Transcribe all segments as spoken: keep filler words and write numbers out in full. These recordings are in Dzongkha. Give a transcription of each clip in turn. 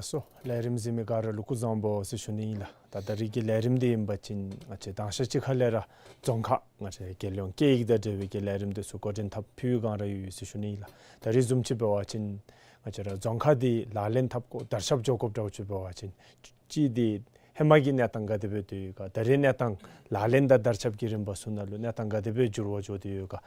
སོ། ལས་རིམ་གཟིགས་མི་ག་ར་ལུ་སྐུ་གཟུགས་བཟང་པོ་ཟེར་ཞུ་ནི་ཨིན་ལགས། ད་ད་རིས་ཀྱི་ལས་རིམ་འདི་ཨིན་པ་ཅིན་ང་བཅས་དང་ཤ་ཅིག་ཁ་ལས་ར་རྫོང་ཁ་ང་བཅས་རྒྱལ་ཡོངས་སྐད་ཡིག་དང་འབྲེལ་བའི་གི་ལས་རིམ་འདི་ཚུ་འགོ་འདྲེན་འཐབ་ཕུལ་བའི་སྒང་ར་ཡོད་ཟེར་ཞུ་ནི་ཨིན་ལགས། ད་རིས་བཟུམ་ཅིག་འབད་བ་ཅིན་ང་བཅས་ར་རྫོང་ཁ་འདི་ལག་ལེན་འཐབ་དགོ་དར་ཁྱབ་འགྱོ་དགོཔ་འདྲཝ་ཅིག་འབད་བ་ཅིན་གཅིག་འདི་ཧེ་མ་གི་གནས་སྟངས་ག་དེ་སྦེ་སྡོད་ཡོད་ག། ད་རིས་གནས་སྟངས་ལག་ལེན་དང་དར་ཁྱབ་ཀྱི་རིམ་པ་ཚུ་ནང་ལུ་གནས་སྟངས་ག་དེ་སྦེ་འགྱུར་བ་འགྱོ་སྟེ་ཡོད་ག།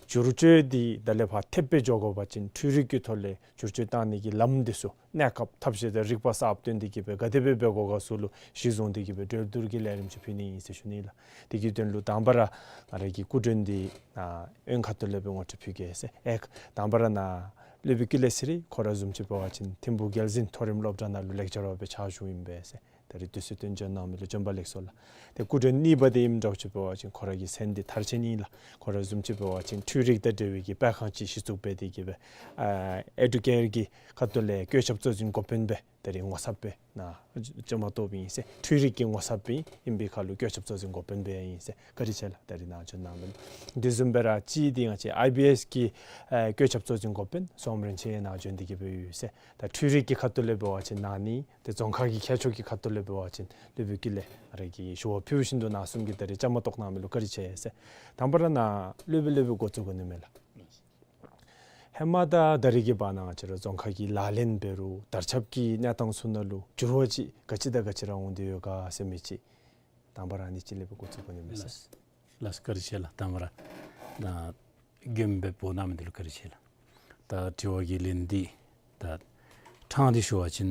བསྒྱུར་བཅོས་འདི་ད་ལས་ཕར་ཐེབས་སྦེ་འགྱོ་དགོ་པ་ཅིན་འཕྲུལ་རིག་གི་ཐོག་ལས་བསྒྱུར་བཅོས་བཏང་ནི་གི་ལམ་འདི་ཚུ་གནས་སྐབས་ཐབས་ཤེས་དང་རིག་པ་གསརཔ་བཏོན་ཏེ་གི་སྦེ་ག་དེ་སྦེ་འབད་དགོ་ག་ཚུ་ལུ་གཞི་བཟུང་སྟེ་གི་སྦེ་གྲོས་བསྡུར་གྱི་ལས་རིམ་ཅིག་ཕུལ་ནི་ཨིན་ཟེར་ཞུ་ནི་ལགས། དེ་གི་དོན་ལུ་དང་པ་ར་ང་ར་གི་སྐུ་མགྲོན་འདི་ཨ་ཨོན་ཁ་ཐུག་ལས་སྦེ་ངོ་སྤྲོད་ཕུལ་གེ་ཟེར། ཨེ་དང་པ་ར་ནཱ་སློབ་དཔོན་ཀུན་ལེགས་ཚེ་རིང་ཁོ་ར་བཟུམ་ཅིག་འབད་བ་ཅིན་ཐིམ་ཕུག་རྒྱལ་འཛིན་མཐོ་རིམ་སློབ་གྲྭ་ནང་ལུ་ལེགས་ཅར་བ་སྦེ་ཕྱག་ཞུཝ་ཨིན་པས་ཟེར། ད་རིས་དུས་ཚོད་བཏོན་བྱོན་གནང་མི་ལུ་བྱོན་པ་ལེགས་སོ་ལགས། ཏེ་སྐུ་མགྲོན་གཉིས་པ་འདི་ཨིནམ་འདྲཝ་ཅིག་འབད་བ་ཅིན་ཁོ་ར་གི་མཚན་འདི་མཐར་ཕྱིན་ཨིན་ལགས། ཁོ་ར་བཟུམ་ཅིག་འབད་བ་ཅིན་འཕྲུལ་རིག་དང་འབྲེལ་བའི་གི་སྤེལ་ཁང་ཅིག་གཞི་བཙུགས་འབད་དེ་གི་སྦེ་ཨ་ཨེ་ཌུ་ཀེར་གྱི་ཁ་ཐུག་ལས་བཀོད་ཁྱབ་གཙོ་འཛིན་འགོ་དཔོན་སྦེ་ད་རིས་ངོ་ཚབ་སྦེ་ནཱ་བཅའ་མར་གཏོགསཔ་ཨིན་ཟེར། འཕྲུལ་རིག་གི་ངོ་ཚབ་སྦེ་ཨིན་པའི་ཁར་ལུ་བཀོད་ཁྱབ་གཙོ་འཛིན་འགོ་དཔོན་སྦེ་ཨིན་ཟེར། བཀའ་དྲིན་ཆེ་ལགས། ད་རིས་ནཱ་བྱོན་གནང་མི་ལུ། དེ་བཟུམ་སྦེ་ར་གཅིག་འདི་ང་བཅས་ཨའི་བི་ཨེསི་གི་ཨེ་བཀོད་ཁྱབ་གཙོ་འཛིན་འགོ་དཔོན་སོམ་རིན་ཆེན་ནཱ་བྱོན་ཏེ་གི་སྦེ་ཡོད་ཟེར། ད་འཕྲུལ་རིག་གི་ཁ་ཐུག་ལས་འབད་བ་ཅིན་ན་ནི་ཏེ་རྫོང་ཁ་གི་མཁས་མཆོག་གི་ཁ་ཐུག་ལས་འབད་བ་ཅིན་སློབ་དཔོན་ཀུན་ལེགས་ང་ར་གིས་ཞུ་བ་ཕུལ་བཞིན་དུ་ནཱ་གསུམ་གྱིས་ད་རིས་བཅའ་མར་གཏོགས་གནང་མི་ལུ་བཀའ་དྲིན་ཆེ་ཟེར། དང་པ་ར་ནཱ་སློབ་དཔོན་སློབ་དཔོན་འགོ་བཙུགས་དགོ་ནི་མས་ལགས། ཧེ་མ་དང་ད་རིས་ཀྱི་བར་ན་ང་བཅས་ར་རྫོང་ཁ་གི་ལག་ལེན་འབད་རུང་དར་ཁྱབ་ཀྱི་གནས་སྟངས་ཚུ་ནང་ལུ་འགྱུར་བ་ཅིག་ག་ཅི་དང་ག་ཅི་ར་འོང་སྟེ་ཡོད་ག་ཟེར་མི་ཅིག་དང་པ་ར་ཨ་ནི་ཅིག་ལས་སྦེ་འགོ་བཙུགས་དགོ་ནི་མས་ཟེར། ལགས། ལགས་བཀའ་དྲིན་ཆེ་ལགས། དང་པ་ར་ནཱ་མགྱོནམ་སྦེ་འབོ་གནང་མི་འདི་ལུ་བཀའ་དྲིན་ཆེ་ལགས། ད་དྲི་བ་གི་ལན་འདི་ད་ཕྲང་སྟེ་ཞུ་བ་ཅིན་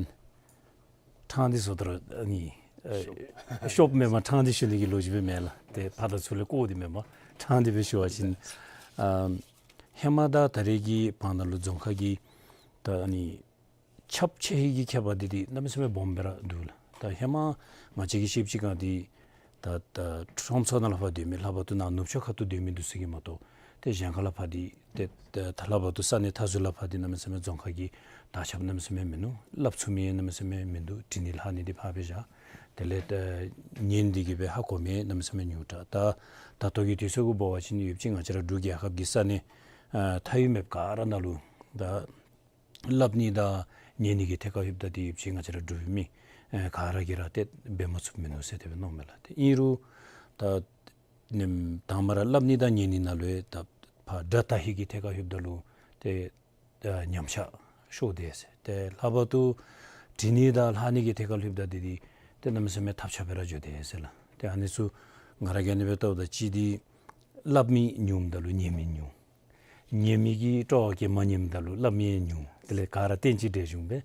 ཕྲང་སྟེ་ཟེརཝ་ད་ར་ཨ་ནི་ཨེ་ཤོབ་མེན་པར་ཕྲང་སྟེ་ཞུ་ནི་གི་ལོ་རྒྱུས་སྦེ་མེན་ལགས། ཏེ་ཕར་དང་ཚུར་ལས་བཀོ་སྟེ་མེན་པར་ཕྲང་སྟེ་སྦེ་ཞུ་བ་ཅིན་ཨ་ཧེ་མ་དང་ད་རིས་ཀྱི་བར་ན་ལུ་རྫོང་ཁ་གི་ད་ཨ་ནི་ཁྱབ་ཆེ་ཧེ་གི་ཁྱད་པར་འདི་འདི་གནམ་མེད་ས་མེད་སྦོམ་སྦེ་ར་འདུག་ལགས། ད་ཧེ་མ་ང་བཅས་ཀྱིས་ཤེསཔ་ཅིག་ཁར་འདི་ད་ད་ཁྲོམ་ཚུ་ནང་ལས་ཕར་སྡོད་མི་ལྷག་པར་དུ་ནཱ་ནུབ་ཕྱོགས་ཁ་ཐུག་སྡོད་མི་འདི་ཚུ་གིས་མ་གཏོགས་ཏེ་གཞན་ཁ་ལས་ཕར་འདི་ཏེ་ད་ད་ལྷག་པར་དུ་ས་གནས་མཐའ་ཟུར་ལས་ཕར་འདི་གནམ་མེད་ས་མེད་རྫོང་ཁ་གི་དར་ཁྱབ་གནམ་མེད་ས་མེད་མིན་ནུག། སླབ་ཚུགས་མི་གནམ་མེད་ས་མེད་མིན་འདུག། འབྲི་ནི་ལྷག་ནི་འདི་ཕར་སྦེ་བཞག། དེ་ལས་ད་ཉན་ཏེ་གི་སྦེ་ཧ་གོ་མི་གནམ་མེད་ས་མེད་ཉུང་དྲགས། ད་ད་ལྟོ་གི་དུས་ཚོད་ཀྱིས་འབད་བ་ཅིན་ཡོདཔ་ཅིག་ང་བཅས་ར་འབྲུག་རྒྱལ་ཁབ་ཀྱི་ས་གནས་ཨ་མཐའ་དབུས་མེདཔ་ག་ར་ནང་ལུ་ད་སླབ་ནི་དང་ཉན་ནི་གི་ཐད་ཁར་ལྷོདཔ་ད་འདི་ཡོདཔ་ཅིག་ང་བཅས་ར་འབྲུག་མི་ཨེ་ག་ར་གིས་ར་ཏེ་འབད་མ་ཚུགསཔ་མིན་ནུག་ཟེར་དེ་སྦེ་མནོཝ་མས་ལགས། ཏེ་ཨིན་རུང་ད་ནེམ་དང་པ་ར་སླབ་ནི་དང་ཉན་ནི་ནང་ལུ་ཡང་ད་ཕར་སྒྲ་དག་ཧེ་གི་ཐད་ཁར་ལྷོདཔ་ད་ལུ་ཏེ་ད་ཉམས་ཆག་ཤོར་དེས་ཟེར། ཏེ་ལྷག་པར་དུ་འབྲི་ནི་དང་ལྷག་ནི་གི་ཐད་ཁར་ལྷོདཔ་ད་འདི་འདི་ཏེ་གནམ་མེད་ས་མེད་ཐབས་ཆག་སྦེ་ར་འགྱོ་དེས་ཟེར་ལགས། ཏེ་ཨ་ནི་ཚུ་ང་ར་གིས་ཨ་ནི་སྦེ་བལྟཝ་ད་གཅིག་འདི་སླབ་མི་ཉུངམ་ད་ལུ་ཉན་མི་ཉུང་། ཉན་མི་གི་སྤྲོ་བ་གིས་མ་ཉནམ་ད་ལུ་སླབ་མི་ཡང་ཉུང་། དེ་ལས་ག་ར་བསྟན་ཅིག་འདྲེས་བྱུང་སྦེ་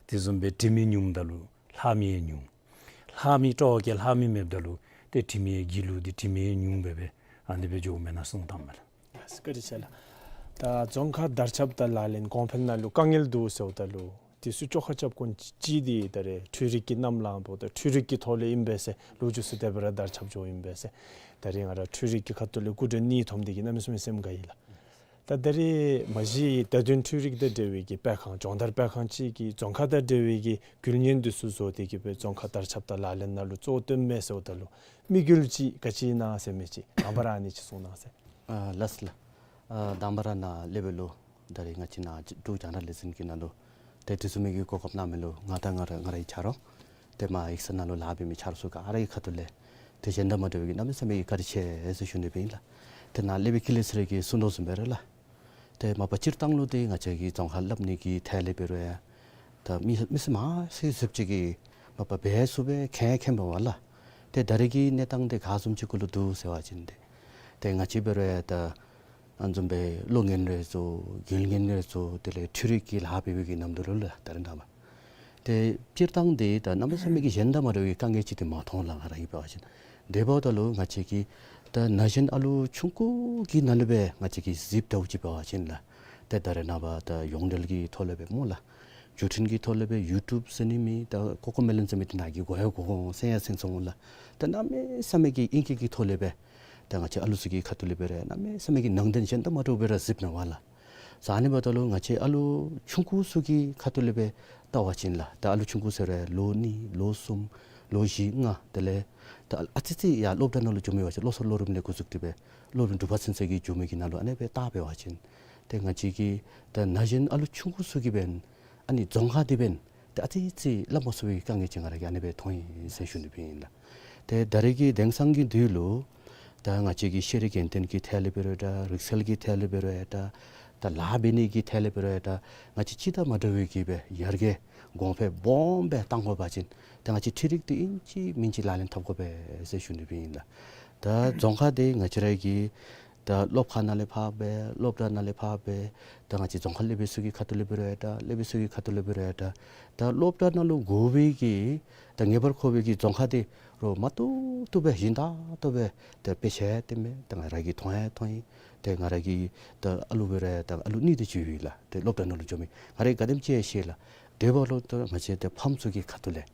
དེ་བཟུམ་སྦེ་འབྲི་མི་ཉུངམ་ད་ལུ་ལྷག་མི་ཡང་ཉུང་། ལྷག་མི་སྤྲོ་བ་གིས་ལྷག་མི་མེདཔ་ད་ལུ་ཏེ་འབྲི་མི་ཡང་སྒྱིད་ལུག་སྟེ་འབྲི་མི་ཡང་ཉུང་སྦེ་སྦེ་ཨ་ནི་སྦེ་འགྱོཝ་མེན་ན་གསུངས་དོ་མས་ལགས། ལགས་བཀའ་དྲིན་ཆེ་ལགས། ད་རྫོང་ཁ་དར་ཁྱབ་དང་ལག་ལེན་གོང་འཕེལ་ནང་ལུ་དཀའ་ངལ་འདུག་ཟེརཝ་ད་ལུ་དེ་ཚུ་བཅོ་ཁ་རྐྱབ་དགོཔ་ཅིག་འདི་ད་རེས་འཕྲུལ་རིག་གི་གནམ་ལངམ་ད་འཕྲུལ་རིག་གི་ཐོག་ལས་ཨིན་པས་ཟེར། ལོ་རྒྱུས་ཚུ་དེ་སྦེ་ར་དར་ཁྱབ་འགྱོཝ་ཨིན་པས་ཟེར། ད་རེས་ང་ར་འཕྲུལ་རིག་གི་ཁ་ཐུག་ལས་སྐུ་མགྲོན་གཉིས་ཐོནམ་འདི་གིས་གནམ་མེད་ས་མེད་སེམས་དགའ་ཡི་ལགས། ད་ད་རེས་མ་གཞི་བརྡ་དོན་འཕྲུལ་རིག་དང་འབྲེལ་བའི་གི་སྤེལ་ཁང་སྦྱོང་བརྡར་སྤེལ་ཁང་ཅིག་གི་རྫོང་ཁ་དང་འབྲེལ་བའི་གི་རྒྱུ་རྐྱེན་འདི་ཚུ་བཟོ་སྟེ་གི་སྦེ་རྫོང་ཁ་དར་ཁྱབ་དང་ལག་ལེན་ནང་ལུ་གཙོ་བོ་བཏོནམ་མས་ཟེརཝ་ད་ལུ་དམིགས་ཡུལ་ཅིག་ག་ཅི་ཨིན་ན་ཟེར་མི་ཅིག་དང་པ་ར་ཨ་ནི་ཅིག་གསུང་གནང་ཟེར། ཨ་ལགས་ལགས། ཨ་དང་པ་ར་ནཱ་སློབ་དཔོན་ལུ་ད་རེས་ང་བཅས་ནཱ་འབྲུག་རྒྱང་བསྒྲགས་ལས་འཛིན་གྱི་ནང་ལུ་ཏེ་དེ་བཟུམ་མའི་གི་གོ་སྐབས་གནང་མི་ལུ་ང་དང་ང་ར་ང་རའི་ཆ་རོགས་ཏེ་མར་ཡིག་ཚང་ནང་ལུ་ལཱ་འབད་མི་ཆ་རོགས་ཚུ་ག་ར་གི་ཁ་ཐུག་ལས་ཏེ་གཞན་དང་མ་འདྲ་བའི་གི་གནམ་མེད་ས་མེད་ཀྱི་བཀའ་དྲིན་ཆེ་ཟེར་ཞུ་ནི་སྦེ་ཨིན་ལགས། ཏེ་ནཱ་སློབ་དཔོན་ཀུན་ལེགས་ཚེ་རིང་གིས་གསུང་དོ་བཟུམ་སྦེ་ར་ལགས། ཏེ་མ་པ་སྤྱིར་བཏང་ལུ་ཏེ་ང་བཅས་ཀྱི་རྫོང་ཁ་སླབ་ནི་གི་ཐད་ལས་འབད་རུང་ཡང་ད་མི་མི་སེར་མང་སུ་ཅིག་གིས་མ་པ་འབད་ཚུགས་པས་མཁྱེན་མཁྱེནམ་མས་ལགས། ཏེ་ད་རེས་ཀྱི་གནས་སྟངས་འདི་ག་བཟུམ་ཅིག་གུ་ལུ་འདུག་ཟེར་བ་ཅིན་ཏེ་ཏེ་ང་བཅས་འབད་རུང་ཡང་ད་ཨ་ནི་བཟུམ་སྦེ་གློག་བརྙན་རེ་བཟོ་རྒྱུན་བརྙན་རེ་བཟོ་དེ་ལས་འཕྲུལ་རིག་གི་ལཱ་འབད་བའི་གི་ནམ་དུས་ལུ་ལགས། ད་རེས་ནངས་པ་ཏེ་སྤྱིར་བཏང་འདི་ད་གནམ་མེད་ས་མེད་ཀྱི་གཞན་དང་མ་འདྲ་བའི་དཀའ་ངལ་ཅིག་འདི་མ་མཐོང་ལགས། ང་ར་གིས་འབད་བ་ཅིན་དེ་འབདཝ་ད་ལུ་ང་བཅས་ཀྱིས་ད་ན་གཞོན་ཨ་ལུ་ཆུང་ཀུ་གི་ནང་ལས་སྦེ་ང་བཅས་ཀྱིས་གཟིགསཔ་འདྲཝ་ཅིག་འབད་བ་ཅིན་ལགས། ཏེ་ད་རེས་ནངས་པ་ད་ཡོངས་འབྲེལ་གྱི་ཐོག་ལས་སྦེ་སྨོ་ལགས། བརྒྱུད་འཕྲིན་གྱི་ཐོག་ལས་སྦེ་ཡུ་ཊུབ་ཟེར་ནི་མེད། ད་ཀོ་ཀོ་མེ་ལོན་ཟེར་མི་འདི་ནཱ་གིས་གོ་ཡང་གོ་གོ་འོང་། གསན་ཡང་གསན་སོང་ལགས། ད་གནམ་མེད་ས་མེད་ཀྱི་ཨིང་སྐད་ཀྱི་ཐོག་ལས་སྦེ་ད་ང་བཅས་ཨ་ལུ་ཚུ་གི་ཁ་ཐུག་ལས་འབད་རུང་གནམ་མེད་ས་མེད་ཀྱི་ནང་དོན་གཞན་དང་མ་འདྲཝ་སྦེ་ར་གཟིགསཔ་མས་པ་ལགས། ཟེར་ཨ་ནི་འབདཝ་ད་ལུ་ང་བཅས་ཨ་ལུ་ཆུང་ཀུ་ཚུ་གི་ཁ་ཐུག་ལས་སྦེ་བལྟ་བ་ཅིན་ལགས། ད་ཨ་ལུ་ཆུང་ཀུ་ཟེར་རུང་ལོ་གཉིས་ལོ་གསུམ་ལོ་བཞི་ལྔ་དེ་ལས་ད་ཨ་ཙི་ཙི་ཡར་སློབ་གྲྭ་ནང་ལུ་འགྱོ་མི་འབད་བ་ཅིན་བློ་གསར་སློབ་རིམ་ལས་འགོ་བཙུགས་ཏེ་སྦེ་སློབ་རིམ་དྲུག་པ་ཚུན་ཚོད་ཀྱི་འགྱོ་མི་གི་ནང་ལུ་ཨ་ནི་སྦེ་བལྟ་འབད་བ་ཅིན་ཏེ་ང་བཅས་ཀྱི་ད་ན་གཞོན་ཨ་ལུ་ཆུང་ཀུ་ཚུ་གིས་འབདན་ཨ་ནི་རྫོང་ཁ་འདི་འབདན་ ཏེ་ཨ་ཙི་ཅིག་སླབ་མ་ཚུགས་པའི་དཀའ་ངལ་ཅིག་ང་ར་གིས་ཨ་ནི་སྦེ་མཐོང་ཡི་ཟེར་ཞུ་ནི་སྦེ་ཨིན་ལགས། ཏེ་ད་རེས་ཀྱི་དེང་སང་གི་དུས་ལུ་ད་ང་བཅས་ཀྱི་ཤེས་རིག་གལ་ཏེན་གྱི་ཐད་ལས་འབད་རུང་ཡང་འདྲ། རིག་རྩལ་གྱི་ཐད་ལས་འབད་རུང་ཡང་འདྲ། ད་ལཱ་འབད་ནི་གི་ཐད་ལས་འབད་རུང་ཡང་འདྲ། ང་བཅས་སྤྱིར་བཏང་མ་འདྲ་བའི་གི་སྦེ་ཡར་རྒྱས་གོང་འཕེལ་སྦོམ་སྦེ་གཏང་དགོ་པ་ཅིན་ད་ང་བཅས་འཕྲུལ་རིག་འདི་ཨིན་ཅི་མིན་ཅི་ལག་ལེན་འཐབ་དགོ་པས་ཟེར་ཞུ་ནི་སྦེ་ཨིན་ལགས། ད་རྫོང་ཁ་འདི་ང་བཅས་ར་གི་ད་སློབ་ཁང་ནང་ལས་ཕར་སྦེ་སློབ་གྲྭ་ནང་ལས་ཕར་སྦེ་ད་ང་བཅས་རྫོང་ཁ་སློབ་དཔོན་ཚུ་གི་ཁ་ཐུག་ལས་འབད་རུང་ཡང་འདྲ། སློབ་དཔོན་ཚུ་གི་ཁ་ཐུག་ལས་འབད་རུང་ཡང་འདྲ། ད་སློབ་གྲྭ་ནང་ལུ་དགོ་པའི་གི་ད་ངེས་པར་འཁོར་བའི་གི་རྫོང་ཁ་འདི་རོགས་མ་བཏུབ་བཏུབ་སྦེ་བཞེངས་ད་བཏུབ་སྦེ་ད་དཔེ་ཆ་ཡང་སྟོན་མས། ད་ང་ར་གིས་མཐོང་ཡང་མཐོང་ཡི། ཏེ་ང་ར་གིས་ད་ཨ་ལུ་འབད་རུང་ཡང་ད་ཨ་ལུ་གཉིས་དེ་ཅིག་ཡོད་ལགས། ཏེ་སློབ་གྲྭ་ནང་ལུ་འགྱོ་མི་ང་ར་གིས་ག་དེམ་ཅིག་ཡང་ཤེས་ལགས། དེ་འབདཝ་ལུ་ད་ང་བཅས་ཏེ་ཕམ་ཚུ་གི་ཁ་ཐུག་ལས་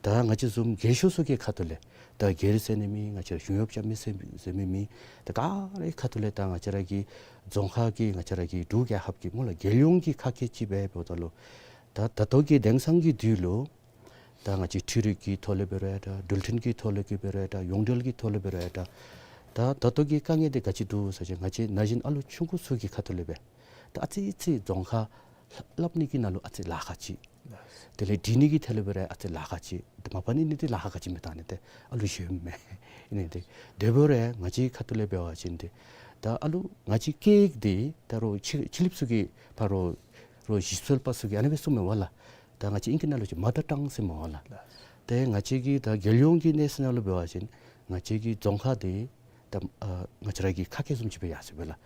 ད་ང་བཅས་བཟུམ་རྒས་ཤོས་ཚུ་གི་ཁ་ཐུག་ལས་ད་སྒེར་ཟེར་ནི་མེད། ང་བཅས་ར་གཞུང་གཡོགཔ་རྐྱབ་མི་ཟེར་ཟེར་མི་མེད། ད་ག་རའི་ཁ་ཐུག་ལས་ད་ང་བཅས་ར་གི་རྫོང་ཁ་གི་ང་བཅས་ར་གི་འབྲུག་རྒྱལ་ཁབ་ཀྱི་སྨོ་ལགས་རྒྱལ་ཡོངས་ཀྱི་ཁ་སྐད་ཅིག་སྦེ་འབདཝ་ད་ལུ་ད་ད་ལྟོ་གི་དེང་སང་གི་དུས་ལུ་ད་ང་བཅས་འཕྲུལ་རིག་གི་ཐོག་ལས་འབད་རུང་ཡང་འདྲ། འགྲུལ་འཕྲིན་གྱི་ཐོག་ལས་ཀྱི་འབད་རུང་ཡང་འདྲ། ཡོངས་འབྲེལ་གྱི་ཐོག་ལས་འབད་རུང་ཡང་འདྲ། ད་ད་ལྟོ་གི་དཀའ་ངལ་འདི་ག་ཅི་འདུག་ཟེར་བ་ཅིན་ང་བཅས་ན་གཞོན་ཨ་ལུ་ཆུང་ཀུ་ཚུ་གི་ཁ་ཐུག་ལས་སྦེ་ད་ཨ་ཙི་ཅིག་རྫོང་ཁ་སླབ་ནི་གི་ནང་ལུ་ཨ་ཙི་ལཱ་ཁག་ཅིག། དེ་ལས་འབྲི་ནི་གི་ཐད་ལས་འབད་རུང་ཨ་ཙི་ལཱ་ཁག་ཅིག། ཏེ་མ་པ་ནི་ནི་འདི་ལཱ་ཁག་ག་ཅི་མེད། ད་ནི་ཏེ་ཨ་ལུ་གཞོནམ་མས། ཨིན་ནི་འདི་དེ་འབད་རུང་ཡང་ང་བཅས་ཁ་ཐུག་ལས་འབད་བ་ཅིན་འདི་ད་ཨ་ལུ་ང་བཅས་སྐད་འདི་ད་རོགས་ཕྱི་ཕྱི་གླིངཔ་ཚུ་གིས་ཕར་རོགས་རོགས་ཞིབ་འཚོལ་པ་ཚུ་གིས་ཨ་ནི་སྦེ་གསུངམ་མས་པ་ལགས། ད་ང་བཅས་ཨིང་སྐད་ནང་ལུ་ཅིག་མ་དར་ཊང་ཟེར་མས་པ་ལགས། ཏེ་ང་བཅས་ཀྱི་ད་རྒྱལ་ཡོངས་ཀྱི་གནས་ཚད་ནང་ལུ་འབད་བ་ཅིན་ང་བཅས་ཀྱི་རྫོང་ཁ་འདི་ད་ཨ་ང་བཅས་ར་གི་ཁ་སྐད་བཟུམ་ཅིག་སྦེ་ཡར་སོ་ཡི་པ་ལགས།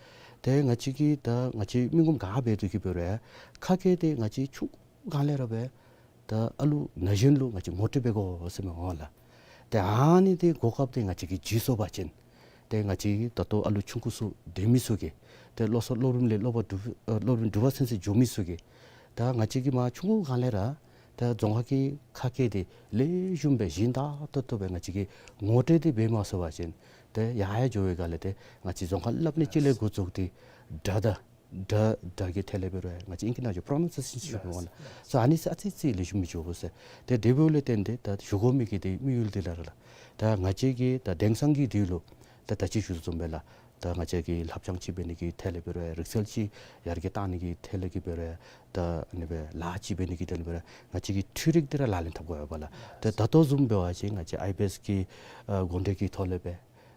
ཏེ་ང་བཅས་ཀྱིས་ད་ང་བཅས་མི་ངོམ་ག་འབད་དོ་གི་འབད་རུང་ཡང་ཁ་སྐད་འདི་ང་བཅས་ཆུང་སྒང་ལས་ར་སྦེ་ད་ཨ་ལུ་ན་གཞོན་ལུ་ང་བཅས་ངོ་སྤྲོད་འབད་དགོ་ཟེར་མས་པ་ལགས། ཏེ་ཨ་ནི་འདི་གོ་སྐབས་འདི་ང་བཅས་ཀྱིས་བརྗེད་སོང་པ་ཅིན་ཏེ་ང་བཅས་ད་ལྟོ་ཨ་ལུ་ཆུང་ཀུ་ཚུ་སྡོད་མི་ཚུ་གིས་ཏེ་སློབ་གསོ་སློབ་རིམ་ལས་སློབ་པ་དྲུག་ཨ་སློབ་རིམ་དྲུག་པ་ཚུན་ཚོད་འགྱོ་མི་ཚུ་གིས་ད་ང་བཅས་ཀྱིས་མར་ཆུང་ཀུ་སྒང་ལས་ར་ད་རྫོང་ཁ་གི་ཁ་སྐད་འདི་ལེགས་ཤོམ་སྦེ་ཞིན་ཏག་ཏོག་ཏོ་སྦེ་ང་བཅས་ཀྱིས་ངོ་སྤྲོད་འདི་འབད་མ་ཚུགས་པ་ཅིན་ཏེ་ཡར་ཡར་འགྱོ་བའི་སྒང་ལས་ཏེ་ང་བཅས་རྫོང་ཁ་སླབ་ནི་ཅིག་ལས་འགོ་བཙུགས་ཏེ་སྒྲ་དང་སྒྲ་སྒྲ་གི་ཐད་ལས་འབད་རུང་ཡང་ང་བཅས་ཨིང་སྐད་ནང་ལུ་པྲོ་ནཱའུན་སི་ཡེ་ཤཱན་ཟེར་ཞུ་བ་ལགས། སོ་ཨ་ནི་ཚུ་ཨ་ཙི་ཅིག་ལེགས་ཤོམ་མི་འགྱོ་ཟེར། ཏེ་དེ་འབདཝ་ལས་བརྟེན་ཏེ་ད་ཞུ་དགོ་མི་གི་ཏེ་དམིགས་ཡུལ་འདི་ལགས་ར་ལགས། ད་ང་བཅས་ཀྱིས་ད་དེང་སང་གི་དུས་ལུ་ད་ད་ཅི་ཞུ་དོ་བཟུམ་སྦེ་ལགས། ད་ང་བཅས་ཀྱིས་ལྷབ་སྦྱང་ཅིག་འབད་ནི་གི་ཐད་ལས་འབད་རུང་ཡང་རིག་རྩལ་ཅིག་ཡར་རྒྱས་གཏང་ནི་གི་ཐད་ལས་ཀྱི་འབད་རུང་ཡང་ད་ཨ་ནི་སྦེ་ལཱ་ཅིག་འབད་ནི་གི་ཐད་ལས་འབད་རུང་ཡང་ང་བཅས་ཀྱིས་འཕྲུལ་རིག་འདི་ར་ལག་ལེན་འཐབ་དགོ་པས་ལགས། ཏེ་ད་ལྟོ་བཟུམ་འབད་བ་ཅིན་ང་བཅས་ཨའི་བི་ཨེསི་གི་ཨ་འགོ་འདྲེན་གྱི་ཐོག་ལས་སྦེ་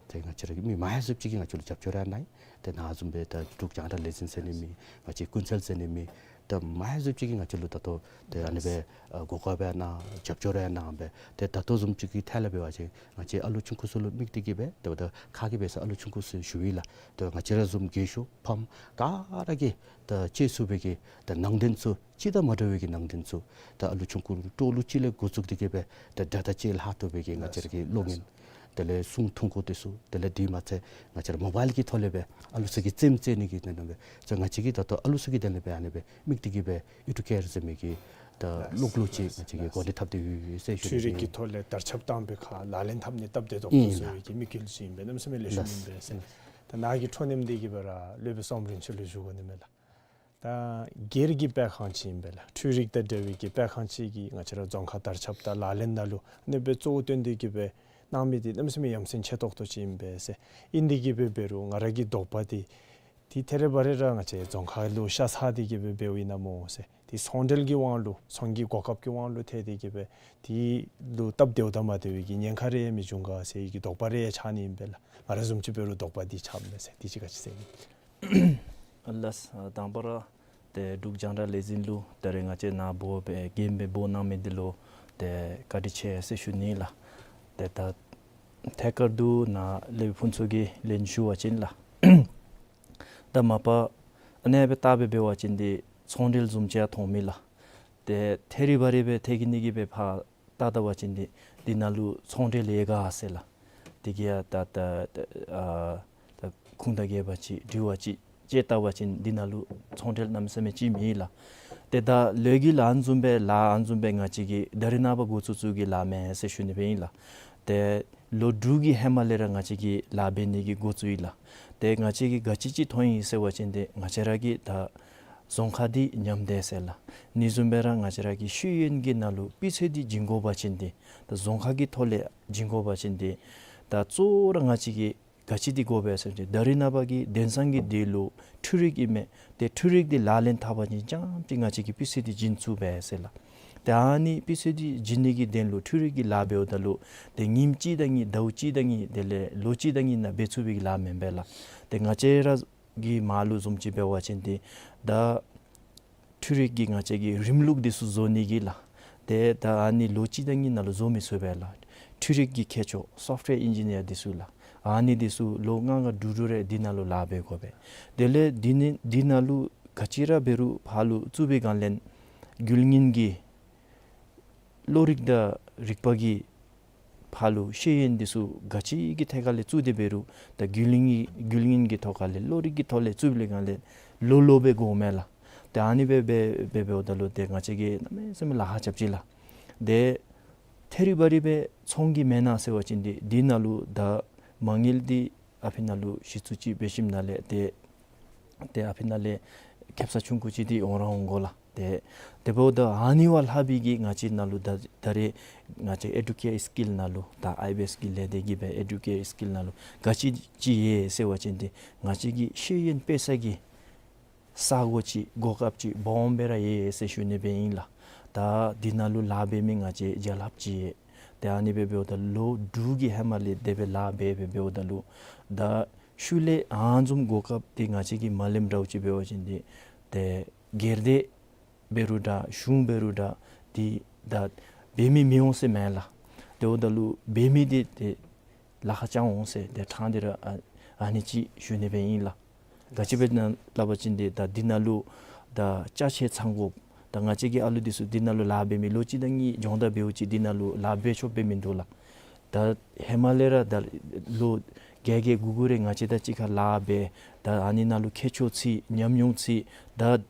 ཏེ་ང་བཅས་ར་གི་མི་མང་ཤོས་ཅིག་གིས་ང་བཅས་ལུ་རྒྱབ་སྐྱོར་ར་གནང་ཡི། ཏེ་ནཱ་བཟུམ་སྦེ་ད་འབྲུག་རྒྱང་བསྒྲགས་ལས་འཛིན་ཟེར་ནི་མེད། ང་བཅས་ཀུན་གསལ་ཟེར་ནི་མེད། ད་མང་ཤོས་ཅིག་གིས་ང་བཅས་ལུ་ད་ལྟོ་ཏེ་ཨ་ནི་སྦེ་ཨ་གོ་སྐབས་ཡང་གནང་རྒྱབ་སྐྱོར་ཡང་གནང་སྦེ་ཏེ་ད་ལྟོ་བཟུམ་ཅིག་གི་ཐད་ལས་འབད་བ་ཅིན་ང་བཅས་ཨ་ལུ་ཆུང་ཀུ་ཚུ་ལུ་དམིགས་ཏེ་གི་སྦེ་ཏེ་ད་ཁ་གི་སྦེ་ས་ཨ་ལུ་ཆུང་ཀུ་ཚུ་ཞུ་ཡི་ལགས། ཏེ་ང་བཅས་ར་བཟུམ་རྒས་ཤོས་ཕམ་ག་ར་གིས་ད་ཅིག་ཚུགས་པའི་གི་ད་ནང་དོན་ཚུ་སྤྱིར་བཏང་མ་འདྲ་བའི་གི་ནང་དོན་ཚུ་ད་ཨ་ལུ་ཆུང་ཀུ་སྤྲོ་བསླུ་ཅིག་ལས་འགོ་བཙུགས་ཏེ་གི་སྦེ་ད་སྒྲ་དང་བཅས་ལྷག་ཐུབ་པའི་གི་ང་བཅས་ར་གི་གློག་བརྙན་དེ་ལས་གསུང་ཐུང་ཀུ་དེ་ཚུ་དེ་ལས་དེ་མ་ཚད་ང་བཅས་ར་མོ་བཱའིལ་གྱི་ཐོག་ལས་སྦེ་ཨ་ལུ་ཚུ་གིས་རྩེདམོ་རྩེ་ནི་གི་དོན་ལུ་སྦེ་ཚུ་ང་བཅས་ཀྱིས་ད་ལྟོ་ཨ་ལུ་ཚུ་གི་དོན་ལུ་སྦེ་ཨ་ནི་སྦེ་དམིགས་ཏེ་གི་སྦེ་ཨེ་ཌུ་ཀེར་ཟེར་མི་གི་ད་གློག་ཀླད་ཅིག་ང་བཅས་ཀྱིས་འགོ་འདྲེན་འཐབ་སྟེ་ཡོད་ཟེར་ཞུ་འཕྲུལ་རིག་གི་ཐོག་ལས་དར་ཁྱབ་བཏང་པའི་ཁར་ལག་ལེན་འཐབ་ནི་སྟབས་བདེ་ཏོག་ཏོ་ཨིན་བཟོ་བའི་གི་དམིགས་ཡུལ་ཅིག་ཨིན་པས། གནམ་མེད་ས་མེད་ལེགས་ཤོམ་ཨིན་པས་ཟེར། ད་ནཱ་གི་འཕྲོ་མཐུད་དེ་གི་སྦེ་ར་སློབ་དཔོན་བསམ་གྲུབ་ལུ་ཞུ་དགོ་ནི་མས་ལགས། ད་སྒེར་གྱི་སྤེལ་ཁང་ཅིག་ཨིན་པས་ལགས། འཕྲུལ་རིག་དང་འབྲེལ་བའི་གི་སྤེལ་ཁང་ཅིག་གིས་ང་བཅས་ར་རྫོང་ཁ་དར་ཁྱབ་དང་ལག་ལེན་ནང་ལུ་ཨ་ནི་སྦེ་གཙོ་བོ་བཏོན་ཏེ་གི་སྦེ་གནང་མི་འདི་གནམ་མེད་ས་མེད་ཡ་མཚན་ཆེ་ཏོག་ཏོ་ཅིག་ཨིན་པས་ཟེར། ཨིན་ཏེ་གི་སྦེ་འབད་རུང་ང་ར་གི་དོགས་པ་འདི་ཏེ་ཐད་རི་བ་རི་ར་ང་བཅས་རྫོང་ཁ་ལུ་ཤ་ཚ་སྟེ་གི་སྦེ་འབདཝ་ཨིན་ན་སྨོ་ཟེར། ཏེ་ཚོང་འབྲེལ་གྱི་དབང་ལུ་ཚོང་གི་གོ་སྐབས་ཀྱི་དབང་ལུ་ཐལ་ཏེ་གི་སྦེ་དེ་ལུ་སྟབས་བདེཝ་དང་མ་བདེ་བའི་གི་ཉེན་ཁ་རེ་མི་འབྱུང་ག་ཟེར་བའི་གི་དོགས་པ་རེ་ཡང་ཆགས་ནི་ཨིན་པས་ལགས། ང་ར་བཟུམ་ཅིག་འབད་རུང་དོགས་པ་འདི་ཆགསཔ་མས་ཟེར། དེ་ཅིག་ག་ཅི་ཟེར་ནི། ཨ་ལགས། དང་པ་ར་ཏེ་འབྲུག་རྒྱང་བསྒྲགས་ལས་འཛིན་ལུ་ད་རེས་ང་བཅས་ནཱ་འབོ་སྦེ་འགན་སྦེ་འབོ་གནང་མི་འདི་ལུ་ཏེ་བཀའ་དྲིན་ཆེ་ཟེར་ཞུ་ནི་ལགས། ཏེ་ད་ཐད་ཀར་དུ་ནཱ་སློབ་དཔོན་ཕུན་ཚོགས་ཀྱིས་ལན་ཞུ་བ་ཅིན་ལགས། ད་མ་པ་ཨ་ནེ་སྦེ་བལྟ་སྦེ་འབད་བ་ཅིན་འདི་ཚོང་འབྲེལ་བཟུམ་ཅིག་ཡང་མཐོང་མི་ལགས། ཏེ་ཐད་རི་བ་རི་སྦེ་ཐད་ཀྱི་ནི་གི་སྦེ་ཕར་བལྟ་བལྟ་བ་ཅིན་འདི་འདི་ནང་ལུ་ཚོང་འབྲེལ་ཡོད་ག་ཟེར་ལགས། དེ་གིས་ཡང་ད་ད་ད་ཨ་ད་ཁུངས་དང་འགལ་བ་ཅིག་འདྲི་བ་ཅིག་ཅིག་བལྟ་བ་ཅིན་འདི་ནང་ལུ་ཚོང་འབྲེལ་གནམ་མེད་ས་མེད་ཅིག་མེད་ལགས། ཏེ་ད་ལོ་རྒྱུས་ལུ་ཨ་ནི་བཟུམ་སྦེ་ལཱ་ཨ་ནི་བཟུམ་སྦེ་ང་བཅས་ཀྱིས་ད་རེས་ནངས་པ་འགོ་བཙུགས་བཙུགས་ཀྱི་ལཱ་མེན་ཟེར་ཞུ་ནི་སྦེ་ཨིན་ལགས། ཏེ་ལོ་དྲུག་གི་ཧེ་མ་ལས་ར་ང་བཅས་ཀྱིས་ལཱ་འབད་ནི་གི་འགོ་བཙུགས་ཡི་ལགས། ཏེ་ང་བཅས་ཀྱིས་ག་ཅི་ཅིག་མཐོང་ཡི་ཟེར་བ་ཅིན་ཏེ་ང་བཅས་ར་གི་ད་རྫོང་ཁ་འདི་ཉམས་ཏེ་ཟེར་ལགས། ཨ་ནི་བཟུམ་སྦེ་ར་ང་བཅས་ར་གི་ཤེས་ཡོན་གྱི་ནང་ལུ་སྤུས་ཚད་འདི་བྱིན་དགོ་པ་ཅིན་ཏེ་ད་རྫོང་ཁ་གི་ཐོག་ལས་བྱིན་དགོ་པ་ཅིན་ཏེ་ད་གཙོ་བོ་ར་ང་བཅས་ཀྱིས་ག་ཅི་འདི་དགོ་པས་ཟེར་བ་ཅིན་ད་རེས་ནངས་པ་གི་དེང་སང་གི་དུས་ལུ་འཕྲུལ་རིག་ཨིན་མས། ཏེ་འཕྲུལ་རིག་འདི་ལག་ལེན་འཐབ་པ་ཅིན་རྐྱངམ་ཅིག་ང་བཅས་ཀྱིས་སྤུས་ཚད་འདི་བྱིན་ཚུགས་པས་ཟེར་ལགས། ཏེ་ཨ་ནི་སྤུས་ཚད་འདི་བྱིན་ནི་གི་དོན་ལུ་འཕྲུལ་རིག་གི་ལཱ་འབདཝ་ད་ལུ་ཏེ་ཉིནམ་གཅིག་དང་གཉིས་ཟླཝ་གཅིག་དང་གཉིས་དེ་ལས་ལོ་གཅིག་དང་གཉིས་ནང་འབད་ཚུགས་པའི་གི་ལཱ་མེན་པས་ལགས། ཏེ་ང་བཅས་ར་གི་མར་ལུ་བཟུམ་ཅིག་འབད་བ་ཅིན་ཏེ་ད་འཕྲུལ་རིག་གི་ང་བཅས་ཀྱི་རིམ་ལུགས་འདི་ཚུ་བཟོ་ནི་གི་ལགས། ཏེ་ད་ཨ་ནི་ལོ་གཅིག་དང་གཉིས་ནང་ལུ་བཟོ་མི་ཚུགས་པས་ལགས། འཕྲུལ་རིག་གི་མཁས་མཆོག་སོཕཊ་ཝེར་ཨིན་ཇི་ནི་ཡར་འདི་ཚུ་ལགས། ཨ་ནི་འདི་ཚུ་ལོ་ལྔ་ལྔ་དྲུག་དྲུག་རེ་འདི་ནང་ལུ་ལཱ་འབད་དགོ་པས། དེ་ལས་འདི་ནི་འདི་ནང་ལུ་ག་ཅི་ར་འབད་རུང་ཕར་ལུ་བཙུགས་པའི་སྒང་ལས་རྒྱུན་རིང་གི་བློ་རིག་དང་རིག་པ་གི་ཕར་ལུ་ཤེས་ཡོན་འདི་ཚུ་ག་ཅི་གི་ཐད་ཁ་ལས་བཙུགས་ཏེ་འབད་རུང་ད་རྒྱུན་རིང་གི་རྒྱུན་རིང་གི་ཐོག་ཁ་ལས་བློ་རིག་གི་ཐོག་ལས་བཙུགས་པའི་སྒང་ལས་ལོ་ལོ་སྦེ་འགོརཝ་མས་ལགས། ཏེ་ཨ་ནི་སྦེ་འབད་འབད་འབདཝ་ད་ལུ་ཏེ་ང་བཅས་ཀྱིས་གནམ་མེད་ས་མེད་ལཱ་ཁག་རྐྱབ་ཅི་ལགས། ཏེ་ཐད་རི་བ་རི་སྦེ་ཚོང་གི་མེན་ན་ཟེར་བ་ཅིན་འདི་འདི་ནང་ལུ་ད་མ་དངུལ་འདི་ཨ་ཕི་ནང་ལུ་གཞི་བཙུགས་ཅིག་འབད་ཞིནམ་ལས་ཏེ་ཏེ་ཨ་ཕི་ནང་ལས་ཁེབ་ས་ཆུང་ཀུ་ཅིག་འདི་འོང་ར་འོང་དགོ་ལགས། ཏེ་དེ་འབདཝ་ད་ཨ་ནི་བ་ལྷག་པའི་གི་ང་བཅས་ནང་ལུ་ད་ད་རེས་ང་བཅས་ཨེ་ཌུ་ཀེར་སི་ཀིལ་ནང་ལུ་ད་ཨའི་བི་ཨེསི་གི་ལས་སྡེ་གིས་སྦེ་ཨེ་ཌུ་ཀེར་སི་ཀིལ་ནང་ལུ་ག་ཅི་ཅིག་ཡོད་ཟེར་བ་ཅིན་འདི་ང་བཅས་ཀྱི་ཤེས་ཡོན་སྤེལ་ས་གི་ས་གོ་ཅིག་གོ་སྐབས་ཅིག་སྦོམ་སྦེ་ར་ཡོད་ཟེར་ཞུ་ནི་སྦེ་ཨིན་ལགས། ད་འདི་ནང་ལུ་ལཱ་འབད་མི་ང་བཅས་རྒྱལ་ཁབ་ཅིག་ཡོད། ཏེ་ཨ་ནི་སྦེ་འབདཝ་ད་ལོ་དྲུག་གི་ཧེ་མ་ལས་དེ་སྦེ་ལཱ་འབད་འབད་འབདཝ་ད་ལུ་ད་ཤུལ་ལས་ཨ་ནི་བཟུམ་གོ་སྐབས་འདི་ང་བཅས་ཀྱིས་མ་ལེནམ་འདྲཝ་ཅིག་འབད་བ་ཅིན་འདི་ཏེ་སྒེར་སྡེ་འབད་རུང་འདྲ་གཞུང་འབད་རུང་འདྲ་འདི་ད་འབད་མི་མི་འོང་ཟེར་མེན་ལགས། དེ་འབདཝ་ད་ལུ་འབད་མི་འདི་ཏེ་ལཱ་ཁག་རྐྱབ་འོང་ཟེར་ཏེ་ཕྲང་སྟེ་ར་ཨ་ཨ་ནི་ཅིག་ཞུ་ནི་སྦེ་ཨིན་ལགས། ག་ཅི་སྦེ་ཨིན་ན་སླབ་པ་ཅིན་འདི་ད་འདི་ནང་ལུ་ད་ཅ་ཆས་ཚང་དགོཔ་ད་ང་བཅས་ཀྱི་ཨ་ལུ་འདི་ཚུ་འདི་ནང་ལུ་ལཱ་འབད་མི་ལོ་གཅིག་དང་གཉིས་སྦྱོང་བརྡར་འབདཝ་ཅིག་འདི་ནང་ལུ་ལཱ་འབད་ཆོགཔ་འབད་མིན་འདུག་ལགས། ད་ཧེ་མ་ལས་ར་ད་ལོ་བརྒྱད་བརྒྱད་དགུ་དགུ་རེ་ང་བཅས་དང་གཅིག་ཁར་ལཱ་འབད་ད་ཨ་ནི་ནང་ལུ་མཁས་མཆོག་ཚུད་ཉམས་མྱོང་ཚུད་ད་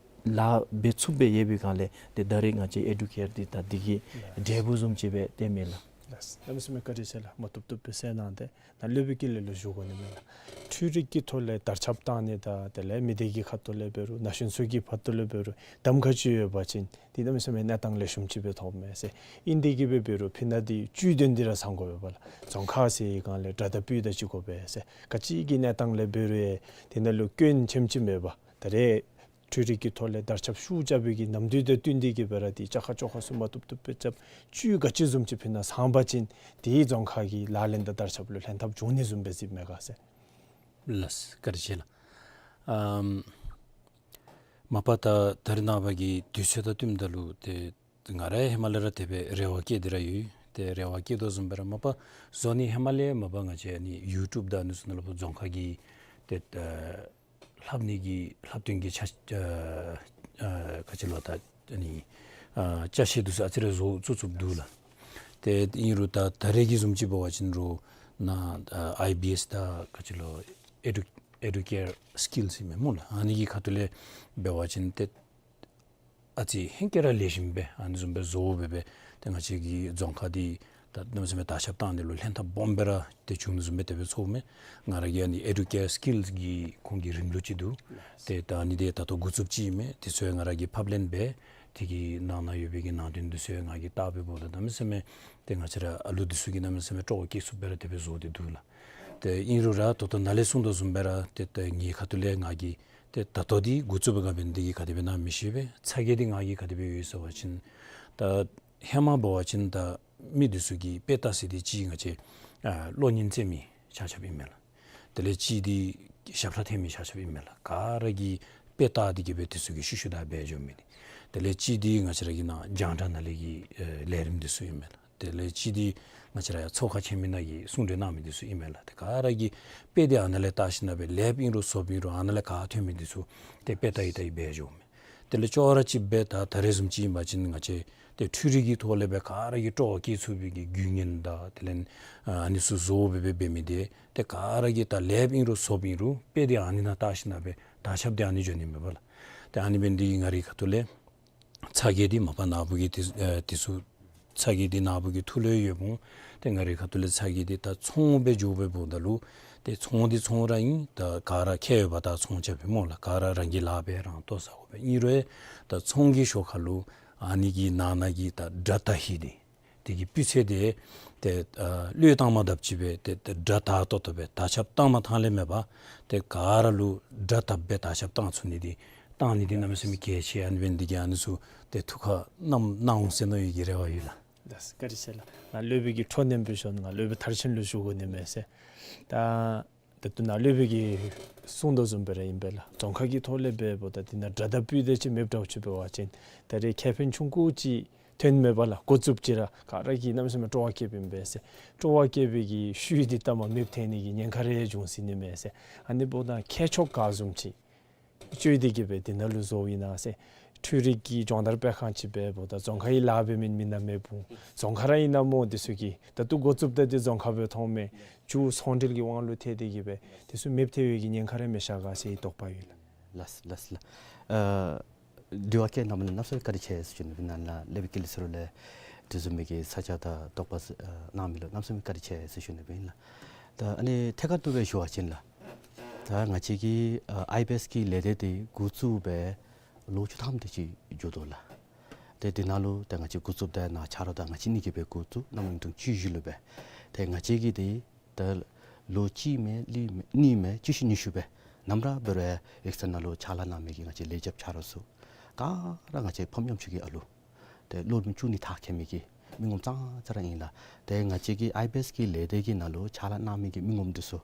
ལཱ་འབད་ཚུགསཔ་སྦེ་ཡོད་པའི་སྒང་ལས་ཏེ་ད་རེས་ང་བཅས་ཨེ་ཌུ་ཀེར་འདི་ད་འདི་གི་འབྲས་བུ་བཟུམ་ཅིག་སྦེ་སྟོནམ་ཨིན་ལགས། ལགས། གནམ་མེད་ས་མེད་བཀའ་དྲིན་ཆེ་ལགས། མ་བཏུབ་བཏུབ་སྦེ་གསན་གནང་སྟེ་ནཱ་སློབ་དཔོན་ཀུན་ལེགས་ལུ་ཞུ་དགོ་ནི་མས་ལགས། འཕྲུལ་རིག་གི་ཐོག་ལས་དར་ཁྱབ་བཏང་ནི་དང་དེ་ལས་མི་སྡེ་གི་ཁ་ཐུག་ལས་འབད་རུང་ན་གཞོན་ཚུ་གི་ཁ་ཐུག་ལས་འབད་རུང་གདམ་ཁ་ཅིག་ཡོད་པ་ཅིན་འདི་གནམ་མེད་ས་མེད་གནས་སྟངས་ལེགས་ཤོམ་ཅིག་སྦེ་ཐོནམ་མས་ཟེར། ཨིན་ཏེ་གི་སྦེ་འབད་རུང་ཕི་ན་འདི་བཅུད་དོན་འདི་ར་ཚང་དགོ་པས་ལགས། རྫོང་ཁག་ཟེར་བའི་སྒང་ལས་དགྲ་དང་སྤུན་དང་གཅིག་དགོ་པས་ཟེར། ག་ཅི་གི་གནས་སྟངས་ལས་འབད་རུང་ཡང་དེ་ནང་ལུ་སྐྱོན་ཆེམ་ཅིག་མེད་པར་ད་རེས་འཕྲུལ་རིག་གི་ཐོག་ལས་དར་ཁྱབ་ཤུགས་རྐྱབ་པའི་གི་ནམ་དུས་དང་བསྟུན་ཏེ་གི་སྦེ་ར་འདི་བཅའ་ཁ་བཅོ་ཁ་ཚུ་མ་བཏུབ་བཏུབ་སྦེ་རྐྱབ། བཅུད་ག་ཅི་བཟུམ་ཅིག་ཕི་ན་ཚང་པ་ཅིན་འདི་རྫོང་ཁག་གི་ལག་ལེན་དང་དར་ཁྱབ་ལུ་ལྷན་ཐབས་འབྱུང་ནི་བཟུམ་སྦེ་གཟིགསཔ་མས་ག་ཟེར། ལགས། བཀའ་དྲིན་ཆེ་ལགས། ཨམ་མ་པ་ད་ད་རེས་ནངས་པ་གི་དུས་ཚོད་དང་བསྟུནམ་ད་ལུ་ཏེ་ང་ར་ཧེ་མ་ལས་ར་དེ་སྦེ་རེ་བ་བསྐྱེད་དེ་ར་ཡོད། ཏེ་རེ་བ་བསྐྱེད་དོ་བཟུམ་སྦེ་ར་མ་པ་བཟོ་ནི་ཧེ་མ་ལས་མ་པ་ང་བཅས་ཨ་ནི་ཡུ་ཊུབ་དང་ཨ་ནི་ཚུ་ནང་ལུ་རྫོང་ཁག་གི་ཏེ་ཨ་ལྷབ་ནི་གི་ལྷབ་སྟོན་གྱི་ཆ་ཨ་ཨ་ག་ཅི་ལོ་ད་ཨ་ནི་ཨ་ཅ་ཆས་འདི་ཚུ་ཨ་ཙི་རེ་བཟོ་བཙུགས་བཙུགསཔ་འདུག་ལགས། ཏེ་ཨིན་རུང་ད་ད་རེས་ཀྱི་བཟུམ་ཅིག་འབད་བ་ཅིན་རུང་ནཱ་ཨ་ཨའི་བི་ཨེསི་དང་ག་ཅི་ལོ་ཨེ་ཌུ་ཨེ་ཌུ་ཀེར་སི་ཀིལ་ཟེར་མི་སྨོ་ལགས། ཨ་ནི་གི་ཁ་ཐུག་ལས་འབད་བ་ཅིན་ཏེ་ཨ་ཙི་ཧེང་སྐལ་ར་ལེགས་ཤོམ་སྦེ་ཨ་ནི་བཟུམ་སྦེ་བཟོ་སྦེ་སྦེ་ཏེ་ང་བཅས་ཀྱི་རྫོང་ཁག་འདི་ད་གནམ་མེད་ས་མེད་དར་ཁྱབ་བཏང་ནི་ལུ་ལྷན་ཐབས་སྦོམ་སྦེ་ར་ཏེ་བྱུང་ནི་བཟུམ་སྦེ་དེ་སྦེ་ཚོརཝ་མས། ང་ར་གི་ཨ་ནི་ཨེ་ཌུ་ཀེར་སི་ཀིལ་གི་ཁོང་གི་རིམ་ལུགས་ཅིག་འདུག། ཏེ་ད་ཨ་ནི་འདི་ད་ལྟོ་འགོ་བཙུགསཔ་ཅིག་ཨིན་མས། དེ་ཚུ་ཡང་ང་ར་གིས་ཕབ་ལེན་འབད་དེ་གི་ནང་ན་ཡོད་པའི་གི་ནང་དོན་འདི་ཚུ་ཡང་ང་གིས་བལྟ་སྦེ་འབདཝ་ད་གནམ་མེད་ས་མེད་ཏེ་ང་བཅས་ར་ཨ་ལུ་འདི་ཚུ་གིས་གནམ་མེད་ས་མེད་སྤྲོ་བ་བསྐྱེད་ཚུགསཔ་སྦེ་ར་དེ་སྦེ་བཟོ་སྟེ་འདུག་ལགས། ཏེ་ཨིན་རུང་ར་ད་ལྟོ་ནཱ་ལས་གསུངས་དོ་བཟུམ་སྦེ་ར་ཏེ་ཏེ་ངེའི་ཁ་ཐུག་ལས་ང་གིས་ཏེ་ད་ལྟོ་འདི་འགོ་བཙུགས་པའི་སྒང་འབད་ནི་འདི་གིས་ག་དེ་སྦེ་ཨིན་ན་མི་ཤེས་པས། ཚ་གྱང་འདི་ང་གིས་ག་དེ་སྦེ་ཡོད་ཟེར་བ་ཅིན་ད་ཧེ་མ་འབད་བ་ཅིན་ད་མི་འདི་ཚུ་གིས་དཔེ་ལྟ་ཟེར་འདི་ཅིག་ང་བཅས་ཨ་གློག་བརྙན་རྩེད་མི་ཆ་ཁྱབ་ཨིན་མས་ལགས། དེ་ལས་གཅིག་འདི་ཞབས་ཁྲ་འཐེན་མི་ཆ་ཁྱབ་ཨིན་མས་ལགས། ག་ར་གིས་དཔེ་ལྟ་སྟེ་གི་སྦེ་འདི་ཚུ་གིས་ཤུལ་ཤུལ་བདའ་འབད་འགྱོ་མི་འདི། དེ་ལས་གཅིག་འདི་ང་བཅས་ར་གི་ནཱ་རྒྱང་བསྒྲགས་ནང་ལས་ཀྱི་ཨེ་ལས་རིམ་འདི་ཚུ་ཨིན་མས་ལགས། དེ་ལས་གཅིག་འདི་ང་བཅས་ར་ཡར་ཚོགས་ཁང་ཆེན་མོའི་ནང་གི་གསུང་གྲོས་གནང་མི་འདི་ཚུ་ཨིན་མས་ལགས། ཏེ་ག་ར་གིས་དཔེ་འདི་ཨ་ནཱ་ལས་བལྟ་ཞིནམ་ལས་ལེགསཔ་ཨིན་རུང་བཙོགཔ་ཨིན་རུང་ཨ་ནཱ་ལས་ག་ཐོན་མི་འདི་ཚུ་ཏེ་དཔེ་ལྟ་ཡི་ལྟ་ཡི་འབད་འགྱོཝ་མས། དེ་ལས་ཅོག་ར་གཅིག་སྦེ་ད་ད་རེས་བཟུམ་ཅིག་ཨིན་པ་ཅིན་ང་བཅས་ཏེ་འཕྲུལ་རིག་གི་ཐོག་ལས་སྦེ་ག་ར་གིས་སྤྲོ་བ་བསྐྱེད་ཚུགས་པའི་གི་རྒྱུ་བརྙན་དང་དེ་ལས་ཨ་ནི་ཚུ་བཟོ་སྦེ་སྦེ་འབད་མི་འདི་ཏེ་ག་ར་གིས་ད་ལེགསཔ་ཨིན་རུང་བཙོགཔ་ཨིན་རུང་དཔེ་འདི་ཨ་ནི་ནང་བལྟ་ཞིནམ་ལས་དར་ཁྱབ་འདི་ཨ་ནི་འགྱོ་ནི་མས་པ་ལགས། ཏེ་ཨ་ནི་འབད་ནི་འདི་གིས་ང་རའི་ཁ་ཐུག་ལས་ཚ་གྱང་འདི་མ་པ་ནཱ་བུ་གིས་འདི་ཨེ་འདི་ཚུ་ཚ་གྱང་འདི་ནཱ་བུ་གི་ཐུགས་ལུ་ཡོདཔ་འོང་། ཏེ་ང་རའི་ཁ་ཐུག་ལས་ཚ་གྱང་འདི་ད་ཚོང་སྦེ་འགྱོ་སྦེ་འབདཝ་ད་ལུ་ཏེ་ཚོང་འདི་ཚོང་ར་ཨིན། ད་ག་ར་ཁེ་ཡོད་པ་ད་ཚོང་རྐྱབ་པས་སྨོ་ལགས། ག་ར་རང་གི་ལཱ་འབད་རང་ལྟོ་བཟའ་དགོ་པས། ཨིན་རུང་ད་ཚོང་གི་ཞོར་ཁ་ལུ་ཨ་ནི་གི་ནང་ན་གི་ད་དགྲ་དང་ཧིང་འདི་དེ་གི་སྤུས་ཚད་འདི་ཏེ་ཨ་བློས་བཏང་མ་དཔ་ཅིག་སྦེ་ཏེ་ཏེ་དགྲ་དར་ཏོག་ཏོ་སྦེ་དར་ཁྱབ་བཏང་མ་བཏང་ལས་མེད་པར་ཏེ་ག་ར་ལུ་དགྲ་དར་སྦེ་དར་ཁྱབ་བཏང་ཚུགས་ནི་འདི་ བཏང་ནི་འདི་གནམ་མེད་ས་མེད་གལ་ཆེ། ཨ་ནི་འབད་ནི་འདི་གིས་ཨ་ནི་ཚུ་ཏེ་ཐུགས་ཁར་བསྣམས་གནང་འོང་ཟེར་མནོ་བའི་གི་རེ་བ་ཡོད་ལགས། ལགས་སོ། བཀའ་དྲིན་ཆེ་ལགས། ང་སློབ་དཔོན་གྱི་འཕྲོ་མཉམ་སྦེ་ཞུ་ནི་ལགས། སློབ་དཔོན་མཐར་ཕྱིན་ལུ་ཞུ་དགོ་ནི་མས་ཟེར། ད་ད་ལྟོ་ནཱ་སློབ་དཔོན་གྱིས་གསུངས་དོ་བཟུམ་སྦེ་ར་ཨིན་པས་ལགས། རྫོང་ཁ་གི་ཐོག་ལས་འབདཝ་ད་འདི་ནང་དགྲ་དང་སྤུན་ཟེར་ཅིག་མེདཔ་འདྲཝ་ཅིག་འབད་བ་ཅིན་ད་རེས་ཁེ་ཕན་ཆུང་ཀུ་ཅིག་ཐོན་མེད་པས་ལགས། འགོ་བཙུགསཔ་ཅིག་ར་ག་ར་གིས་གནམ་མེད་ས་མེད་སྤྲོ་བ་བསྐྱེདཔ་ཨིན་པས་ཟེར། སྤྲོ་བ་བསྐྱེད་པའི་གི་ཤུལ་འདི་ལྟ་མ་མེདཔ་ཐལ་ནི་གི་ཉེན་ཁ་རེ་འབྱུང་སྲིད་ནི་མས་ཟེར། ཨ་ནི་འབདཝ་ད་མཁས་མཆོག་ག་བཟུམ་ཅིག་བཅོལ་ཏེ་གི་སྦེ་འདི་ནང་ལུ་བཟོཝ་ཨིན་ན་ཟེར། འཕྲུལ་རིག་གི་སྦྱོང་བརྡར་སྤེལ་ཁང་ཅིག་འབདཝ་ད་རྫོང་ཁ་གི་ལཱ་འབད་མི་མི་ནང་མེདཔ་འོང་། རྫོང་ཁ་ར་ཨིན་ན་སྨོ། འདི་ཚུ་གིས་ད་ལྟོ་འགོ་བཙུགསཔ་ད་འདི་རྫོང་ཁ་སྦེ་མཐོངམ་མས། མཇུག་ཚོང་འབྲེལ་གྱི་དབང་ལུ་ཐལ་ཏེ་གི་སྦེ་འདི་ཚུ་མེདཔ་ཐལ་བའི་གི་ཉེན་ཁ་རེ་མི་ཤར་ག་ཟེར་དོགས་པ་ཡོད་ལགས། ལགས་ལགས་ལགས། ཨ་དྲི་བ་བཀོད་གནང་མི་ལུ་གནམ་མེད་ས་མེད་བཀའ་དྲིན་ཆེ་ཟེར་ཞུ་ནི་ཨིན་ལགས། སློབ་དཔོན་ཀུན་ལེགས་ཟེར་རུང་ལས་དེ་བཟུམ་མའི་གི་ས་ཆ་དང་དོགས་པ་ཨ་གནང་མི་ལུ་གནམ་མེད་ས་མེད་བཀའ་དྲིན་ཆེ་ཟེར་ཞུ་ནི་ཨིན་ལགས། ད་ཨ་ནི་ཐད་ཀར་དུ་སྦེ་ཞུ་བ་ཅིན་ལགས། ད་ང་བཅས་ཀྱི་ཨ་ཨའི་བི་ཨེསི་གི་ལས་སྡེ་འདི་འགོ་བཙུགས་སྦེ་ལོ་བཅུ་ཐམ་དེ་ཅིག་འགྱོ་དོ་ལགས། ཏེ་འདི་ནང་ལུ་ད་ང་བཅས་འགོ་བཙུགསཔ་ད་ནཱ་ཆ་རོགས་དང་ང་བཅས་གཉིས་ཀྱིས་སྦེ་འགོ་བཙུགས་གནམ་ལོ་ཉིས་སྟོང་བཅུ་བཞི་ལུ་སྦེ། ཏེ་ང་བཅས་ཀྱིས་འདི་ད་ལོ་གཅིག་མེན་གཉིས་མེན་གཉིས་མེན་བཅུ་བཞི་ཉི་ཤུ་སྦེ་ནམ་ར་འབད་རུང་ཡིག་ཚང་ནང་ལུ་ཕྱག་ལཱ་གནང་མི་གི་ང་བཅས་ལས་བྱེདཔ་ཆ་རོགས་ཚུ་ག་ར་ང་བཅས་ཕམ་ཉམ་ཆུང་གི་ཨ་ལུ། ཏེ་སློབ་རིམ་བཅུ་གཉིས་མཐར་འཁྱོལ་མི་གི་མི་ངོམ་ཙང་ཙ་ར་ཨིན་ལགས། ཏེ་ང་བཅས་ཀྱི་ཨའི་བི་ཨེསི་གི་ལས་སྡེ་གི་ནང་ལུ་ཕྱག་ལཱ་གནང་མི་གི་མི་ངོམ་འདི་ཚུ་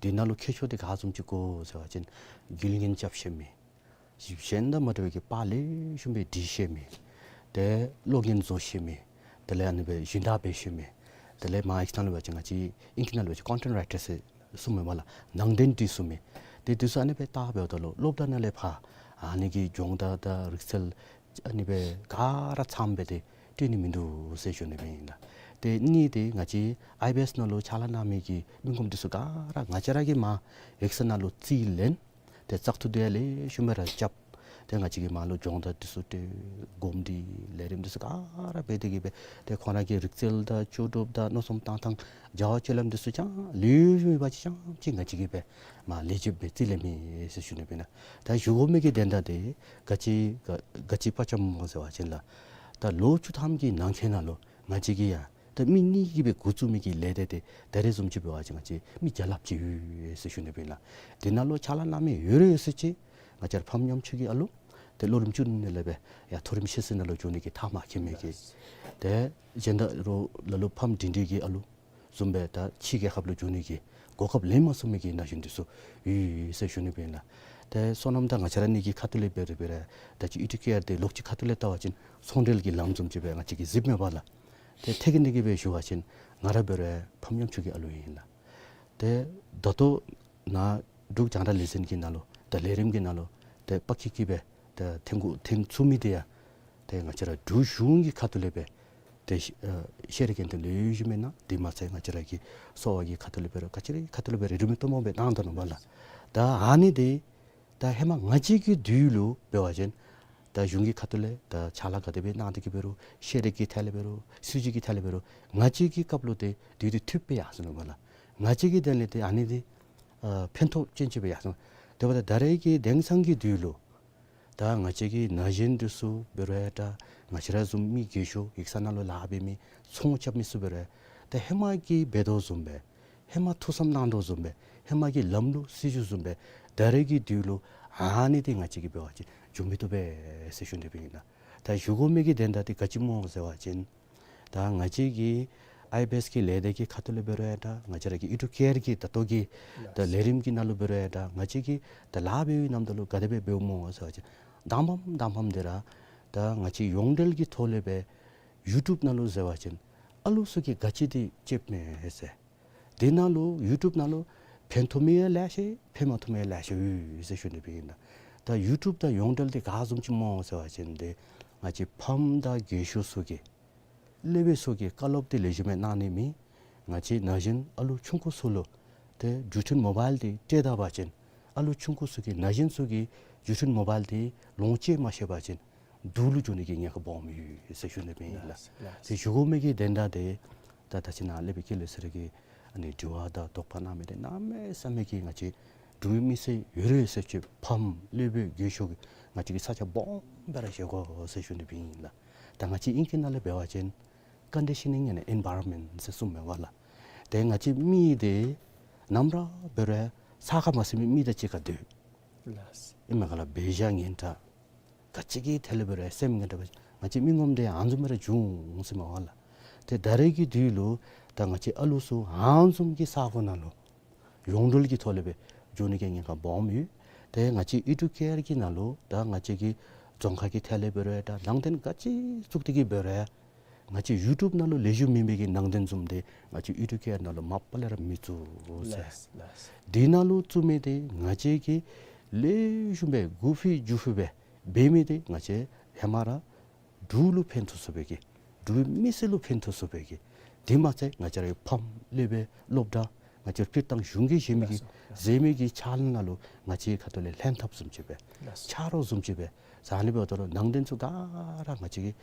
འདི་ནང་ལུ་མཁས་མཆོག་འདི་ག་བཟུམ་ཅིག་དགོ་ཟེར་བ་ཅིན་དགེ་རྒན་རྐྱབ་ཤེས་མི། གཞན་དང་མ་འདྲ་བའི་གི་པར་ལེགས་ཤོམ་སྦེ་འབྲི་ཤེས་མི། ཏེ་ཀློག་མཁན་བཟོ་ཤེས་མི། དེ་ལས་ཨ་ནི་སྦེ་སྦྱིན་བདག་འབད་ཤེས་མི། དེ་ལས་མ་ཨིང་སྐད་ནང་ལུ་འབད་བ་ཅིན་ང་བཅས་ཨིང་སྐད་ནང་ལུ་འབད་བ་ཅིན་ཀོན་ཊེནཊ་རའི་ཊར་ཟེར་གསུངམ་མས་ལགས། ནང་འདྲེན་འབྲི་ཚུགས་མི། ཏེ་འདི་ཚུ་ཨ་ནི་སྦེ་བལྟ་འབདཝ་ད་ལུ་སློབ་གྲྭ་ནང་ལས་ཕར་ཨ་ནི་གི་སྦྱོང་བརྡར་དང་རིག་རྩལ་ཨ་ནི་སྦེ་ག་ར་ཚངམ་སྦེ་ཏེ་སྤྲོད་ནི་མིན་འདུག་ཟེར་ཞུ་ནི་སྦེ་ཨིན་ལགས། ཏེ་གཉིས་འདི་ང་བཅས་ཨའི་བི་ཨེསི་ནང་ལུ་ཕྱག་ལཱ་གནང་མི་གི་མི་ངོམ་འདི་ཚུ་ག་ར་ང་བཅས་ར་གིས་མར་ཡིག་ཚང་ནང་ལུ་རྩིས་ལེན། ཏེ་བཙག་འཐུ་འདི་ཡང་ལེགས་ཤོམ་སྦེ་ར་རྐྱབ། ཏེ་ང་བཅས་ཀྱིས་མར་ལུ་སྦྱོང་བརྡར་འདི་ཚུ་ཏེ་གོམས་འདྲིས་ལས་རིམ་འདི་ཚུ་ག་ར་འབད་དེ་གི་སྦེ་ཏེ་ཁོང་ར་གི་རིག་རྩལ་དང་ལྕོགས་གྲུབ་དང་མནོ་བསམ་བཏང་ཐངས་བྱ་བ་སྤྱོད་ལམ་འདི་ཚུ་ཅང་ལེགས་ཤོམ་ཡོད་པ་ཅིག་ཅང་ཅིག་ང་བཅས་ཀྱིས་སྦེ་མར་ལས་བྱེདཔ་སྦེ་རྩིས་ལེན་མི་ཟེར་ཞུ་ནི་སྦེ་ཨིན་ལགས། ད་ཞུ་དགོ་མི་གི་དོན་དག་འདི་ག་ཅི་ག་ག་ཅི་སྤར་འཁྱམས་སྨོ་ཟེར་བ་ཅིན་ལགས། ད་ལོ་བཅུ་ཐམ་གྱི་ནང་འཁོད་ནང་ལུ་ང་བཅས་ཀྱིས་ཡང་ད་མི་གཉིས་ཀྱིས་སྦེ་འགོ་བཙུགས་མི་གི་ལས་སྡེ་འདི་ད་རེས་བཟུམ་ཅིག་འབད་བ་ཅིན་ང་བཅས་མི་བརྒྱ་ལྷགཔ་ཅིག་ཡོད་ཟེར་ཞུ་ནི་སྦེ་ཨིན་ལགས། འདི་ནང་ལུ་ཕྱག་ལཱ་གནང་མི་ཡོད་རུང་ཡོད་ས་ཅིག་ང་བཅས་ར་ཕམ་ཉམ་ཆུང་གི་ཨ་ལུ་ཏེ་སློབ་རིམ་བཅུ་གཉིས་ལས་སྦེ་ཡར་མཐོ་རིམ་ཤེས་ཚད་ནང་ལུ་འགྱོ་ནི་གི་མཐར་མ་འཁྱོལ་མི་གི། ཏེ་གཞན་དང་རོགས་ལ་ལུ་ཕམ་འབྲིང་འབྲིང་གི་ཨ་ལུ་བཟུམ་སྦེ་ད་ཕྱི་རྒྱལ་ཁབ་ལུ་འགྱོ་ནི་གི་གོ་སྐབས་ལེན་མ་ཚུགས་མི་གི་ན་གཞོན་འདི་ཚུ་ཡོད་ཟེར་ཞུ་ནི་སྦེ་ཨིན་ལགས། ཏེ་སོ་ནམ་དང་ང་བཅས་ར་གཉིས་ཀྱི་ཁ་ཐུག་ལས་འབད་རུང་འབད་རུང་ད་ཅི་ཨི་ཌུ་ཀེར་འདི་ལོགས་ཅིག་ཁ་ཐུག་ལས་བལྟ་བ་ཅིན་ཚོང་འབྲེལ་གྱི་ལམ་བཟུམ་ཅིག་སྦེ་ང་བཅས་ཀྱིས་གཟིགསཔ་མས་པ་ལགས། ཏེ་ཐད་ཀར་ནང་གི་སྦེ་ཞུ་བ་ཅིན་ང་ར་འབད་རུང་ཕམ་ཉམ་ཆུང་གི་ཨ་ལུ་ཨིན་ལགས། ཏེ་ད་ལྟོ་ནཱ་འབྲུག་རྒྱང་བསྒྲགས་ལས་འཛིན་གྱི་ནང་ལུ་ད་ལས་རིམ་གྱི་ནང་ལུ་ཏེ་པ་ཁི་ཁི་སྦེ་ཏེ་འཐོན་འགོ་འཐོན་ཚུགས་མི་འདི་ཡང་ཏེ་ང་བཅས་ར་འབྲུག་གཞུང་གི་ཁ་ཐུག་ལས་སྦེ་ཏེ་ཤེས་རིག་འགན་འདུན་ལེགས་ཤོམ་གནང་། དེ་མ་ཚད་ང་བཅས་ར་གི་གསོ་བ་གི་ཁ་ཐུག་ལས་འབད་རུང་ག་ཅི་ར་གི་ཁ་ཐུག་ལས་འབད་རུང་རིན་མེད་སྟོང་པ་སྦེ་གནང་དོ་ནུག་པ་ལགས། ད་ཨ་ནི་འདི་ད་ཧེ་མ་ང་བཅས་ཀྱི་དུས་ལུ་འབད་བ་ཅིན་ད་གཞུང་གི་ཁ་ཐུག་ལས་ད་ཕྱག་ལཱ་ག་དེ་སྦེ་གནང་སྟེ་གི་འབད་རུང་ཤེས་རིག་གི་ཐད་ལས་འབད་རུང་སྲིད་བྱུས་ཀྱི་ཐད་ལས་འབད་རུང་ང་བཅས་ཀྱི་སྐབས་ལུ་ཏེ་དུས་འདི་འཐུསཔ་སྦེ་ཡར་སོ་ནུག་པ་ལགས། ང་བཅས་ཀྱི་དོན་ལས་ཏེ་ཨ་ནི་འདི་ཨ་ཕན་ཐོགས་ཅན་ཅིག་སྦེ་ཡར་སོ་ནུག། དེ་འབདཝ་ད་ད་རེས་ཀྱི་དེང་སང་གི་དུས་ལུ་ད་ང་བཅས་ཀྱི་ན་གཞོན་འདི་ཚུ་འབད་རུང་ཡང་ད་ང་བཅས་ར་བཟུམ་མི་རྒས་ཤོས་ཡིག་ཚང་ནང་ལུ་ལཱ་འབད་མི་ཚོང་རྐྱབ་མི་ཚུ་འབད་རུང་ཡང་ད་ཧེ་མ་གི་འབད་དོ་བཟུམ་སྦེ་ཧེ་མ་ཐུགས་བསམ་གནང་དོ་བཟུམ་སྦེ་ཧེ་མ་གི་ལམ་ལུགས་སྲིད་བྱུས་བཟུམ་སྦེ་ད་རེས་ཀྱི་དུས་ལུ་ཨ་ནི་འདི་ང་བཅས་ཀྱིས་འབད་བ་ཅིན་འགྱོ་མི་བཏུབ་པས་ཟེར་ཞུ་ནི་སྦེ་ཨིན་ལགས། ད་ཞུ་དགོ་མི་གི་དོན་དག་འདི་ག་ཅི་སྨོ་ཟེར་བ་ཅིན་ད་ང་བཅས་ཀྱི་ཨའི་བི་ཨེསི་གི་ལས་སྡེ་གི་ཁ་ཐུག་ལས་འབད་རུང་ཡང་ད་ང་བཅས་ར་གི་ཨི་ཌུ་ཀེར་གྱི་ད་ལྟོ་གི་ད་ལས་རིམ་གྱི་ནང་ལུ་འབད་རུང་ཡང་ད་ང་བཅས་ཀྱིས་ད་ལཱ་འབད་བའི་ནམ་ད་ལུ་ག་དེ་སྦེ་འབདཝ་སྨོ་ཟེར་བ་ཅིན་དང་པམ་དང་པམ་འདི་ར་ད་ང་བཅས་ཡོངས་འབྲེལ་གྱི་ཐོག་ལས་སྦེ་ཡུ་ཊུབ་ནང་ལུ་ཟེར་བ་ཅིན་ཨ་ལུ་ཚུ་གིས་ག་ཅི་འདི་ཅིག་མེད་ཟེར། དེ་ནང་ལུ་ཡུ་ཊུབ་ནང་ལུ་ཕན་ཐོགས་མི་ཡང་ལེ་ཤ་ཕན་མ་ཐོགས་མི་ཡང་ལེ་ཤ་ཡོད་ཟེར་ཞུ་ནི་སྦེ་ཨིན་ལགས། ད་ཡུ་ཊུབ་དང་ཡོངས་འབྲེལ་འདི་ག་བཟུམ་ཅིག་སྨོ་ཟེར་བ་ཅིན་འདི་ང་བཅས་ཕམ་དང་རྒས་ཤོས་ཚུ་གིས་སློབ་དཔོན་ཚུ་གིས་བཀའ་སློབ་འདི་ལེགས་ཤོམ་སྦེ་གནང་ནི་མེད། ང་བཅས་ན་གཞོན་ཨ་ལུ་ཆུང་ཀུ་ཚུ་ལུ་ཏེ་འགྲུལ་འཕྲིན་མོ་བཱའིལ་འདི་སྤྲོད་ད་པ་ཅིན་ཨ་ལུ་ཆུང་ཀུ་ཚུ་གིས་ན་གཞོན་ཚུ་གིས་འགྲུལ་འཕྲིན་མོ་བཱའིལ་འདི་ལོངས་སྤྱོད་མ་ཤེས་པ་ཅིན་སྡུག་ལུ་འགྱོ་ནི་གི་ཉེན་ཁ་སྦོམ་ཡོད་ཟེར་ཞུ་ནི་སྦེ་ཨིན་ལགས། ལགས། ཏེ་ཞུ་དགོ་མི་གི་དོན་དག་འདི་ད་ད་ཅི་ནཱ་སློབ་དཔོན་ཀུན་ལེགས་ཟེར་ར་གིས་ཨ་ནི་དྲི་བ་དང་དོགས་པ་གནང་མི་འདི་གནམ་མེད་ས་མེད་ཀྱི་ང་བཅས་འབྲུག་མི་སེར་ཡོད་རུང་ཡོད་ས་ཅིག་ཕམ་སློབ་དཔོན་རྒས་ཤོས་ཀྱི་ང་བཅས་ཀྱིས་ས་ཆ་སྦོམ་སྦེ་ར་བཞེས་དགོ་ཟེར་ཞུ་ནི་སྦེ་ཨིན་ལགས། ད་ང་བཅས་ཨིང་སྐད་ནང་ལས་འབད་བ་ཅིན་ཀོན་ཌི་ཤ་ནིང་ཨེནཌ་ཨེན་བཱའི་རོན་མེནཊ་ཟེར་གསུངམ་མས་པ་ལགས། ཏེ་ང་བཅས་མི་འདི་ནམ་ར་འབད་རུང་ས་ཁར་མ་ཟིན་པའི་མི་དང་གཅིག་ཁར་སྡོད། ལགས། ཨིན་མས་ག་ལགས། འབད་བཞག་ངན་དྲགས། ག་ཅི་གི་ཐད་ལས་འབད་རུང་སེམས་ངན་དྲགས་སྦེ་ང་བཅས་མི་ངོམ་འདི་ཨ་ནི་བཟུམ་སྦེ་ར་འབྱུང་ཟེར་མས་པ་ལགས། ཏེ་ད་རེས་ཀྱི་དུས་ལུ་ད་ང་བཅས་ཨ་ལུ་ཚུ་ཨ་ནི་བཟུམ་གྱི་ས་གོ་ནང་ལུ་ཡོངས་འབྲེལ་གྱི་ཐོག་ལས་སྦེ་འགྱོ་ནི་གི་ཉེན་ཁ་སྦོམ་ཡོད། ཏེ་ང་བཅས་ཨེ་ཌུ་ཀེར་གྱི་ནང་ལུ་ད་ང་བཅས་ཀྱི་རྫོང་ཁག་གི་ཐད་ལས་འབད་རུང་ཡང་ད་ནང་རྟེན་ག་ཅི་བཙུགས་ཏེ་གི་འབད་རུང་ཡང་ང་བཅས་ཡུ་ཊུབ་ནང་ལུ་ལེགས་ཤོམ་མེན་པའི་གི་ནང་རྟེན་བཟུམ་འདི་ང་བཅས་ཨེ་ཌུ་ཀེར་ནང་ལུ་མ་པ་ལས་ར་མི་བཙུགས་ཟེར། ལགས་ལགས། འདི་ནང་ལུ་བཙུགས་མི་འདི་ང་བཅས་ཀྱིས་ལེགས་ཤོམ་སྦེ་དགུ་ཕི་བཅུ་ཕི་སྦེ་འབད་མི་འདི་ང་བཅས་ཧེ་མ་ར་འབྲུག་ལུ་ཕན་ཐོགས་ཚུགས་པའི་གི་འབྲུག་མི་སེར་ལུ་ཕན་ཐོགས་ཚུགས་པའི་གི། དེ་མ་ཚད་ང་བཅས་རའི་ཕམ་ལས་སྦེ་སློབ་གྲྭ་ང་བཅས་སྤྱིར་བཏང་གཞུང་གིས་བཞེས་མི་གི་ལགས་སོ། ལགས་སོ། བཞེས་མི་གི་ཕྱག་ལཱ་ནང་ལུ་ང་བཅས་ཁ་ཐུག་ལས་ལྷན་ཐབས་བཟུམ་ཅིག་སྦེ་ལགས་སོ། ཆ་རོགས་བཟུམ་ཅིག་སྦེ་ཟ་ནི་འབདཝ་ད་ལུ་ནང་རྟེན་ཚུ་ག་ར་ང་བཅས་ཀྱིས་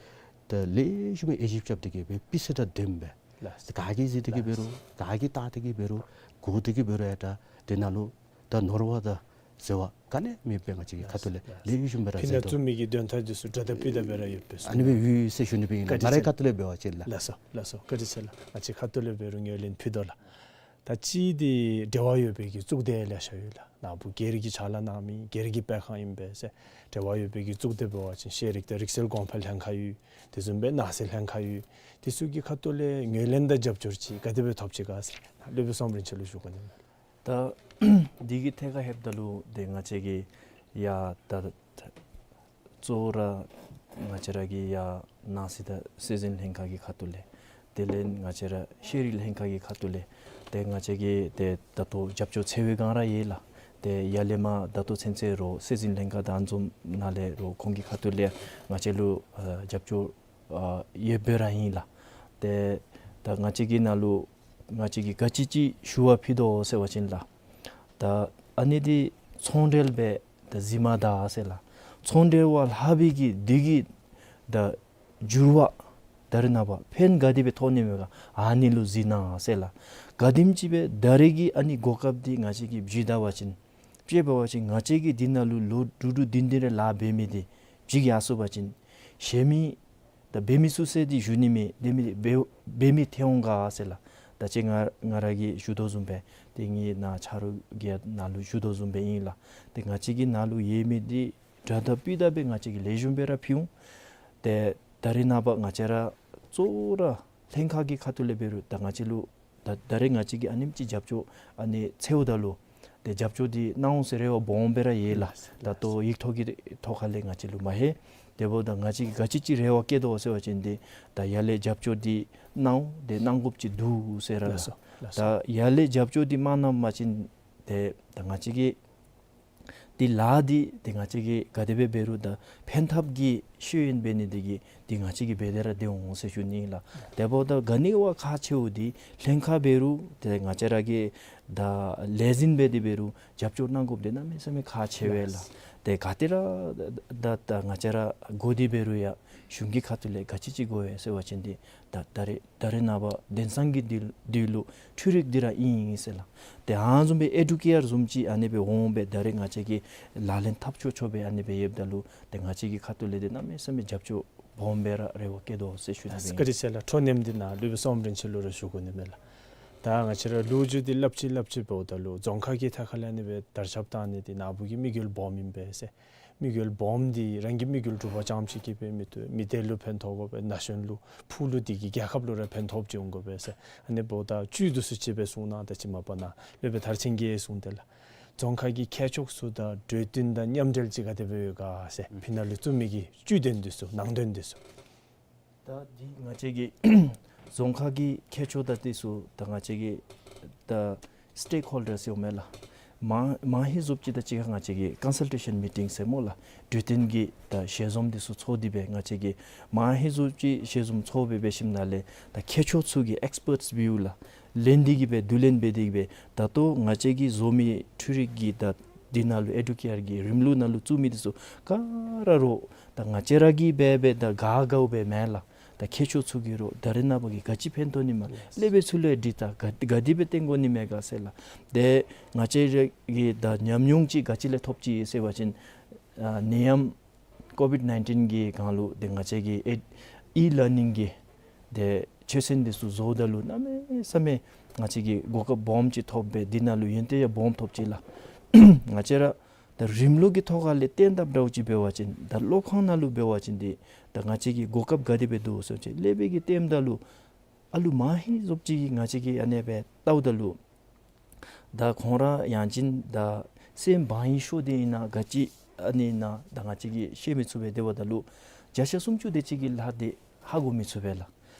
ད་ལེགས་ཤོམ་སྦེ་དབྱེ་ཞིབ་རྐྱབ་སྟེ་གི་སྦེ་སྤུས་ཚད་དང་ལྡནམ་སྦེ་ལགས་སོ། ག་གིས་གཟིགས་ཏེ་གི་འབད་རུང་ག་གིས་བལྟ་སྟེ་གི་འབད་རུང་གོ་སྟེ་གི་འབད་རུང་ཡང་ད་དེ་ནང་ལུ་ད་ནོར་བ་དང་ཟད་པ་ག་ནི་མེདཔ་སྦེ་ང་བཅས་ཀྱི་ཁ་ཐུག་ལས་ལེགས་ཤོམ་སྦེ་ར་ཕི་ནཱ་མཛད་དོ། བཙུགས་མི་གི་དོན་དག་འདི་ཚུ་འདྲ་དང་སྤུས་དག་སྦེ་ར་ཡོད་པས་ཟེར། ཨ་ནི་སྦེ་ཡོད་ཟེར་ཞུ་ནི་སྦེ་ཨིན་ལགས། བཀའ་དྲིན་ཆེ། ང་རའི་ཁ་ཐུག་ལས་འབད་བ་ཅིན་ལགས། ལགས་སོ་ལགས་སོ། བཀའ་དྲིན་ཆེ་ལགས། ང་བཅས་ཁ་ཐུག་ལས་འབད་རུང་ངོས་ལེན་ཕུལ་དོ་ལགས། ད་ཅི་འདི་འབྲེལ་བ་ཡོད་པའི་གི་གཙུག་སྡེ་ལེ་ཤ་ཡོད་ལགས། ནཱ་བུ་སྒེར་གྱི་ཕྱག་ལཱ་གནང་མི་སྒེར་གྱི་སྤེལ་ཁང་ཨིན་པས་ཟེར། འབྲེལ་བ་ཡོད་པའི་གི་གཙུག་སྡེ་འབད་བ་ཅིན་ཤེས་རིག་དང་རིག་རྩལ་གོང་འཕེལ་ལྷན་ཁག་ཡོད། དེ་བཟུམ་སྦེ་ནང་སྲིད་ལྷན་ཁག་ཡོད། དེ་ཚུ་གི་ཁ་ཐུག་ལས་ངོས་ལེན་དང་རྒྱབ་སྐྱོར་ཅིག་ག་དེ་སྦེ་ཐོབ་ཅི་ག་ཟེར་སློབ་དཔོན་བསམ་རིན་ཆེན་ལུ་ཞུ་དགོ་ནི་མས། ད་འདི་གི་ཐད་ཁར་ལྷོདཔ་ད་ལུ་ཏེ་ང་བཅས་ཀྱིས་ཡ་ད་གཙོ་བོ་ར་ང་བཅས་ར་གི་ཡ་ནང་སྲིད་དང་སྲོལ་འཛིན་ལྷན་ཁག་གི་ཁ་ཐུག་ལས་དེ་ལས་ང་བཅས་ར་ཤེས་རིག་ལྷན་ཁག་གི་ཁ་ཐུག་ལས་ཏེ་ང་བཅས་ཀྱིས་ཏེ་ད་ལྟོ་རྒྱབ་སྐྱོར་འཚོལ་བའི་སྒང་ར་ཡོད་ལགས། ཏེ་ཡར་ལས་མར་ད་ལྟོ་ཚུན་ཚོད་ར་སྲོལ་འཛིན་ལྷན་ཁག་དང་འཛོམས་ནང་ལས་ར་ཁོང་གི་ཁ་ཐུག་ལས་ང་བཅས་ལུ་ཨ་རྒྱབ་སྐྱོར་ཨ་ཡོདཔ་སྦེ་ར་ཨིན་ལགས། ཏེ་ད་ང་བཅས་ཀྱི་ནང་ལུ་ང་བཅས་ཀྱིས་ག་ཅི་ཅིག་ཞུ་བ་ཕུལ་དོ་ཟེར་བ་ཅིན་ལགས། ད་ཨ་ནི་འདི་ཚོང་འབྲེལ་སྦེ་ད་གཟིགས་མ་ད་ཟེར་ལགས། ཚོང་འབྲེལ་བ་ལྷག་པའི་གི་འདི་གི་ད་འགྱུར་བ་ད་རེས་ནངས་པ་ཕན་ག་དེ་སྦེ་ཐོགས་ནི་མས་ག་ཨ་ནི་ལུ་གཟིགས་གནང་ཟེར་ལགས། ག་དེམ་ཅིག་སྦེ་ད་རེས་ཀྱི་ཨ་ནི་གོ་སྐབས་འདི་ང་བཅས་ཀྱིས་བརྒྱུད་ད་བ་ཅིན་དཔྱེ་འབད་བ་ཅིན་ང་བཅས་ཀྱིས་འདི་ནང་ལུ་ལོ་དྲུག་དྲུག་བདུན་བདུན་རེ་ལཱ་འབད་མི་འདི་བརྗེད་ཡར་སོ་བ་ཅིན་གཞན་མི་ད་འབད་མི་ཚུ་ཟེར་འདི་ཞུ་ནི་མེད། འབད་མི་འབད་འབད་མི་ཐོན་འོང་ག་ཟེར་ལགས། ད་ཅི་ང་ང་ར་གིས་ཞུ་དོ་བཟུམ་སྦེ་ཏེ་ངེའི་ནཱ་ཆ་རོགས་ཀྱི་ནང་ལུ་ཞུ་དོ་བཟུམ་སྦེ་ཨིན་ལགས། ཏེ་ང་བཅས་ཀྱི་ནང་ལུ་ཡོད་མི་འདི་འདྲ་དང་སྤུས་དག་སྦེ་ང་བཅས་ཀྱིས་ལེགས་ཤོམ་སྦེ་ར་ཕུལ་འོང་། ཏེ་ད་རེས་ནངས་པ་ང་བཅས་ར་གཙོ་བོ་ར་ལྷན་ཁག་གི་ཁ་ཐུག་ལས་འབད་རུང་ད་ང་བཅས་ལུ་ད་ད་རེས་ང་བཅས་ཀྱིས་ཨ་ནེམ་ཅིག་རྒྱབ་སྐྱོར་ཨ་ནི་འཚོལཝ་ད་ལུ་ཏེ་རྒྱབ་སྐྱོར་འདི་གནང་འོང་ཟེར་རེ་བ་སྦོམ་སྦེ་ར་ཡོད་ལགས། ལགས་སོ། ད་ལྟོ་ཡིག་ཐོག་གི་ཐོག་ཁ་ལས་ང་བཅས་ལུ་མ་ལྷོད། དེ་འབདཝ་ད་ང་བཅས་ཀྱིས་ག་ཅི་ཅིག་རེ་བ་བསྐྱེད་དོ་ཟེར་བ་ཅིན་འདི་ད་ཡར་ལས་རྒྱབ་སྐྱོར་འདི་གནང་འོང་ཏེ་གནང་དགོཔ་ཅིག་འདུག་ཟེར་ར་ལགས། ལགས་སོ་ལགས་སོ། ད་ཡར་ལས་རྒྱབ་སྐྱོར་འདི་མ་གནང་པ་ཅིན་ཏེ་ད་ང་བཅས་ཀྱི་འདི་ལཱ་འདི་ཏེ་ང་བཅས་ཀྱིས་ག་དེ་སྦེ་འབད་རུང་ད་ཕན་ཐབས་ཀྱི་ཤེས་ཡོན་འབད་ནི་འདི་གིས་འདི་ང་བཅས་ཀྱིས་འབད་དེ་ར་སྡོད་འོང་ཟེར་ཞུ་ནི་ཨིན་ལགས། དེ་འབདཝ་ད་ག་ནི་བ་ཁག་ཆེཝ་འདི་ལྷན་ཁག་འབད་རུང་ཏེ་ང་བཅས་ར་གིས་ད་ལས་འཛིན་འབད་དེ་འབད་རུང་རྒྱབ་སྐྱོར་གནང་དགོཔ་འདི་གནམ་མེད་ས་མེད་ཁག་ཆེ་བས་ལགས། ཏེ་ག་ཏེ་ར་ད་ད་ང་བཅས་ར་དགོ་དེ་འབད་རུང་ཡང་གཞུང་གི་ཁ་ཐུག་ལས་ག་ཅི་ཅིག་དགོ་པས་ཟེར་བ་ཅིན་འདི་ད་ད་རེས་ད་རེས་ནངས་པ་དེང་སང་གི་འདི་འདི་ལུ་འཕྲུལ་རིག་འདི་ར་ཨིན་ཟེར་ལགས། ཏེ་ཨ་ནི་བཟུམ་སྦེ་ཨེ་ཌུ་ཀེར་བཟུམ་ཅིག་ཨ་ནི་སྦེ་འོང་སྦེ་ད་རེས་ང་བཅས་ཀྱིས་ལག་ལེན་འཐབ་ཆོག་ཆོག་སྦེ་ཨ་ནི་སྦེ་ཡོདཔ་ད་ལུ་ཏེ་ང་བཅས་ཀྱི་ཁ་ཐུག་ལས་འདི་གནམ་མེད་ས་མེད་རྒྱབ་སྐྱོར་སྦོམ་སྦེ་ར་རེ་བ་བསྐྱེད་དོ་ཟེར་ཞུ་ནི་ཨིན། བཀའ་དྲིན་ཆེ་ལགས། འཕྲོ་མཉམ་འདི་ནཱ་སློབ་དཔོན་བསམ་རིན་ཆེན་ལུ་ར་ཞུ་དགོ་ནི་མས་ལགས། ད་ང་བཅས་ར་ལོ་རྒྱུས་འདི་སླབ་ཅི་སླབ་ཅི་འབདཝ་ད་ལུ་རྫོང་ཁག་གི་ཐད་ཁ་ལས་ཨ་ནི་སྦེ་དར་ཁྱབ་བཏང་ནི་འདི་ནཱ་བུ་གི་དམིགས་ཡུལ་སྦོམ་ཨིན་པས་ཟེར། དམིགས་ཡུལ་སྦོམ་འདི་རང་གི་དམིགས་ཡུལ་སྒྲུབ་པ་རྐྱངམ་ཅིག་གིས་སྦེ་མི་བཏུབ། མི་སྡེ་ལུ་ཕན་ཐོགས་དགོ་པས། ན་གཞོན་ལུ་ཕུགས་ལུ་དེ་གིས་རྒྱལ་ཁབ་ལུ་ར་ཕན་ཐོགསཔ་ཅིག་འོང་དགོ་པས་ཟེར། ཨ་ནི་འབདཝ་ད་བཅུད་འདི་ཚུ་ཅིག་སྦེ་གསུང་གནང་། ད་ཅི་མ་པ་ནཱ་སློབ་དཔོན་མཐར་ཕྱིན་གྱིས་གསུངས་ཏེ་ལགས། རྫོང་ཁག་གི་ཁྱད་ཕྱོགས་ཚུ་དང་གྲོས་བསྟུན་དང་མཉམ་འབྲེལ་ཅིག་ག་དེ་སྦེ་ཡོད་ག་ཟེར། ཕི་ནཱ་ལུ་བཙུགས་མི་གི་བཅུད་དོན་འདི་ཚུ་ནང་དོན་འདི་ཚུ། ད་འདི་ང་བཅས་ཀྱི་རྫོང་ཁག་གི་ཁྱད་ཆོས་དང་འདི་ཚུ་ད་ང་བཅས་ཀྱི་ད་སི་ཊེཀ་ཧོལ་ཌར་ཟེར་འོང་མས་ལགས། མང་མང་ཧེང་བཟུམ་ཅིག་དང་གཅིག་ཁར་ང་བཅས་ཀྱིས་ཀོན་སཱལ་ཊེ་ཤཱན་མི་ཊིང་ཟེར་སྨོ་ལགས། གྲོས་བསྟུན་གྱི་ད་ཞལ་འཛོམས་འདི་ཚུ་ཚོགས་ཏེ་སྦེ་ང་བཅས་ཀྱིས་མང་ཧེང་བཟུམ་ཅིག་ཞལ་འཛོམས་ཚོགས་སྦེ་འབད་ཞིནམ་ལས་ད་ཁྱད་ཆོས་ཚུ་གི་ཨེགསི་པརཊསི་བིའུ་ལགས། ལེན་ཏེ་གི་སྦེ་བསྡུ་ལེན་འབད་དེ་གི་སྦེ་ད་ལྟོ་ང་བཅས་ཀྱི་འཛོམས་མི་འཕྲུལ་རིག་གི་ད་འདི་ནང་ལུ་ཨེ་ཌུ་ཀེར་གྱི་རིམ་ལུགས་ནང་ལུ་བཙུགས་མི་འདི་ཚུ་ག་ར་རོགས་ད་ང་བཅས་ར་གིས་འབད་འབད་ད་ག་དགའཝ་སྦེ་མེན་ལགས། ད་ཁྱད་ཆོས་ཚུ་གི་རོགས་ད་རེས་ནངས་པ་གི་ག་ཅི་ཕན་ཐོགས་ནི་མས། ལེགས་སྦེ་ཚུ་ལུ་འདི་ད་ག་ག་དེ་སྦེ་བཏོན་དགོ་ནི་མས་ག་ཟེར་ལགས། ཏེ་ང་བཅས་ར་གིས་ད་ཉམས་མྱོང་ཅིག་ག་ཅི་ལས་ཐོབ་ཅི་ཟེར་བ་ཅིན་ཨ་ནད་ཡམས་ཀོ་བིཌ་ནའིན་ཊིན་གྱི་སྒང་ལུ་ཏེ་ང་བཅས་ཀྱིས་ཨེ་ཨི་ལར་ནིང་གི་ཏེ་ཆོས་ཚན་འདི་ཚུ་བཟོཝ་ད་ལུ་གནམ་མེད་ས་མེད་ང་བཅས་ཀྱིས་གོ་སྐབས་སྦོམ་ཅིག་ཐོབ་སྦེ་འདི་ནང་ལུ་ཡོན་ཏན་ཡང་སྦོམ་ཐོབ་ཅི་ལགས། ང་བཅས་ར་ ད་རིམ་ལུགས་ཀྱི་ཐོག་ཁ་ལས་བསྟན་དཔ་འདྲཝ་ཅིག་འབད་བ་ཅིན་ད་སློབ་ཁང་ནང་ལུ་འབད་བ་ཅིན་འདི་ད་ང་བཅས་ཀྱི་གོ་སྐབས་ག་དེ་སྦེ་འདུག་ཟེར་བ་ཅིན་ཀླད་པའི་གི་ལྟདམོ་ད་ལུ་ཨ་ལུ་མ་ཧེ་བཟུམ་ཅིག་གིས་ང་བཅས་ཀྱིས་ཨ་ནེ་སྦེ་བལྟཝ་ད་ལུ་ད་ཁོང་ར་ཡང་ཅིན་ད་སེམས་བག་ཡངས་ཤོས་འདི་ཨིན་ན་ག་ཅི་ཨ་ནི་ཨིན་ན་ད་ང་བཅས་ཀྱིས་ཤེས་མི་ཚུགས་པས། དེ་འབདཝ་ད་ལུ་བརྒྱ་ཆ་སུམ་ཅུ་དེ་ཅིག་གི་ལཱ་འདི་ཧ་གོ་མི་ཚུགས་པས་ལགས།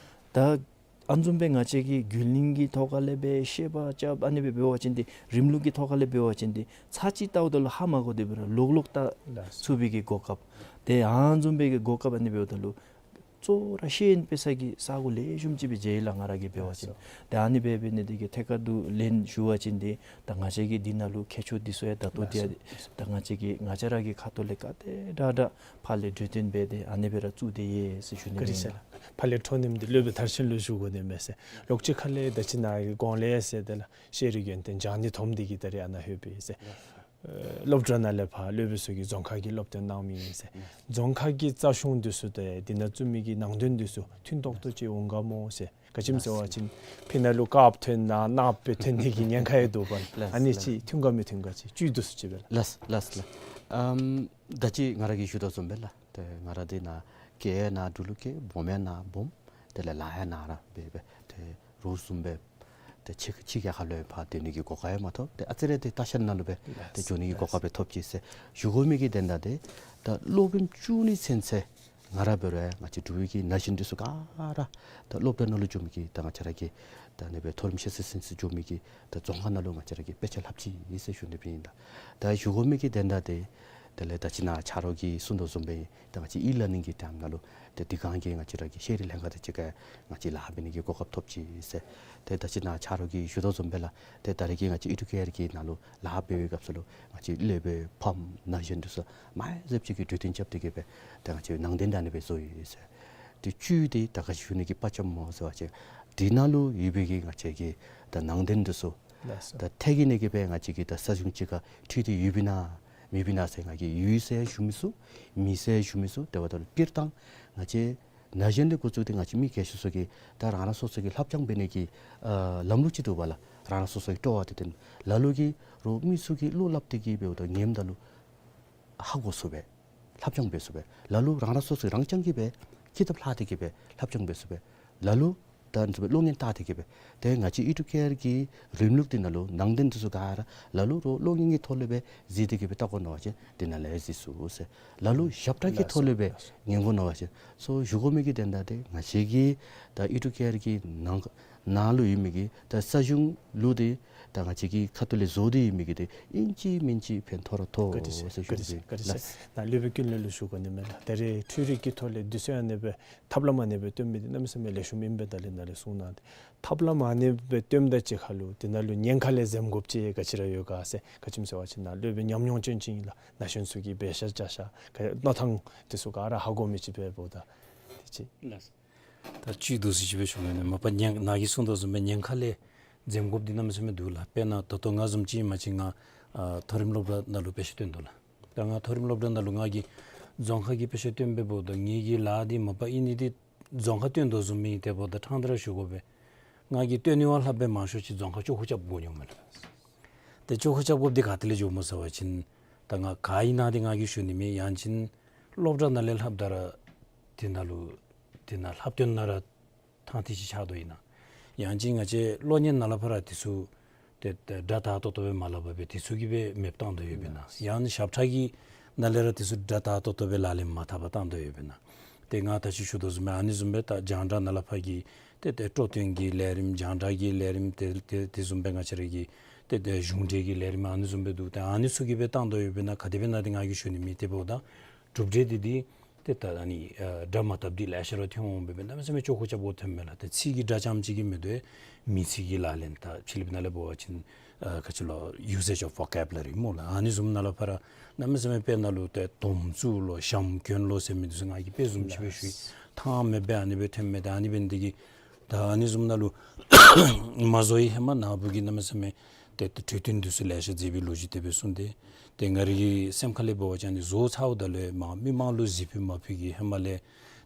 ད་ཨ་ནི་བཟུམ་སྦེ་ང་བཅས་ཀྱིས་རྒྱུན་ལྡན་གྱི་ཐོག་ཁ་ལས་སྦེ་བཤད་པ་རྐྱབ་ཨ་ནི་སྦེ་འབད་བ་ཅིན་འདི་རིམ་ལུགས་ཀྱི་ཐོག་ཁ་ལས་འབད་བ་ཅིན་འདི་ཚར་གཅིག་བལྟཝ་ད་ལུ་ཧ་མ་གོ་དེ་སྦེ་ར་ལོག་ལོག་བལྟ་ཚུགས་པའི་གི་གོ་སྐབས། ཏེ་ཨ་ནི་བཟུམ་སྦེ་གི་གོ་སྐབས་ཨ་ནི་འབདཝ་ད་ལུ་གཙོ་བོ་ར་ཤེས་ཡོན་སྤེལ་ས་གི་ས་གོ་ལེགས་ཤོམ་ཅིག་སྦེ་མཇལ་ཡི་ལགས་ང་ར་གིས་འབད་བ་ཅིན། ཏེ་ཨ་ནི་སྦེ་འབད་ནི་དེ་གིས་ཐད་ཀར་དུ་ལན་ཞུ་བ་ཅིན་འདི་ད་ང་བཅས་ཀྱིས་འདི་ནང་ལུ་མཁས་མཆོག་འདི་ཚུ་ཡང་ད་ལྟོ་འདི་ཡང་ད་ང་བཅས་ཀྱིས་ང་བཅས་ར་གི་ཁ་ཐུག་ལས་ག་དེ་དྲག་དྲག་ཕར་ལས་གྲོས་བསྟུན་འབད་དེ་ཨ་ནི་སྦེ་ར་བཙུགས་ཏེ་ཡོད་ཟེར་ཞུ་ནི་ཨིན་ལགས། ཕར་ལས་འཕྲོ་མཐུད་དེ་སློབ་དཔོན་མཐར་ཕྱིན་ལུ་ཞུ་དགོ་ནི་མས་ཟེར། ལོག་ཅིག་ཁ་ལས་ད་ཅི་ནཱ་གི་གོང་ལས་ཟེར་དེ་ལགས་ཤེས་རིག་ཡོན་ཏན་སྦྱང་ནི་དོམ་དེ་གིས་ད་རེས་ཨ་ནཱ་ལྷོད་པས་ཟེར། སློབ་གྲྭ་ནང་ལས་ཕར་སློབ་དཔོན་ཚུ་གིས་རྫོང་ཁ་གི་སློབ་སྟོན་གནང་མི་ཨིན་ཟེར། རྫོང་ཁ་གི་རྩ་གཞུང་འདི་ཚུ་ཏེ་འདི་ནང་བཙུགས་མི་གི་ནང་དོན་འདི་ཚུ་མཐུན་ཏོག་ཏོ་ཅིག་འོང་ག་སྨོ་ཟེར། ག་ཅི་སྨོ་ཟེར་བ་ཅིན་ཕི་ནང་ལུ་དཀརཔོ་ཐོན་ནཱ་ནགཔོ་སྦེ་ཐོན་ནི་གི་ཉེན་ཁ་ཡང་འདུག་པ་ལགས། ཨ་ནི་ཅིག་མཐུན་ག་མི་མཐུན་ག་ཅིག་བཅུད་འདི་ཚུ་ཅིག་སྦེ་ལགས། ལགས་ལགས་ལགས། ཨམ་ད་ཅི་ང་ར་གིས་ཞུ་དོ་བཟུམ་སྦེ་ལགས། ཏེ་ང་ར་འདི་ནཱ་སྐྱེས་ནཱ་འབྲུག་ལུ་སྐྱེས། སྦོམ་ཡང་ནཱ་སྦོམ། དེ་ལས་ལཱ་ཡང་ནཱ་ར་འབད་འབད་ཏེ་རོགས་བཟུམ་སྦེ་ཏེ་ཕྱི་ཕྱི་རྒྱལ་ཁ་ལུ་ཡང་ཕར་སྡོད་ནི་གི་གོ་སྐབས་ཡང་མ་ཐོབ། ཏེ་ཨ་ཙི་རེ་ཏེ་ལྟ་བཤལ་ནང་ལུ་སྦེ་ཏེ་འགྱོ་ནི་གི་གོ་སྐབས་སྦེ་ཐོབ་ཅི་ཟེར་ཞུ་དགོ་མི་གི་དོན་དག་འདི་ད་སློབ་དཔོན་བཅུ་གཉིས་ཚུན་ཚོད་ང་ར་འབད་རུང་ཡང་ང་བཅས་འབྲུག་གི་ན་གཞོན་འདི་ཚུ་ག་ར་ད་སློབ་གྲྭ་ནང་ལུ་འགྱོ་མི་གི་ད་ང་བཅས་ར་གི་ད་ཨ་ནི་སྦེ་མཐོ་རིམ་ཤེས་ཚད་ཚུན་ཚོད་འགྱོ་མི་གི་ད་རྫོང་ཁ་ནང་ལུ་ང་བཅས་ར་གིས་དཔེ་ཆ་ལྷབ་ཅི་ཨིན་ཟེར་ཞུ་ནི་སྦེ་ཨིན་ལགས། ད་ཞུ་དགོ་མི་གི་དོན་དག་འདི་དེ་ལས་ད་ཅི་ནཱ་ཆ་རོགས་ཀྱིས་གསུང་དོ་བཟུམ་སྦེ་ད་ང་བཅས་ཨི་ལར་ནིང་གི་ཊའིམ་ནང་ལུ་ཏེ་དེ་སྒང་གི་ང་བཅས་ར་གི་ཤེས་རིག་ལྷན་ཁག་དང་གཅིག་ཁར་ང་བཅས་ལཱ་འབད་ནི་གི་གོ་སྐབས་ཐོབ་ཅི་ཟེར། ཏེ་ད་ཅི་ནཱ་ཆ་རོགས་ཀྱིས་ཞུ་དོ་བཟུམ་སྦེ་ལགས། ཏེ་ད་རེས་ཀྱི་ང་བཅས་ཨི་ཌུ་ཀེར་གྱི་ནང་ལུ་ལཱ་འབད་བའི་སྐབས་སུ་ལུ་ང་བཅས་སློབ་དཔོན་ཕམ་ན་གཞོན་འདི་ཚུ་མ་ཧེ་བཟུམ་ཅིག་གིས་གྲོས་བསྟུན་རྐྱབ་སྟེ་གི་སྦེ་ཏེ་ང་བཅས་ནང་དོན་ད་ཨ་ནི་སྦེ་བཟོ་ཡི་ཟེར། ཏེ་བཅུད་འདི་ད་ག་ཅི་ཞུ་ནི་གི་དཔའ་བཅམ་སྨོ་ཟེར་བ་ཅིན་འདི་ནང་ལུ་ཡོད་པའི་གི་ང་བཅས་ཀྱི་ད་ནང་དོན་འདི་ཚུ་ལགས་སོ། ད་ཐད་ཀྱི་ནི་གི་སྦེ་ང་བཅས་ཀྱིས་ད་ས་གཞུང་གཅིག་ཁར་འཁྲིལ་ཏེ་ཡོདཔ་ཨིན་ན་མེདཔ་ཨིན་ན་ཟེར་ང་གིས་ཡོད་ཟེར་ཞུ་མི་ཚུགས། མེད་ཟེར་ཞུ་མི་ཚུགས། དེ་འབདཝ་ད་ལུ་སྤྱིར་བཏང་ང་བཅས་ན་གཞོན་ལས་འགོ་བཙུགས་ཏེ་ང་བཅས་མི་རྒས་ཤོས་ཚུ་གིས་ད་རང་རང་སོ་སོ་གི་ལྷབ་སྦྱང་འབད་ནི་གི་ཨ་ལམ་ལུགས་ཅིག་འདུག་པ་ལགས། རང་རང་སོ་སོ་གི་སྤྲོ་བ་དེ་བསྟུན་ལ་ལུ་གིས་རོགས་མི་ཚུ་གིས་བློ་སླབ་སྟེ་གི་འབདཝ་ད་ཉནམ་ད་ལུ་ཧ་གོ་ཚུགས་པས། ལྷབ་སྦྱང་འབད་ཚུགས་པས། ལ་ལུ་རང་རང་སོ་སོ་རང་རྐྱང་གིས་སྦེ་ཀི་དེབ་ལྷག་སྟེ་གི་སྦེ་ལྷབ་སྦྱང་འབད་ཚུགས་པས། ལ་ལུ་ད་ཨ་ནི་བཟུམ་སྦེ་གློག་བརྙན་བལྟ་སྟེ་གི་སྦེ། ཏེ་ང་བཅས་ཨི་ཌུ་ཀེར་གྱི་རིམ་ལུགས་འདི་ནང་ལུ་ནང་དོན་འདི་ཚུ་ག་ར་ལ་ལུ་རོགས་གློག་བརྙན་གྱི་ཐོག་ལས་སྦེ་གཟིགས་ཏེ་གི་སྦེ་བལྟ་དགོ་མནོ་བ་ཅིན་འདི་ནང་ལས་གཟིགས་ཚུགས་ཟེར། ལ་ལུ་ཞབས་ཁྲ་གི་ཐོག་ལས་སྦེ་ཉན་དགོ་མནོ་བ་ཅིན་ཚུར་ཞུ་དགོ་མི་གི་དོན་དག་འདི་ང་བཅས་ཀྱི་ད་ཨི་ཌུ་ཀེར་གྱི་ནང་ནང་ལུ་ཡོད་མི་གི་ད་ས་གཞུང་ལུགས་འདི་ད་ང་བཅས་ཀྱི་ཁ་ཐུག་ལས་བཟོ་སྟེ་ཡོད་མི་གི་འདི་ཨིན་ཅི་མིན་ཅི་ཕན་ཐོགས་ར་ཐོགས་ཟེར་ཞུ་ནི་ཨིན་ལགས། ད་རེས་འཕྲུལ་རིག་གི་ཐོག་ལས་འདི་ཚུ་ཡང་ཨ་ནི་སྦེ་ཐབས་ལམ་ཨ་ནི་སྦེ་སྟོན་མི་འདི་གནམ་མེད་ས་མེད་ལེགས་ཤོམ་ཨིན་པས། ད་ལས་ནཱ་ལས་གསུང་གནང་སྟེ་ཐབས་ལམ་ཨ་ནི་སྦེ་སྟོནམ་ད་ཅིག་ཁར་ལུ་འདི་ནང་ལུ་ཉེན་ཁ་ལས་འཛེམ་དགོཔ་ཅིག་ག་ཅི་ར་ཡོད་ག་ཟེར། ག་ཅི་སྨོ་ཟེར་བ་ཅིན་ནཱ་སློབ་དཔོན་ཉམས་མྱོང་ཅན་ཅིག་ཨིན་ལགས། ན་གཞོན་ཚུ་གིས་འབད་ཤ་བྱ་ཤ་ག་མནོ་ཐངས་འདི་ཚུ་ག་ར་ཧ་གོ་མི་ཅིག་འབདཝ་ད་དེ་ཅིག་ལགས། ད་བཅུད་འདི་ཚུ་ཅིག་སྦེ་ཞུ་མི་ནི་མ་པ་ཉེན་ནཱ་གིས་གསུང་དོ་བཟུམ་སྦེ་ཉེན་ཁ་ལས་འཛེམ་དགོཔ་འདི་གནམ་མེད་ས་མེད་འདུག་ལགས། དཔེར་ན་ད་ལྟོ་ང་བཟུམ་ཅིག་ཨིན་པ་ཅིན་ང་ཨ་མཐོ་རིམ་སློབ་གྲྭ་ནང་ལུ་དཔེ་ཆ་སྟོན་དོ་ལགས། ད་ང་མཐོ་རིམ་སློབ་གྲྭ་ནང་ལུ་ང་གིས་རྫོང་ཁ་གི་དཔེ་ཆ་སྟོན་སྦེ་འབདཝ་ད་ངེ་གི་ལཱ་འདི་མ་པ་ཨིན་ནི་འདི་རྫོང་ཁ་སྟོན་དོ་བཟུམ་ཨིན། དེ་འབདཝ་ད་ཕྲང་སྟེ་ར་ཞུ་དགོ་པས། ང་གིས་སྟོན་ནི་བ་ལྷག་སྦེ་མང་ཤོས་ཅིག་རྫོང་ཁ་ཅོག་ཁུ་རྐྱབ་དགོ་མནོཝ་མས་ལགས། ཏེ་ཅོག་ཁུ་རྐྱབ་དགོཔ་འདི་ག་ཏེ་ལས་འགྱོཝ་སྨོ་ཟེར་བ་ཅིན་ད་ང་ག་ཨིན་ན་འདི་ང་གིས་ཞུ་ནི་མེད། ཡང་ཅིན་སློབ་གྲྭ་ནང་ལས་ལྷབ་ད་ར་འདི་ནང་ལུ་འདི་ནང་ལྷབ་སྟོན་ནང་ར་ཐང་ཐིག་ཅིག་ཆགས་དོ་ཨིན་ན། ཡང་ཅིན་ང་བཅས་གློག་བརྙན་ནང་ལས་ཕར་ར་འདི་ཚུ་ཏེ་ཏེ་སྒྲ་དག་ཏོག་ཏོ་སྦེ་མ་སླབ་པར་སྦེ་འདི་ཚུ་གིས་སྦེ་མེདཔ་བཏང་དོ་ཡོདཔ་ཨིན་ན། ཡང་ཞབས་ཁྲ་གི་ནང་ལས་ར་འདི་ཚུ་སྒྲ་དག་ཏོག་ཏོ་སྦེ་ལག་ལེན་མ་འཐབ་པར་བཏང་དོ་ཡོདཔ་ཨིན་ན། ཏེ་ང་ད་ཅི་ཞུ་དོ་བཟུམ་སྦེ་ཨ་ནི་བཟུམ་སྦེ་ད་རྒྱང་བསྒྲགས་ནང་ལས་ཕར་གྱི་ཏེ་ཏེ་སྤྲོ་སྟོན་གྱི་ལས་རིམ་རྒྱང་བསྒྲགས་ཀྱི་ལས་རིམ་ཏེ་ཏེ་དེ་བཟུམ་སྦེ་ང་བཅས་ར་གི་ཏེ་ཏེ་གཞུང་འབྲེལ་གྱི་ལས་རིམ་ཨ་ནི་བཟུམ་སྦེ་འདུག། ཏེ་ཨ་ནི་ཚུ་གིས་སྦེ་བཏང་དོ་ཡོདཔ་ཨིན་ན། ག་དེ་སྦེ་ཨིན་ན་འདི་ང་གིས་ཞུ་ནི་མེད། དེ་འབདཝ་ད་གྲུབ་འབྲས་འདི་འདི་ཏེ་ད་ཨ་ནི་ཨ་སྒྲ་མ་འཐབ་འདི་ལེ་ཤ་ར་ཐོན་འོང་པས། གནམ་མེད་ས་མེད་ཅོག་ཁུ་རྐྱབ་དགོཔ་ཐོནམ་མས་ལགས། ཏེ་ཚིག་གི་སྒྲ་རྐྱངམ་ཅིག་གིས་མི་དོ། མི་ཚིག་གི་ལག་ལེན་ད་ཕྱི་གླིང་པའི་ནང་ལས་འབད་བ་ཅིན་ཨ་ག་ཅི་ལོ་usage of vocabulary སྨོ་ལགས། ཨ་ནི་བཟུམ་ནང་ལས་ཕར་ར་གནམ་མེད་ས་མེད་དཔེར་ན་ལུ་ཏེ་སྡོམ་བཙུགས་ལོ་ཞྭམོ་གྱོན་ལོ་ཟེར་མི་འདི་ཚུ་ང་གིས་དཔེ་བཟུམ་ཅིག་སྦེ་ཞུ་ཡི། ཐང་མེད་པར་ཨ་ནི་སྦེ་ཐོནམ་མས། ད་ཨ་ནི་འབད་ནི་འདི་གིས་ད་ཨ་ནི་བཟུམ་ནང་ལུ་མ་བཟོ་བའི་ཧེ་མ་ནཱ་བུ་གིས་གནམ་མེད་ས་མེད་ཏེ་ཏེ་གྲོས་བསྟུན་འདི་ཚུ་ལེ་ཤ་མཛད་པའི་ལོ་རྒྱུས་དེ་སྦེ་གསུངས་ཏེ། ཏེ་ང་རའི་སེམས་ཁ་ལས་འབད་བ་ཅིན་ཨ་ནི་བཟོ་ཚརཝ་ད་ལུ་མ་མི་མང་ལུ་གཟིགས་ཕུལ་མ་ཕུལ་གྱི་ཧེ་མ་ལས་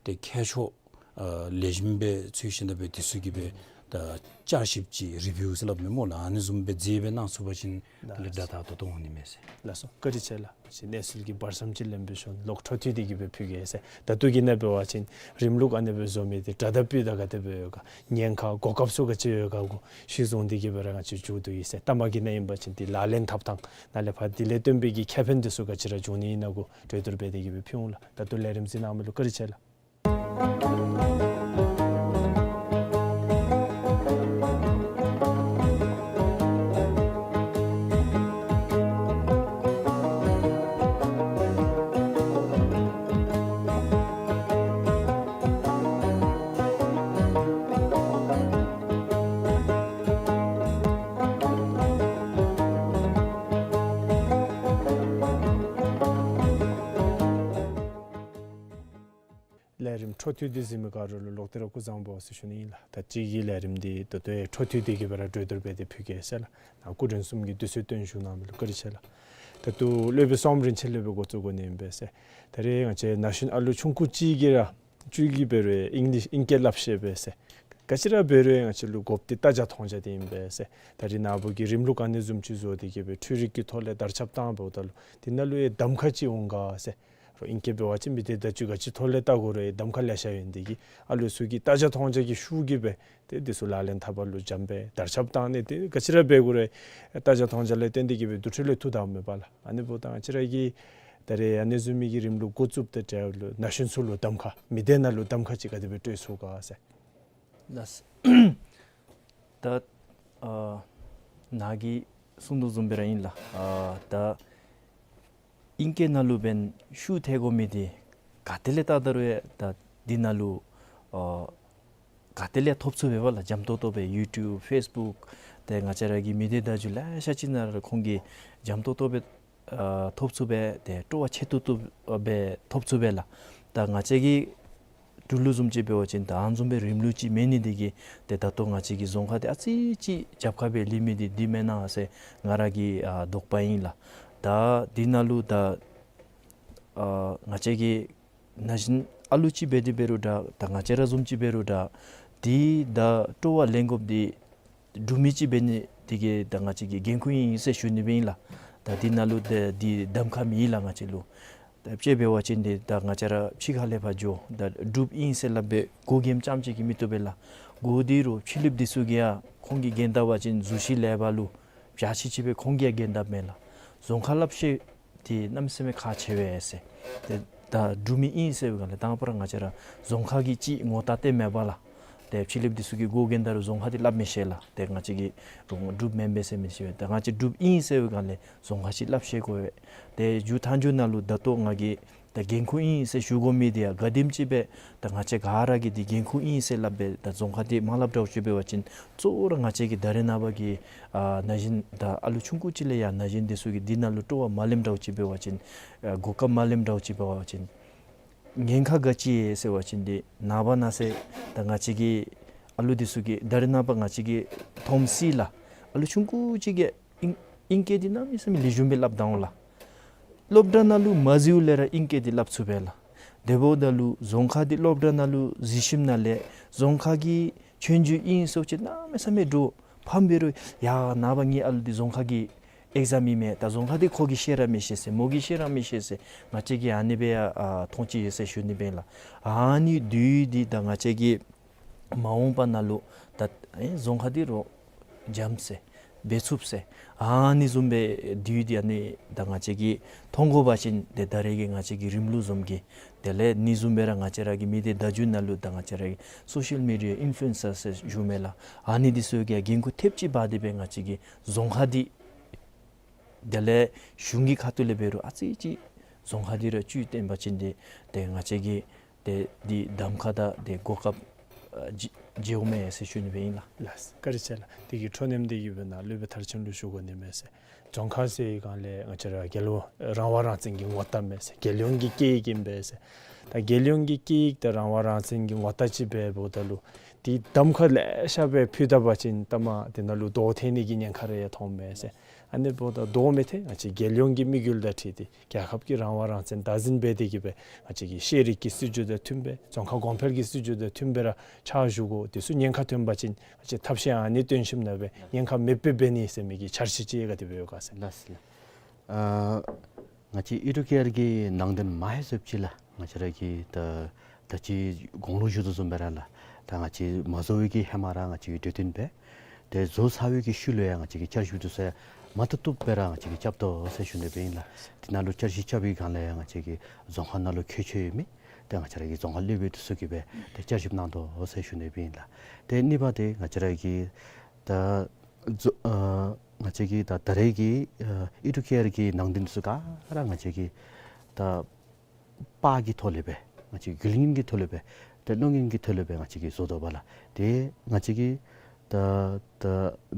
ཏེ་མཁས་མཆོག་ཨ་ལེགས་ཤོམ་སྦེ་འཚོལ་ཞིནམ་ལས་སྦེ་འདི་ཚུ་གིས་སྦེ་ ད་བསྐྱར་ཞིབ་ཅིག་རི་བིའུ་ཟེར་སླབ་མས་སྨོ་ལགས། ཨ་ནི་བཟུམ་སྦེ་མཛད་སྦེ་གནང་ཚུགས་པ་ཅིན་ལགས། དེ་ལས་དྲག་ད་ད་ལྟོ་འོང་ནི་མས་ཟེར། ལགས་སོ། བཀའ་དྲིན་ཆེ་ལགས། ཅིག་གནས་ཚུལ་གྱི་བར་མཚམས་ཅིག་ལེན་པའི་ཤུལ་ལོག་འཕྲོ་མཐུད་དེ་གི་སྦེ་ཕུལ་གེ་ཟེར། ད་ལྟོ་གི་ནང་འབད་བ་ཅིན་རིམ་ལུགས་ཨ་ནི་སྦེ་བཟོ་མི་འདི་གྲ་དང་སྤུས་དང་ག་དེ་སྦེ་ཡོད་ག། ཉེན་ཁ་གོ་སྐབས་ཚུ་ག་ཅི་ཡོད་ག་གུ་གཞི་བཟུང་སྟེ་གི་སྦེ་ར་ང་བཅས་མཇུག་བསྡུ་ཡི་ཟེར། ལྟ་མ་གི་ནང་ཨིན་པ་ཅིན་འདི་ལག་ལེན་འཐབ་ཐངས་ནང་ལས་ཕར་དེ་ལས་བརྟེན་པའི་གི་ཁེ་ཕན་འདི་ཚུ་ག་ཅི་ར་འབྱུང་ནི་ཨིན་ན་གུ་གྲོས་བསྡུར་འབད་དེ་གི་སྦེ་ཕུལ་འོང་ལགས། ད་ལྟོ་ལས་རིམ་གཟིགས་གནང་མི་ལུ་བཀའ་དྲིན་ཆེ་ལགས། ལས་རིམ་འཕྲོ་མཐུད་དེ་གཟིགས་མི་ག་ར་ལུ་ལོག་སྟེ་ར་སྐུ་གཟུགས་བཟང་པོ་ཟེར་ཞུ་ནི་ཨིན་ལགས། ད་ཅི་གི་ལས་རིམ་འདི་ད་ལྟོ་ཡང་འཕྲོ་མཐུད་དེ་གི་སྦེ་ར་གྲོས་བསྡུར་འབད་དེ་ཕུལ་གེ་ཟེར་ལགས། ནཱ་སྐུ་མགྲོན་གསུམ་གྱིས་དུས་ཚོད་བཏོན་བཞུགས་གནང་མི་ལུ་བཀའ་དྲིན་ཆེ་ལགས། ད་ལྟོ་སློབ་དཔོན་བསོད་ནམས་རིན་ཆེན་སློབ་དཔོན་འགོ་བཙུགས་དགོ་ནི་ཨིན་པས་ཟེར། ད་རེས་ང་བཅས་ན་གཞོན་ཨ་ལུ་ཆུང་ཀུ་ཅིག་གིས་ར་ཅིག་གིས་འབད་རུང་ཨིང་ལིཤ་ཨིང་སྐད་སླབ་ཤེས་པས་ཟེར། ག་ཅི་ར་འབད་རུང་ང་བཅས་ལུ་དགོཔ་འདི་ལྟ་རྒྱ་མཐོང་རྒྱ་འདི་ཨིན་པས་ཟེར། ད་རེས་ནངས་པ་གི་རིམ་ལུགས་ཨ་ནི་བཟུམ་ཅིག་བཟོ་སྟེ་གི་སྦེ་འཕྲུལ་རིག་གི་ཐོག་ལས་དར་ཁྱབ་བཏང་འབདཝ་ད་ལུ་འདི་ནང་ལུ་ཡང་གདམ་ཁ་ཅིག་འོང་ག་ཟེར། རོགས་ཨིང་སྐད་འབད་བ་ཅིན་མི་སྡེ་བརྡ་བརྒྱུད་ག་ཅི་ཐོག་ལས་བལྟ་དགོ་རུང་ཡང་གདམ་ཁ་ལེ་ཤ་ཡོད་ནི་དེ་གིས་ཨ་ལུ་ཚུ་གིས་ལྟ་རྒྱ་མཐོང་རྒྱ་གི་ཤུགས་ཀྱིས་སྦེ་ཏེ་འདི་ཚུ་ལག་ལེན་འཐབ་པ་ལུ་འཇམ་སྦེ་དར་ཁྱབ་བཏང་ནི་དེ་ག་ཅི་ར་འབད་དགོ་རུང་ཡང་ལྟ་རྒྱ་མཐོང་རྒྱ་ལས་བརྟེན་ཏེ་གི་སྦེ་དུར་ཁྲོད་ལས་འཐུ་ད་མེད་པ་ལགས། ཨ་ནི་འབདཝ་ད་ང་བཅས་ར་གི་ད་རེས་ཨ་ནི་བཟུམ་མའི་གི་རིམ་ལུགས་འགོ་བཙུགསཔ་དང་འབྲེལ་ལུ་ན་གཞོན་ཚུ་ལུ་གདམ་ཁ་མི་སྡེ་ནང་ལུ་གདམ་ཁ་ཅིག་ག་དེ་སྦེ་སྤྲོད་ཚུགས་ག་ཟེར། ལགས། ད་ཨ་ནཱ་གིས་གསུང་དོ་བཟུམ་སྦེ་ར་ཨིན་ལགས། ཨ་ད་ཨིང་སྐད་ནང་ལུ་འབདན་ཤུགས་ཐལ་དགོ་མི་འདི་ག་ཏེ་ལས་བལྟ་ད་རུང་ཡང་ད་འདི་ནང་ལུ་ཨ་ག་ཏེ་ལས་ཐོབ་ཚུགས་པས་པ་ལགས། འཇམ་ཏོག་ཏོ་སྦེ་ཡུ་ཊུབ་ཕེསི་བུཀ་ཏེ་ང་བཅས་ར་གི་མི་སྡེ་བརྡ་བརྒྱུད་ལེ་ཤ་ཅིག་ནང་ར་ཁོང་གིས་འཇམ་ཏོག་ཏོ་སྦེ་ཨ་ཐོབ་ཚུགས་པས། ཏེ་སྤྲོ་བ་ཆེ་ཏོག་ཏོ་སྦེ་ཐོབ་ཚུགས་པས་ལགས། ད་ང་བཅས་ཀྱི་འབྲུག་ལུ་བཟུམ་ཅིག་འབད་བ་ཅིན་ད་ཨ་ནི་བཟུམ་སྦེ་རིམ་ལུགས་ཅིག་མེད་ནི་དེ་གིས་ཏེ་ད་ལྟོ་ང་བཅས་ཀྱི་རྫོང་ཁག་འདི་ཨ་ཙི་ཅིག་རྒྱབ་ཁར་སྦེ་ལུས་མི་འདི་འདི་མེན་ན་ཟེར་ང་ར་གི་ཨ་དོགས་པ་ཨིན་ལགས། ད་འདི་ནང་ལུ་ད་ཨ་ང་བཅས་ཀྱི་ན་གཞོན་ཨ་ལུ་ཅིག་འབད་དེ་འབད་རུང་འདྲ་ད་ང་བཅས་ར་བཟུམ་ཅིག་འབད་རུང་འདྲ་འདི་ད་སྤྲོ་བ་ལེན་དགོཔ་འདི་འབྲུག་མི་ཅིག་འབད་ནི་དེ་གིས་ད་ང་བཅས་ཀྱི་འགན་ཁུར་ཨིན་ཟེར་ཞུ་ནི་སྦེ་ཨིན་ལགས། ད་འདི་ནང་ལུ་ད་འདི་གདམ་ཁ་མེད་ལགས་ང་བཅས་ལུ། ད་དཔྱེ་འབད་བ་ཅིན་འདི་ད་ང་བཅས་ར་ཕྱི་ཁ་ལས་ཕར་འགྱོ་ད་འབྲུགཔ་ཨིན་ཟེར་སླབ་སྦེ་གོ་རྒྱན་རྐྱངམ་ཅིག་གིས་མི་བཏུབ་པས་ལགས། གོ་འདི་རུང་ཕྱི་གླིངཔ་འདི་ཚུ་གིས་ཡང་ཁོང་གིས་འགན་བཏགས་པ་ཅིན་གཟུགས་གཞི་ལེགས་པ་ལུ་བྱ་ཆི་ཆི་སྦེ་ཁོང་གིས་ཡང་འགན་བཏགསཔ་མས་ལགས། རྫོང་ཁ་སླབ་ཤེས་འདི་གནམ་མེད་ས་མེད་ཁག་ཆེ་བས་ཟེར། ཏེ་ད་འབྲུག་མི་ཨིན་ཟེར་བའི་སྒང་ལས་དང་པ་ར་ང་བཅས་ར་རྫོང་ཁ་གི་ཅིག་ངོ་རྟགས་སྟོནམ་མས་པ་ལགས། ཏེ་ཕྱི་གླིངཔ་འདི་ཚུ་གིས་གོ་རྒྱན་ད་རུང་རྫོང་ཁ་འདི་སླབ་མི་ཤེས་ལགས། ཏེ་ང་བཅས་ཀྱིས་འབྲུགཔ་མེན་པས་ཟེར་མི་ཤེས་པས། ཏེ་ང་བཅས་འབྲུགཔ་ཨིན་ཟེར་བའི་སྒང་ལས་རྫོང་ཁ་ཅིག་སླབ་ཤེས་དགོ་པས། ཏེ་མཇུག་མཐའ་མཇུག་ནང་ལུ་ད་ལྟོ་ང་གིས་ད་འགན་ཁུར་ཨིན་ཟེར་ཞུ་དགོ་མི་འདི་ཡང་ག་དེམ་ཅིག་སྦེ་ད་ང་བཅས་ག་ར་གིས་འདི་འགན་ཁུར་ཨིན་ཟེར་སླབ་སྦེ་ད་རྫོང་ཁ་འདི་མ་སླབ་འདྲཝ་ཅིག་འབད་བ་ཅིན་གཙོ་བོ་ར་ང་བཅས་ཀྱི་ད་རེས་ནངས་པ་གི་ཨ་ན་གཞོན་ད་ཨ་ལུ་ཆུང་ཀུ་ཅིག་ལས་ཡང་ན་གཞོན་འདི་ཚུ་གིས་འདི་ནང་ལུ་སྤྲོ་བ་མ་ལེནམ་འདྲཝ་ཅིག་འབད་བ་ཅིན་ཨ་གོ་སྐབས་མ་ལེནམ་འདྲཝ་ཅིག་འབད་བ་ཅིན་ཉེན་ཁ་ག་ཅི་ཡོད་ཟེར་བ་ཅིན་འདི་ནངས་པ་གནངས་ཚེ་ད་ང་བཅས་ཀྱི་ཨ་ལུ་འདི་ཚུ་གིས་ད་རེས་ནངས་པ་ང་བཅས་ཀྱིས་མཐོངམ་སྲིད་ལགས། ཨ་ལུ་ཆུང་ཀུ་ཅིག་གིས་ཨིང་ཨིང་སྐད་འདི་གནམ་མེད་ས་མེད་ལེགས་ཤོམ་སྦེ་སླབ་ད་འོང་ལགས། སློབ་གྲྭ་ནང་ལུ་མ་འཛུལཝ་ལས་ར་ཨིང་སྐད་འདི་སླབ་ཚུགས་པས་ལགས། དེ་འབདཝ་ད་ལུ་རྫོང་ཁ་འདི་སློབ་གྲྭ་ནང་ལུ་འཛུལ་ཞིནམ་ལས་རྫོང་ཁ་གི་ཆོས་རྒྱུགས་ཨིན་ཟེར་བ་ཅིན་གནམ་མེད་ས་མེད་འདྲོག་ཕམ་འབད་རུང་ཡ་ནངས་པ་ངེའི་ཨ་ལུ་འདི་རྫོང་ཁ་གི་ཨེག་ཛམ་ཨིན་མས། ད་རྫོང་ཁ་འདི་ཁོ་གིས་ཤེས་ར་མི་ཤེས་ཟེར་མོ་གིས་ཤེས་ར་མི་ཤེས་ཟེར་ང་བཅས་ཀྱིས་ཨ་ནི་སྦེ་ཡང་ཨ་མཐོང་ཅི་ཡོད་ཟེར་ཞུ་ནི་སྦེ་ཨིན་ལགས། ཨ་ནི་དུས་འདི་ད་ང་བཅས་ཀྱིས་མ་འོངས་པ་ནང་ལུ་ད་ཨེ་རྫོང་ཁ་འདི་རོགས་འཇམ་ཟེར་འབད་ཚུགས་ཟེར་ཨ་ནི་བཟུམ་སྦེ་དུས་འདི་ཨ་ནི་ད་ང་བཅས་ཀྱིས་མཐོང་དགོ་པ་ཅིན་ཏེ་ད་རེས་ཀྱི་ང་བཅས་ཀྱི་རིམ་ལུགས་བཟུམ་གྱི་དེ་ལས་ཨ་ནི་བཟུམ་སྦེ་ར་ང་བཅས་ར་གི་མི་སྡེ་བརྡ་བརྒྱུད་ནང་ལུ་ད་ང་བཅས་ར་གི་སོ་ཤལ་མི་ཌི་ཡ་ཨིན་ཕུ་ལུ་ཨེན་སར་ཟེར་ཞུཝ་མས་ལགས། ཨ་ནི་འདི་ཚུ་གིས་འགན་ཁུར་ཐེབས་ཅིག་འབག་སྟེ་སྦེ་ང་བཅས་ཀྱི་རྫོང་ཁ་འདི་དེ་ལས་གཞུང་གི་ཁ་ཐུག་ལས་འབད་རུང་ཨ་ཙི་ཅིག་རྫོང་ཁ་འདི་ར་བཅུད་བཏོན་པ་ཅིན་ཏེ་ཏེ་ང་བཅས་ཀྱི་ཏེ་འདི་གདམ་ཁ་དང་ཏེ་གོ་སྐབས་ཨ་བརྗེ་བརྗེཝ་མས་ཟེར་ཞུ་ནི་སྦེ་ཨིན་ལགས། ལགས་བཀའ་དྲིན་ཆེ་ལགས། དེ་གི་འཕྲོ་མཐུད་དེ་གི་སྦེ་ནཱ་སློབ་དཔོན་མཐར་ཕྱིན་ལུ་ཞུ་དགོ་ནི་མས་ཟེར། རྫོང་ཁ་ཟེར་བའི་སྒང་ལས་ང་བཅས་ར་རྒྱལ་ཡོངས་རང་དབང་རང་བཙན་གྱི་ངོ་རྟགས་མས་ཟེར། རྒྱལ་ཡོངས་ཀྱི་སྐད་ཡིག་ཨིན་པས་ཟེར། ད་རྒྱལ་ཡོངས་ཀྱི་སྐད་ཡིག་དང་རང་དབང་རང་བཙན་གྱི་ངོ་རྟགས་ཅིག་འབདཝ་ད་ལུ་དེ་གདམ་ཁ་ལེ་ཤ་སྦེ་ཕུལ་ད་པ་ཅིན་ལྟ་མ་དེ་ནང་ལུ་དོ་ཐལ་ནི་གི་ཉེན་ཁ་རེ་ཡང་མཐོངམ་མས་ཟེར། ཨ་ནི་འབདཝ་ད་དོ་མི་ཐལ། ང་བཅས་རྒྱལ་ཡོངས་ཀྱི་དམིགས་ཡུལ་དང་འཁྲིལ་ཏེ་རྒྱལ་ཁབ་ཀྱི་རང་དབང་རང་བཙན་བདག་འཛིན་འབད་དེ་གི་སྦེ་ང་བཅས་ཀྱི་ཤེས་རིག་གི་སྲིད་བྱུས་དང་མཐུན་པའི་རྫོང་ཁ་གོང་འཕེལ་གྱི་སྲིད་བྱུས་དང་མཐུན་པའི་ར་ཕྱག་ཞུ་དགོ། དེ་ཚུ་ཉེན་ཁ་ཐོན་པ་ཅིན་ང་བཅས་ཐབས་ཤེས་ཨ་ནི་བཏོན་ཞིནམ་ལས་སྦེ་ཉེན་ཁ་མེདཔ་སྦེ་འབད་ནི་ཟེར་མི་གི་འཆར་གཞི་ཅིག་ག་དེ་སྦེ་ཡོད་ག་ཟེར། ལགས་སོ་ལགས། ཨ་ང་བཅས་ཨི་ཌུ་ཀེ་ཡར་གྱི་ནང་དོན་མ་ཧེ་སོཔ་ཅིག་ལགས། ང་བཅས་ར་གིས་ད་ད་ཅི་གོང་ལུ་ཞུ་དོ་བཟུམ་སྦེ་ར་ལགས། ད་ང་བཅས་མ་བཟོ་བའི་གི་ཧེ་མ་ར་ང་བཅས་ཀྱིས་གྲོས་བསྟུན་འབད། ཏེ་བཟོ་ཚར་བའི་གི་ཤུལ་ལུ་ཡང་ང་བཅས་ཀྱིས་བསྐྱར་ཞིབ་དེ་ཚུ་ཡང་མ་བཏུབ་བཏུབ་སྦེ་ར་ང་བཅས་ཀྱིས་རྐྱབ་དོ་ཟེར་ཞུ་ནི་སྦེ་ཨིན་ལགས། དེ་ནང་ལུ་བསྐྱར་ཞིབ་རྐྱབ་པའི་སྒང་ལས་ཡང་ང་བཅས་ཀྱི་རྫོང་ཁག་ནང་ལུ་ཁྱད་ཆོས་ཡོད་མི་ཏེ་ང་བཅས་ར་གི་རྫོང་ཁག་སློབ་དཔོན་དེ་ཚུ་གིས་སྦེ་ཏེ་བསྐྱར་ཞིབ་གནང་དོ་ཟེར་ཞུ་ནི་སྦེ་ཨིན་ལགས། ཏེ་གཉིས་པ་དེ་ང་བཅས་ར་གི་ད་ཨ་ང་བཅས་ཀྱི་ད་ད་རེས་ཀྱི་ཨ་ཨི་ཌུ་ཀེ་ཡར་གྱི་ནང་དོན་དེ་ཚུ་ག་ར་ང་བཅས་ཀྱི་ད་པར་གྱི་ཐོག་ལས་སྦེ་ང་བཅས་རྒྱུན་ལྡན་གྱི་ཐོག་ལས་སྦེ་ཏེ་གློག་བརྙན་གྱི་ཐོག་ལས་སྦེ་ང་བཅས་ཀྱིས་བཟོ་དོ་བ་ལགས། ཏེ་ང་བཅས་ཀྱི་ད་ད་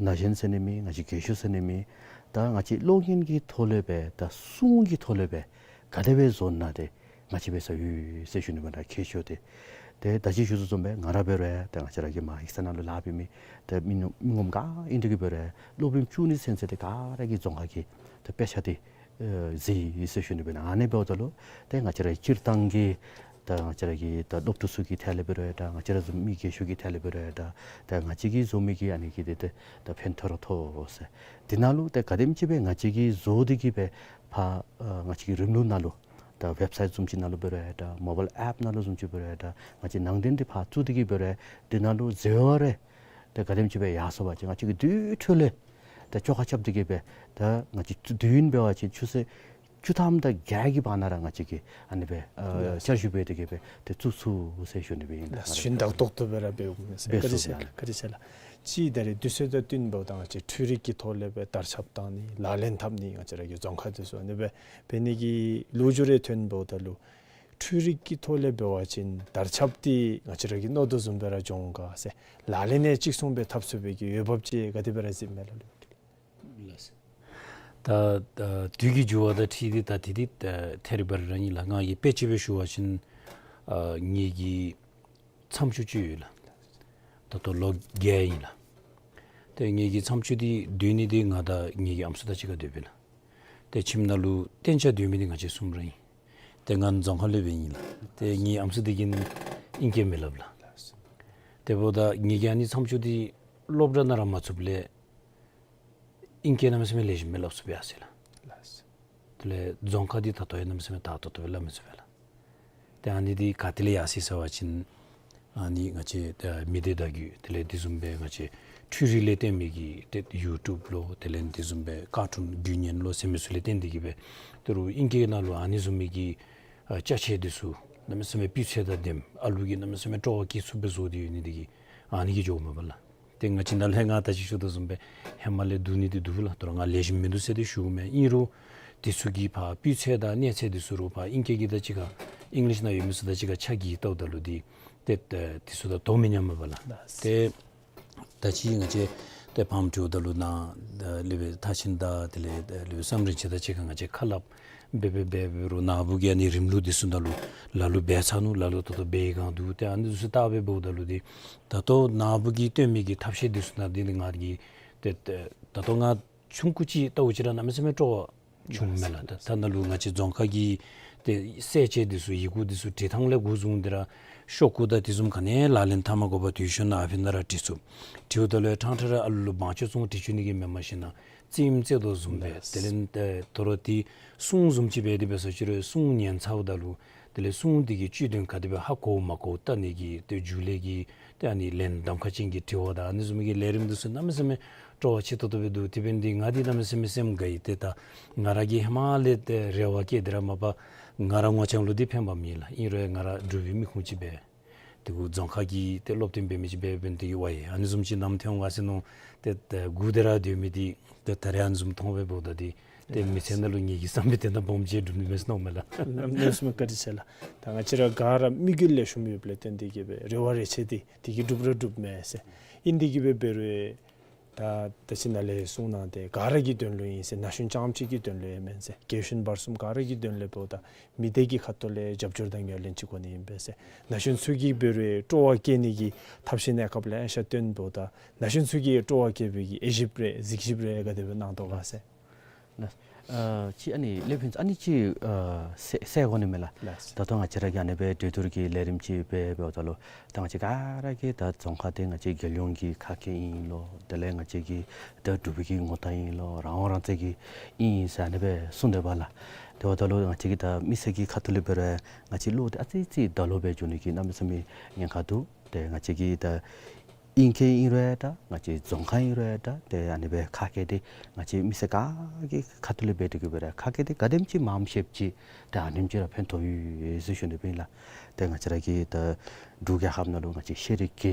ན་གཞོན་ཟེར་ནི་མེད། ང་བཅས་རྒས་ཤོས་ཟེར་ནི་མེད། ད་ང་བཅས་གློག་བརྙན་གྱི་ཐོག་ལས་སྦེ་ད་སྲུང་གི་ཐོག་ལས་སྦེ་ག་དེ་སྦེ་བཟོ་ནི་ན་ཏེ་ང་བཅས་འབད་ས་ཡོད་ཟེར་ཞུ་ནི་སྦེ་ད་ཁྱད་ཆོས་དེ། ཏེ་ད་ཅི་ཞུ་དོ་བཟུམ་སྦེ་ང་ར་འབད་རུང་ད་ང་བཅས་ར་གི་མར་ཡིག་ཚང་ནང་ལུ་ལཱ་འབད་མི་ད་མི་ངོམ་ག་ཨིན་དེ་གིས་འབད་རུང་སློབ་རིམ་བཅུ་གཉིས་ཚུན་ཚོད་དེ་ག་ར་གིས་རྫོང་ཁག་གི་ད་དཔེ་ཆ་དེ་ཨེ་གཟིགས་ཡི་ཟེར་ཞུ་ནི་སྦེ་ཨིན། ཨ་ནི་འབདཝ་ད་ལུ་ཏེ་ང་བཅས་ར་སྤྱིར་བཏང་གི་ད་ང་བཅས་ར་གི་ད་སློབ་ཕྲུག་ཚུ་གི་ཐད་ལས་འབད་རུང་ད་ང་བཅས་ར་བཟུམ་མི་རྒས་ཤོས་ཀྱི་ཐད་ལས་འབད་རུང་ད་ད་ང་བཅས་ཀྱིས་བཟོ་མི་གི་ཨ་ནི་གིས་ཏེ་ད་ད་ཕན་ཐོགས་ར་ཐོགས་ཟེར། དེ་ནང་ལུ་ཏེ་ག་དེམ་ཅིག་སྦེ་ང་བཅས་ཀྱིས་བཟོ་སྟེ་གིས་སྦེ་ཕར་ཨ་ང་བཅས་ཀྱི་རིམ་ལུགས་ནང་ལུ་ད་ཝེབ་སའིཊ་བཟུམ་ཅིག་ནང་ལུ་འབད་རུང་ད་མོ་བཱའིལ་ཨེཔ་ནང་ལུ་བཟུམ་ཅིག་འབད་རུང་ད་ང་བཅས་ནང་དོན་དེ་ཕར་བཙུགས་ཏེ་གིས་འབད་རུང་དེ་ནང་ལུ་འཛོལ་བ་རེ་ཏེ་ག་དེམ་ཅིག་སྦེ་ཡར་སོང་པ་ཅིན་ང་བཅས་ཀྱིས་དེ་འཕྲོ་ལས་ཏེ་བཅོ་ཁ་རྐྱབ་སྟེ་གིས་སྦེ་ད་ང་བཅས་དུས་ཡུན་འབད་བ་ཅིན་ཆུ་ཚོད་བཅུ་ཐམ་དང་བརྒྱད་ཀྱི་བར་ན་ར་ང་བཅས་ཀྱིས་ཨ་ནི་སྦེ་ཨ་ལགས། བསྐྱར་ཞིབ་འབད་དེ་གིས་སྦེ་ཏེ་བཙུགས་ཚུགས་ཟེར་ཞུ་ནི་སྦེ་ཨིན། ལགས། ཞུན་དག་ཏོག་ཏོ་སྦེ་ར་འབད་འོང་མས་ཟེར། འབད་བཀའ་དྲིན་ཆེ་ལགས། ཚུགས་ལགས། བཀའ་དྲིན་ཆེ་ལགས། ཅིག་ད་རེས་དུས་ཚོད་དང་བསྟུན་འབདཝ་ད་ང་བཅས་འཕྲུལ་རིག་གི་ཐོག་ལས་སྦེ་དར་ཁྱབ་བཏང་ནི་ལག་ལེན་འཐབ་ནི་ང་བཅས་ར་གི་རྫོང་ཁག་དེ་ཚུ་ཨ་ནི་སྦེ་འབད་ནི་གི་ལོ་རྒྱུས་རེ་ཐོན་འབདཝ་ད་ལུ་འཕྲུལ་རིག་གི་ཐོག་ལས་འབད་བ་ཅིན་དར་ཁྱབ་དེ་ང་བཅས་ར་གིས་མནོ་དོ་བཟུམ་སྦེ་ར་འགྱོ་འོང་ག་ཟེར། ལག་ལེན་ཡང་གཅིག་མཚུངས་སྦེ་འཐབ་ཚུགས་པའི་གི་འོས་འབབ་ཅིག་ག་དེ་སྦེ་ར་གཟིགསཔ་མས་ལགས། ལགས་སོ། ད་ད་དུས་ཀྱི་འགྱུར་བ་དང་འཁྲིལ་ཏེ་ད་དེ་དེ་ད་ཐད་རི་བ་རི་ར་ཨིན་ལགས། ང་གིས་དཔེ་ཅིག་སྦེ་ཞུ་བ་ཅིན་ཨ་ངེ་གི་མཚམས་ཆུང་ཅིག་ཡོད་ལགས། ད་ལྟོ་ལོ་བརྒྱད་ཨིན་ལགས། ཏེ་ངེ་གི་མཚམས་ཆུང་དེ་སྡོད་ནི་དེ་ང་དང་ངེ་གི་ཨམ་སྲུ་དང་གཅིག་ཁར་སྡོདཔ་ཨིན་ལགས། ཏེ་ཁྱིམ་ནང་ལུ་གཏན་འཇགས་སྡོད་མི་དེ་ང་བཅས་གསུམ་ར་ཨིན། ཏེ་ང་རྫོང་ཁ་ལས་འབད་ཨིན་ལགས། ཏེ་ངེའི་ཨམ་སྲུ་དེ་གིས་ཨིང་སྐད་མི་སླབ་ལགས། དེ་འབདཝ་ད་ངེ་གི་ཨ་ནི་མཚམས་ཆུང་དེ་སློབ་གྲྭ་ནང་ར་མ་ཚུདཔ་ལས་ཨིང་སྐད་གནམ་མེད་ས་མེད་ལེགས་ཤོམ་སྦེ་སླབ་ཚུགས་པས་ཟེར་ལགས། ལགས། དེ་ལས་རྫོང་ཁ་འདི་ད་ལྟོ་ཡང་གནམ་མེད་ས་མེད་དག་ཏོག་ཏོ་སྦེ་སླབ་མི་ཚུགས་པས་ལགས། ཏེ་ཨ་ནི་འདི་ག་ཏེ་ལས་ཡར་སོ་ཡི་ཟེར་བ་ཅིན་ཨ་ནི་ང་བཅས་ད་མི་སྡེ་བརྡ་བརྒྱུད་དེ་ལས་དེ་བཟུམ་སྦེ་ང་བཅས་འཕྲུལ་རིག་ལས་བརྟེན་མི་གི་ཏེ་ཡུ་ཊུབ་ལུ་དེ་ལས་དེ་བཟུམ་སྦེ་ཀར་ཊུན་བརྒྱུད་བརྙན་ལུ་ཟེར་མི་ཚུ་ལས་བརྟེན་ཏེ་གིས་སྦེ་ད་རུང་ཨིང་སྐད་ནང་ལུ་ཨ་ནི་བཟུམ་མའི་གི་ཨ་ཅ་ཆས་འདི་ཚུ་གནམ་མེད་ས་མེད་སྤུས་ཚད་དང་ལྡནམ་ཨ་ལུ་གིས་གནམ་མེད་ས་མེད་སྤྲོ་བ་བསྐྱེད་ཚུགསཔ་སྦེ་བཟོ་སྟེ་ཡོད་ནི་དེ་གིས་ཨ་ནི་གིས་འགྱོཝ་མས་པ་ལགས། ཏེ་ང་བཅས་ནཱ་ལས་ང་ད་ཅི་ཞུ་དོ་བཟུམ་སྦེ་ཧེ་མ་ལས་སྡུག་ནི་འདི་སྡུག་ལགས། ད་རུང་ང་ལེགས་ཤོམ་མིན་འདུག་ཟེར་ཏེ་ཞུཝ་མེན། ཨིན་རུང་དེ་ཚུ་གི་ཕར་སྤུས་ཚད་དང་གནས་ཚད་འདི་ཚུ་རུང་ཕར་ཨིང་སྐད་ཀྱི་དང་གཅིག་ཁར་ཨིང་ལིཤ་ནང་ཡོད་མི་ཚུ་དང་གཅིག་ཁར་ཆ་བགྱིས་བལྟཝ་ད་ལུ་འདི་ཏེ་ཏེ་དེ་ཚུ་དང་དོ་མི་མཉམ་པས་པ་ལགས། ཏེ་ད་ཅི་ང་བཅས་ཏེ་ཕམ་འདྲིཝ་ད་ལུ་ནཱ་ལས་སྦེ་ཐར་ཆེན་དང་དེ་ལས་ལས་སྦེ་བསམ་རིན་ཆེན་དང་གཅིག་ཁར་ང་བཅས་ཁ་སླབ་འབད་འབད་འབད་འབད་རུང་ནཱ་བུ་གིས་ཨ་ནི་རིམ་ལུགས་འདི་ཚུ་ནང་ལུ་ལ་ལུ་འབད་ཚར་ནུག། ལ་ལུ་ད་ལྟོ་འབད་བའི་སྒང་འདུག། ཏེ་ཨ་ནི་ཚུ་བལྟ་སྦེ་འབདཝ་ད་ལུ་འདི་ད་ལྟོ་ནཱ་བུ་གིས་སྟོན་མི་གི་ཐབས་ཤེས་འདི་ཚུ་ནང་འདི་ནི་ང་གིས་ཏེ་ཏེ་ད་ལྟོ་ང་ཆུང་ཀུ་ཅིག་བལྟཝ་ཅིག་ར་གནམ་མེད་ས་མེད་སྤྲོ་བ་བྱུངམ་མས་ལགས། ད་ད་ནཱ་ལུ་ང་བཅས་རྫོང་ཁ་གི་ཏེ་གསལ་བྱེད་འདི་ཚུ་ཡི་གུ་འདི་ཚུ་འབྲི་ཐངས་ལས་འགོ་བཟུང་སྟེ་ར་ཤོག་གུ་དང་དེ་བཟུམ་ག་ནི་ལག་ལེན་འཐབ་མ་དགོ་པར་དུས་ཤོག་ནང་ཨ་ཕི་ནང་ར་འབྲི་ཚུགས། འབྲིཝ་ད་ལུ་ཡང་ཕྲང་ཕྲང་ར་ཨ་ལུ་ལུ་དབང་ཆ་བཙོང་སྟེ་འབྲི་བཅུག་ནི་གི་མེན་མ་གཞི་ནཱ་རྩེདམོ་རྩེ་དོ་བཟུམ་སྦེ། དེ་ལས་ཏེ་ད་རུང་ཏེ་སྲུང་བཟུམ་ཅིག་འབད་དེ་འབད་ས་ཅིག་རུང་སྲུང་ཉན་ཚརཝ་ད་ལུ་དེ་ལས་སྲུང་འདི་གི་བཅུད་དོན་ག་དེ་སྦེ་ཧ་གོ་མ་གོ་བལྟ་ནི་གི་ཏེ་རྒྱུགས་ལས་ཀྱི་ཏེ་ཨ་ནི་ལན་གདམ་ཁ་ཅན་གྱི་དྲི་བ་དང་ཨ་ནི་བཟུམ་གྱི་ལས་རིམ་འདི་ཚུ་གནམ་མེད་ས་མེད་སྤྲོ་བ་ཆེ་ཏོག་ཏོ་སྦེ་འདུག། དེ་འབད་ནི་འདི་ང་འདི་གནམ་མེད་ས་མེད་སེམས་དགའ་ཡི། ཏེ་ད་ང་ར་གིས་ཧེ་མ་ལས་ཏེ་རེ་བ་བསྐྱེད་དེ་ར་མ་པ་ང་ར་ངོ་རྐྱང་ལུ་འདི་ཕན་པ་མེད་ལགས། ཨིན་རུང་ཡང་ང་ར་འབྲུག་པའི་མི་ཁུངས་ཅིག་སྦེ་དེ་གུ་རྫོང་ཁ་གི་ཏེ་སློབ་སྟོན་འབད་མི་ཅིག་སྦེ་འབད་ནི་འདི་གིས་ཝའི་ཨ་ནི་བཟུམ་ཅིག་ནམ་ཐོན་འོང་ག་ཟེར་མནོ་སྟེ་ཏེ་སྒུག་སྟེ་ར་སྡོད་མི་འདི་ཏེ་ད་རེས་ཨ་ནི་བཟུམ་མཐོང་སྦེ་འབདཝ་ད་འདི་ཏེ་མི་ཚེ་ནང་ལུ་ངེ་གི་བསམ་པའི་དོན་དག་སྦོམ་ཅིག་འགྲུབ་ནི་མས་ཟེར་མནོཝ་མས་ལགས། གནམ་མེད་ས་མེད་བཀའ་དྲིན་ཆེ་ལགས། ད་ང་བཅས་ར་ག་ར་དམིགས་ཡུལ་ལེགས་ཤོམ་ཡོདཔ་ལས་བརྟེན་ཏེ་གིས་སྦེ་རེ་བ་རེ་ཆེ་སྟེ་དེ་གིས་འགྲུབ་ར་འགྲུབ་མས་ཟེར། ཨིན་དེ་གིས་སྦེ་འབད་རུང་ད་ད་ཅི་ནཱ་ལས་གསུངས་གནང་སྟེ་ག་ར་གི་དོན་ལུ་ཨིན་ཟེར། ན་གཞོན་རྐྱངམ་གཅིག་གི་དོན་ལུ་ཡང་མེན་ཟེར། རྒས་གཞོན་བར་གསུམ་ག་ར་གི་དོན་ལས་འབདཝ་ད་མི་སྡེ་གི་ཁ་ཐུག་ལས་རྒྱབ་སྐྱོར་དང་ངོས་ལེན་ཅིག་དགོ་ནི་ཨིན་པས་ཟེར། ན་གཞོན་ཚུ་གིས་འབད་རུང་སྤྲོ་བ་བསྐྱེད་ནི་གི་ཐབས་ཤེས་གནས་སྐབས་ལེ་ཤ་སྟོན་འབདཝ་ད་ན་གཞོན་ཚུ་གིས་སྤྲོ་བ་བསྐྱེད་པའི་གི་དབྱེ་ཞིབ་རེ་གཟིགས་ཞིབ་རེ་ག་དེ་སྦེ་གནང་དོ་ག་ཟེར། ལགས། ཨ་ཅིག་ཨ་ནི་ལེ་ཕུན་ཚོགས་ཨ་ནི་ཅིག་ཨ་ཟེར་ཟེར་དགོ་ནི་མས་ལགས། ལགས། ད་ལྟོ་ང་བཅས་ར་གིས་ཨ་ནི་སྦེ་གྲོས་བསྡུར་གྱི་ལས་རིམ་ཅིག་འབད་འབདཝ་ད་ལུ་ད་ང་བཅས་ག་ར་གིས་ད་རྫོང་ཁག་འདི་ང་བཅས་རྒྱལ་ཡོངས་ཀྱི་ཁ་སྐད་ཨིན་ལོ། དེ་ལས་ང་བཅས་ཀྱི་ད་འབྲུག་པའི་གི་ངོ་རྟགས་ཨིན་ལོ། རང་དབང་རང་བཙན་གྱི་ཨིན་ཟེར་ཨ་ནི་སྦེ་གསུངས་དེས་པ་ལགས། དེ་འབདཝ་ད་ལུ་ང་བཅས་ཀྱིས་ད་མི་སེར་གྱི་ཁ་ཐུག་ལས་འབད་རུང་ང་བཅས་བློ་འདི་ཨ་ཙི་ཙི་ད་ལོག་སྦེ་འགྱོ་ནི་གི་གནམ་མེད་ས་མེད་ཉེན་ཁ་འདུག། ཏེ་ང་བཅས་ཀྱིས་ད་ཨིང་སྐད་ཨིན་རུང་ཡང་འདྲ། ང་བཅས་རྫོང་ཁ་ཨིན་རུང་ཡང་འདྲ། ཏེ་ཨ་ནི་སྦེ་ཁ་སྐད་འདི་ང་བཅས་མི་སེར་ག་གི་ཁ་ཐུག་ལས་འབད་དེ་གི་འབད་རུང་ཁ་སྐད་འདི་ག་དེམ་ཅིག་མངམ་བཤདཔ་ཅིག་ཏེ་ཨ་ནེམ་ཅིག་ར་ཕན་ཐོགས་ཡོད་ཟེར་ཞུ་ནི་སྦེ་ཨིན་ལགས། ཏེ་ང་བཅས་ར་གི་ད་འབྲུག་རྒྱལ་ཁབ་ནང་ལུ་ང་བཅས་ཤེས་རིག་གི་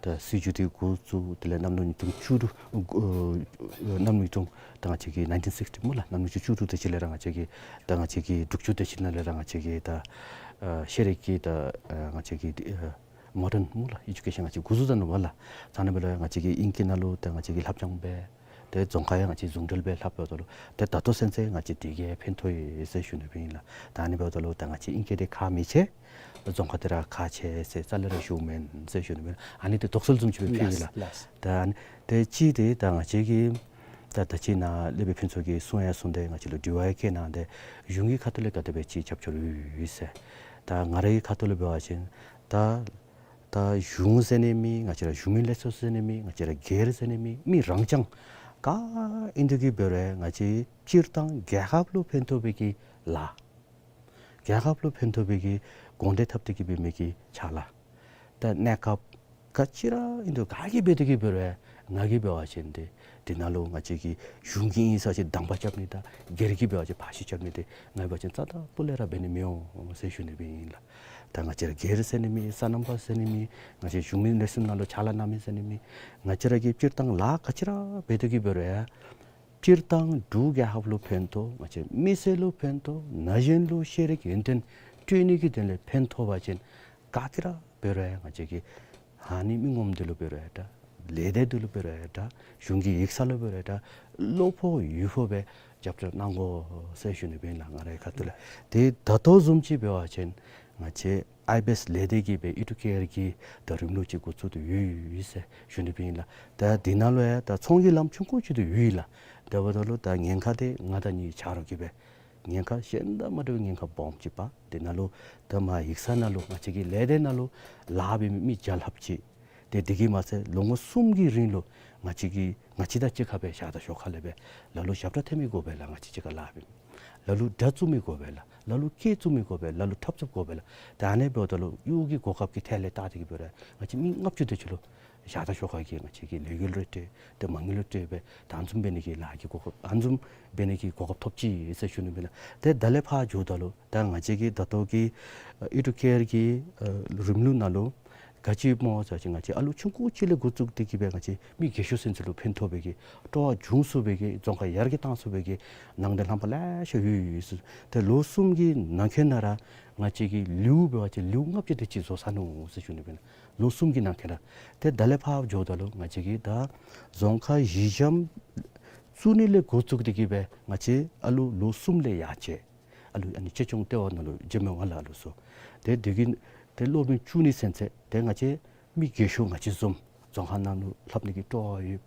ད་སྲིད་བྱུས་འདི་འགོ་བཙུགས། དེ་ལས་གནམ་ལོ་ཉིས་སྟོང་བཅུ་དྲུག་ཨ་གནམ་ལོ་ཉིས་སྟོང་ད་ང་བཅས་ཀྱི་nineteen sixty སྨོ་ལགས། གནམ་ལོ་ཉིས་སྟོང་བཅུ་དྲུག་དེ་ཅིག་ལས་ར་ང་བཅས་ཀྱི་ད་ང་བཅས་ཀྱི་དྲུག་ཅུ་དེ་ཅིག་ནང་ལས་ར་ང་བཅས་ཀྱི་ད་ཨ་ཤེས་རིག་གི་ད་ཨ་ང་བཅས་ཀྱི་ཨ་མོ་ཌརན་སྨོ་ལགས། ཨེ་ཌུ་ཀེ་ཤཱན་ང་བཅས་འགོ་བཙུགས་ད་ནུག་པ་ལགས། ད་ཨ་ནི་འབདཝ་ལས་ང་བཅས་ཀྱིས་ཨིང་སྐད་ནང་ལུ་ད་ང་བཅས་ཀྱིས་ལྷབ་སྦྱང་འབད། ཏེ་རྫོང་ཁ་ཡང་ང་བཅས་ཟུང་འབྲེལ་སྦེ་ལྷབ་འབདཝ་ད་ལུ་ཏེ་ད་ལྟོ་ཚུན་ཚོད་ང་བཅས་དེ་གིས་ཕན་ཐོགས་ཡོད་ཟེར་ཞུ་ནི་སྦེ་ཨིན་ལགས། ད་ཨ་ནི་འབདཝ་ད་ལུ་ད་ང་བཅས་ཨིང་སྐད་འདི་ཁག་མི་ཆེ། རྫོང་ཁ་འདི་ར་ཁག་ཆེ་ཟེར་རྩ་ལས་ར་ཞུཝ་མེན་ཟེར་ཞུ་ནི་སྦེ་ཨིན་ལགས། ཨ་ནི་འདི་དོགས་སེལ་བཟུམ་ཅིག་སྦེ་ཕུལཝ་ཨིན་ལགས། ལགས། ད་ཨ་ནི་ཏེ་གཅིག་འདི་ད་ང་བཅས་ཀྱིས་ད་ད་ཅི་ནཱ་ལེ་ཕུན་ཚོགས་ཀྱིས་གསུང་ཡང་གསུངས་ཏེ་ང་བཅས་ལུ་དྲི་བ་ཡང་བཀོད་གནང་སྟེ་གཞུང་གི་ཁ་ཐུག་ལས་ག་དེ་སྦེ་ཅིག་རྒྱབ་སྐྱོར་ཡོད་ཡོད་ཟེར། ད་ང་རའི་ཁ་ཐུག་ལས་འབད་བ་ཅིན་ད་ད་གཞུང་ཟེར་ནི་མེད། ང་བཅས་ར་གཞུང་མིན་ལས་ཚོགས་ཟེར་ནི་མེད། ང་བཅས་ར་སྒེར་ཟེར་ནི་མེད། མི་རང་རྐྱང་ག་ཨིན་དེ་གི་འབད་རུང་ང་བཅས་སྤྱིར་བཏང་རྒྱལ་ཁབ་ལུ་ཕན་ཐོགས་པའི་གི་ལཱ། རྒྱལ་ཁབ་ལུ་ཕན་ཐོགས་པའི་གི་དགོངས་འགྲེལ་འཐབ་སྟེ་གི་འབད་མི་གི་ཕྱག་ལཱ། ད་གནས་སྐབས་ག་ཅི་ར་ཨིན་དོ་ག་གིས་འབད་དེ་གི་འབད་རུང་ང་གིས་འབད་བ་ཅིན་ཏེ་དེ་ནང་ལུ་ང་བཅས་ཀྱི་གཞུང་གི་ཨིན་ས་ཅིག་དང་པ་རྐྱབ་ནི་དང་སྒེར་གྱིས་འབད་བ་ཅིན་ཕར་ཤུལ་རྐྱབ་ནི་འདི་ང་འབད་བ་ཅིན་རྩ་དང་སྤུ་ལས་ར་འབད་ནི་མི་འོང་ཟེར་ཞུ་ནི་སྦེ་ཨིན་ལགས། ད་ང་བཅས་ར་སྒེར་ཟེར་ནི་མེད། སོ་ནམ་པ་ཟེར་ནི་མེད། ང་བཅས་གཞུང་མིན་ལས་ཚོགས་ནང་ལུ་ཕྱག་ལཱ་གནང་མི་ཟེར་ནི་མེད། ང་བཅས་ར་གིས་སྤྱིར་བཏང་ལཱ་ག་ཅི་ར་འབད་དེ་གི་འབད་རུང་ཡང་སྤྱིར་བཏང་འབྲུག་རྒྱལ་ཁབ་ལུ་ཕན་ཐོགས། ང་བཅས་མི་སེར་ལུ་ཕན་ཐོགས། ན་གཞོན་ལུ་ཤེས་རིག་ཡོན་ཏན་སྤྲོད་ནི་གི་དོན་ལས་ཕན་ཐོགས་པ་ཅིན་ག་གིས་ར་འབད་རུང་ཡང་ང་བཅས་ཀྱིས་ཨ་ནི་མི་ངོམ་འདི་ལུ་འབད་རུང་ཡང་འདྲ། ལས་སྡེ་འདི་ལུ་འབད་རུང་ཡང་འདྲ། གཞུང་གི་ཡིག་ཚང་ལུ་འབད་རུང་ཡང་འདྲ། བློ་ཕོག་ཡུལ་ཕོག་སྦེ་རྒྱབ་སྐྱོར་གནང་དགོ་ཟེར་ཞུ་ནི་སྦེ་ཨིན་ལགས། ང་རའི་ཁ་ཐུག་ལས། ཏེ་ད་ལྟོ་བཟུམ་ཅིག་འབད་བ་ཅིན་ང་བཅས་ཨའི་བི་ཨེསི་ལས་སྡེ་གིས་སྦེ་ཨེ་ཌུ་ཀེར་གྱི་ད་རིམ་ལུགས་ཅིག་འགོ་བཙུགས་ཏེ་ཡོད་ཡོད་ཟེར་ཞུ་ནི་སྦེ་ཨིན་ལགས། ད་འདི་ནང་ལུ་ཡང་ད་ཚོང་གི་ལམ་ཆུང་ཀུ་ཅིག་ད་ཡོད་ལགས། དེ་འབདཝ་ད་ལུ་ད་ཉེན་ཁ་འདི་ང་དང་གཉིས་ཆ་རོགས་ཀྱིས་སྦེ་ཉེན་ཁ་གཞན་དང་མ་འདྲ་བའི་ཉེན་ཁ་སྦོམ་ཅིག་འབད། དེ་ནང་ལུ་ད་མར་ཡིག་ཚང་ནང་ལུ་ང་བཅས་ཀྱི་ལས་སྡེ་ནང་ལུ་ལཱ་འབད་མི་མི་བརྒྱ་ལྷགཔ་ཅིག། ཏེ་དེ་གིས་མ་ཚད་ལོ་ངོ་གསུམ་གྱི་རིང་ལུ་ང་བཅས་ཀྱིས་ང་བཅས་དང་གཅིག་ཁར་སྦེ་བཞག་དང་ཞོར་ཁ་ལས་སྦེ་ལ་ལུ་ཞབས་ཁྲ་འཐེན་མི་དགོ་པས་ལགས། ང་བཅས་གཅིག་ཁར་ལཱ་འབད་མི་ལ་ལུ་དྲ་བཙུགས་མི་དགོ་པས་ལགས། ལ་ལུ་སྐད་བཙུགས་མི་དགོ་པས། ལ་ལུ་འཁྲབ་བཙུགས་དགོ་པས་ལགས། ད་ཨ་ནི་འབདཝ་ད་ལུ་གཡོག་གི་གོ་སྐབས་ཀྱི་ཐད་ལས་བལྟ་སྟེ་གི་འབད་རུང་ང་བཅས་མི་ལྔ་བཅུ་དེ་ཅིག་ལུ་བཞག་དང་ཞོར་ཁ་གི་ང་བཅས་ཀྱིས་ལས་འགུལ་རེ་སྤྲོད། ཏེ་མ་དངུལ་རེ་སྤྲོད་སྦེ་ད་ཨ་བཟུམ་འབད་ནི་གི་ལཱ་གི་གོ་སྐབས་ཨ་བཟུམ་འབད་ནི་གི་གོ་སྐབས་ཐོབ་ཅི་ཟེར་ཞུ་ནི་སྦེ་ཨིན་ལགས། ཏེ་ད་ལས་ཕར་འགྱོཝ་ད་ལུ་ད་ང་བཅས་ཀྱི་ད་ལྟོ་གི་ཨ་ཨེ་ཌུ་ཀེར་གྱི་ཨ་རིམ་ལུགས་ནང་ལུ་ག་ཅི་སྨོ་ཟེར་བ་ཅིན་ང་བཅས་ཨ་ལུ་ཆུང་ཀུ་ཅིག་ལས་འགོ་བཙུགས་ཏེ་གི་སྦེ་ང་བཅས་མི་རྒས་ཤོས་ཚུན་ཚོད་ལུ་ཕན་ཐོགས་པའི་གི་སྤྲོ་བ་འབྱུང་ཚུགས་པའི་གི་རྫོང་ཁག་ཡར་རྒྱས་གཏང་ཚུགས་པའི་གི་ནང་དོན་རྣམ་པ་ལེ་ཤ་ཡོད་ཡོད་ཟེར། ཏེ་ལོ་གསུམ་གྱི་ནང་འཁོད་ནང་ར་ང་བཅས་ཀྱི་ལེའུ་འབད་བ་ཅིན་ལེའུ་ལྔ་བཅུ་དེ་ཅིག་བཟོ་ཚར་ནུག་ཟེར་ཞུ་ནི་སྦེ་ཨིན་ལགས། ལོ་གསུམ་གྱི་ནང་འཁོད་ར། ཏེ་ད་ལས་ཕར་འགྱོཝ་ད་ལུ་ང་བཅས་ཀྱིས་ད་རྫོང་ཁག་གཞི་འགྱམ་བཙུགས་ནི་ལས་འགོ་བཙུགས་ཏེ་གི་སྦེ་ང་བཅས་ཨ་ལུ་ལོ་གསུམ་ལས་ཡར་བཅས་ཨ་ལུ་ཨ་ནི་གཅེས་སྐྱོང་ལྟེ་བ་ནང་ལུ་འགྱོ་མི་འོང་ལགས། ཨ་ལུ་ཚུ་ཏེ་དེ་གི་ཏེ་སློབ་དཔོན་བཅུ་གཉིས་ཚུན་ཚོད་ཏེ་ང་བཅས་མི་རྒས་ཤོས་ང་བཅས་བཟུམ་རྫོང་ཁག་ནང་ལུ་ལྷབ་ནི་གི་སྤྲོ་བ་ཡོད།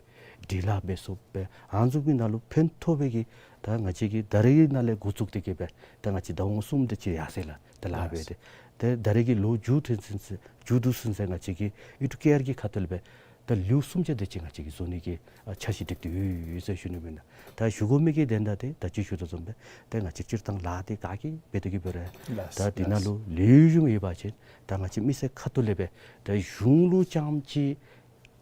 འབྲི་ལྷག་འབད་ཚུགས་པས། ཨ་བཟུམ་གྱི་ནང་ལུ་ཕན་ཐོགས་པའི་གི་ད་ང་བཅས་ཀྱིས་ད་རེས་ནང་ལས་འགོ་བཙུགས་ཏེ་གི་སྦེ་ད་ང་བཅས་ཟླཝ་ངོ་གསུམ་དེ་ཅིག་ཡར་སོ་ཡི་ལགས། ད་ལཱ་འབད་དེ་ཏེ་ད་རེས་ཀྱི་ལོ་མཇུག་ཐོན་ཚུན་ཚོད་མཇུག་བསྡུ་ཚུན་ཚོད་ང་བཅས་ཀྱིས་ཨེ་ཌུ་ཀེར་གྱི་ཁ་ཐུག་ལས་སྦེ་ད་ལེའུ་གསུམ་ཅིག་དེ་ཅིག་ང་བཅས་ཀྱིས་བཟོ་ནི་གི་ཨ་འཆར་གཞི་སྒྲིག་སྟེ་ཡོད་ཡོད་ཟེར་ཞུ་ནི་སྦེ་ཨིན་ལགས། ད་ཞུ་དགོ་མི་གི་དོན་དག་དེ་ད་ཅི་ཞུ་དོ་བཟུམ་སྦེ་ད་ང་བཅས་སྤྱིར་བཏང་ལཱ་དེ་ག་གིས་འབད་དེ་གི་འབད་རུང་ད་དེ་ནང་ལུ་ལེགས་ཤོམ་ཡོད་པ་ཅིན་ད་ང་བཅས་མི་སེར་ཁ་ཐུག་ལས་སྦེ་ད་གཞུང་ལུ་རྐྱངམ་ཅིག་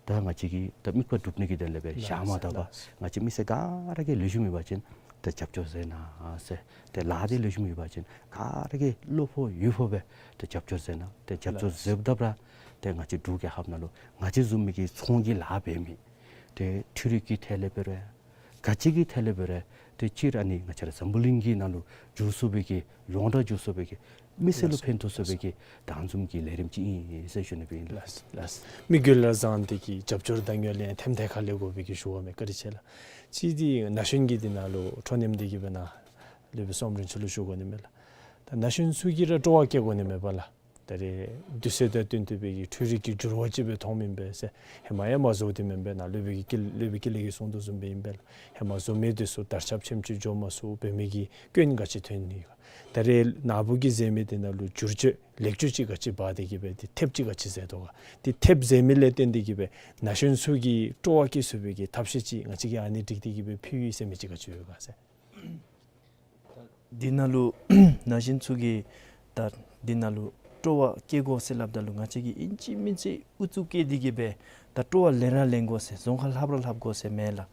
ད་ང་བཅས་ཀྱིས་ད་དམིགས་པ་སྒྲུབ་ནི་གི་དོན་ལས་སྦེ་བཞག་མ་ད་པར་ང་བཅས་མི་སེར་ག་ར་གིས་ལེགས་ཤོམ་ཡོད་པ་ཅིན་ད་རྒྱབ་སྐྱོར་མཛད་གནང་ཟེར། ཏེ་ལཱ་དེ་ལེགས་ཤོམ་ཡོད་པ་ཅིན་ག་ར་གིས་བློ་ཕོག་ཡུལ་ཕོག་སྦེ་ཏེ་རྒྱབ་སྐྱོར་མཛད་གནང་། ཏེ་རྒྱབ་སྐྱོར་མཛདཔ་ད་ར་ཏེ་ང་བཅས་འབྲུག་རྒྱལ་ཁབ་ནང་ལུ་ང་བཅས་བཟུམ་མའི་གི་ཚོང་གི་ལཱ་འབད་མི་ཏེ་འཕྲུལ་རིག་གི་ཐད་ལས་འབད་རུང་ག་ཅི་གི་ཐད་ལས་འབད་རུང་ཏེ་སྤྱིར་ཨ་ནི་ང་བཅས་ར་འཛམ་བུ་གླིང་གི་ནང་ལུ་འགྱོ་ཚུགས་པའི་གི་ཡོངས་གྲགས་འགྱོ་ཚུགས་པའི་གི་མི་སེར་ལུ་ཕན་ཐོགས་ཚུགས་པའི་གི་ད་ཨ་བཟུམ་གྱི་ལས་རིམ་ཅིག་ཨིན་ཟེར་ཞུ་ནི་སྦེ་ཨིན་ལགས། ལགས་ལགས། མི་རྒྱུད་ལས་བཟང་སྟེ་གི་རྒྱབ་སྐྱོར་དང་ཡོད་ལས་ཐེམ་ཐད་ཁ་ལས་དགོ་པའི་གི་ཞུ་བ་མས། བཀའ་དྲིན་ཆེ་ལགས། གཅིག་འདི་ན་གཞོན་གྱི་འདི་ནང་ལུ་འཕྲོ་མཉམ་འདི་གི་སྦེ་ན་ལས་སྦེ་སོམ་རིན་ཚུ་ལུ་ཞུ་དགོ་ནི་མས་ལགས། ད་ན་གཞོན་ཚུ་གིས་ར་སྤྲོ་བ་བསྐྱེད་དགོ་ནི་མས་པ་ལགས། ད་རེས་དུས་ཚོད་དང་བསྟུན་ཏེ་སྦེ་གི་འཕྲུལ་རིག་གི་འགྱུར་བ་ཅིག་སྦེ་མཐོངམ་ཨིན་པས་ཟེར། ཧེ་མ་ཡང་མ་བཟོ་སྟེ་མེན་པས། ནཱ་སློབ་དཔོན་གྱིས་སློབ་དཔོན་ཀུན་ལེགས་ཀྱིས་གསུང་དོ་བཟུམ་སྦེ་ཨིན་པས་ལགས། ཧེ་མ་བཟོ་མི་འདི་ཚུ་དར་ཁྱབ་ཆེམ་ཅིག་འགྱོ་མ་ཚུགས་པའི་མི་གི་སྐྱོན་ག་ཅི་ཐོན་ནི་ག། ད་རེས་ནཱ་བུ་གིས་མཛད་མི་འདི་ནང་ལུ་བསྒྱུར་བཅོས་ལེགས་བཅོས་ཅིག་ག་ཅི་འབད་དེ་གི་སྦེ་ཏེ་ཐེབས་ཅིག་ག་ཅི་མཛད་དོ་ག། ཏེ་ཐེབས་མཛད་མི་ལས་བརྟེན་ཏེ་གི་སྦེ་ན་གཞོན་ཚུ་གིས་སྤྲོ་བ་བསྐྱེད་ཚུགས་པའི་གི་ཐབས་ཤེས་ཅིག་ང་བཅས་ཀྱིས་ཨ་ནི་སྒྲིག་སྟེ་གི་སྦེ་ཕུལ་ཡི་ཟེར་མི་ཅིག་ག་ཅི་ཡོད་ག་ཟེར། འདི་ནང་ལུ་ན་གཞོན་ཚུ་གིས་ད་འདི་ནང་ལུ་སྤྲོ་བ་བསྐྱེད་དགོ་ཟེར་སླབ་ད་ལུ་ང་བཅས་ཀྱིས་ཨིན་ཅི་མིན་ཅི་ཨུ་ཚུགས་བསྐྱེད་དེ་གི་སྦེ་ད་སྤྲོ་བ་ལེན་ར་ལེན་དགོ་ཟེར། རྫོང་ཁ་ལྷབ་ར་ལྷབ་དགོ་ཟེར་མེན་ལགས།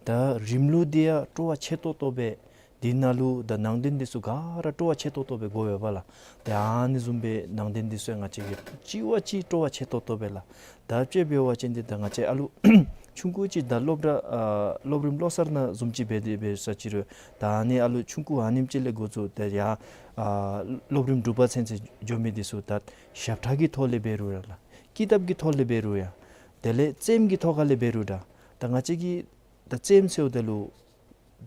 ད་རིམ་ལུགས་འདི་ཡང་སྤྲོ་བ་ཆེ་ཏོག་ཏོ་སྦེ་འདི་ནང་ལུ་ད་ནང་རྟེན་འདི་ཚུ་ག་ར་སྤྲོ་བ་ཆེ་ཏོག་ཏོ་སྦེ་དགོ་པས་པ་ལགས། ད་ཨ་ནི་བཟུམ་སྦེ་ནང་རྟེན་འདི་ཚུ་ཡང་ང་བཅས་ཀྱིས་གཅིག་བ་གཅིག་སྤྲོ་བ་ཆེ་ཏོག་ཏོ་སྦེ་ལགས། ད་དཔྱེ་འབད་བ་ཅིན་འདི་ད་ང་བཅས་ཨ་ལུ་ཆུང་ཀུ་ཅིག་ད་སློབ་གྲྭ་ཨ་སློབ་རིམ་བློ་གསར་ནང་བཟུམ་ཅིག་འབད་དེ་འབད་ས་ཅིག་རུང་ད་ཨ་ནི་ཨ་ལུ་ཆུང་ཀུ་ཨ་ནེམ་ཅིག་ལས་འགོ་བཙུགས་ཏེ་ཡར་ཨ་སློབ་རིམ་དྲུག་པ་ཚུན་ཚོད་འགྱོ་མི་འདི་ཚུ་ད་ཞབས་ཁྲ་གི་ཐོག་ལས་འབད་རུང་ཡང་ལགས། ཀི་དེབ་ཀྱི་ཐོག་ལས་འབད་རུང་ཡང་དེ་ལས་རྩེདམོ་གི་ཐོག་ཁ་ལས་འབད་རུང་ད་ད་ང་བཅས་ཀྱིས་ད་རྩེདམོ་ཟེརཝ་ད་ལུ་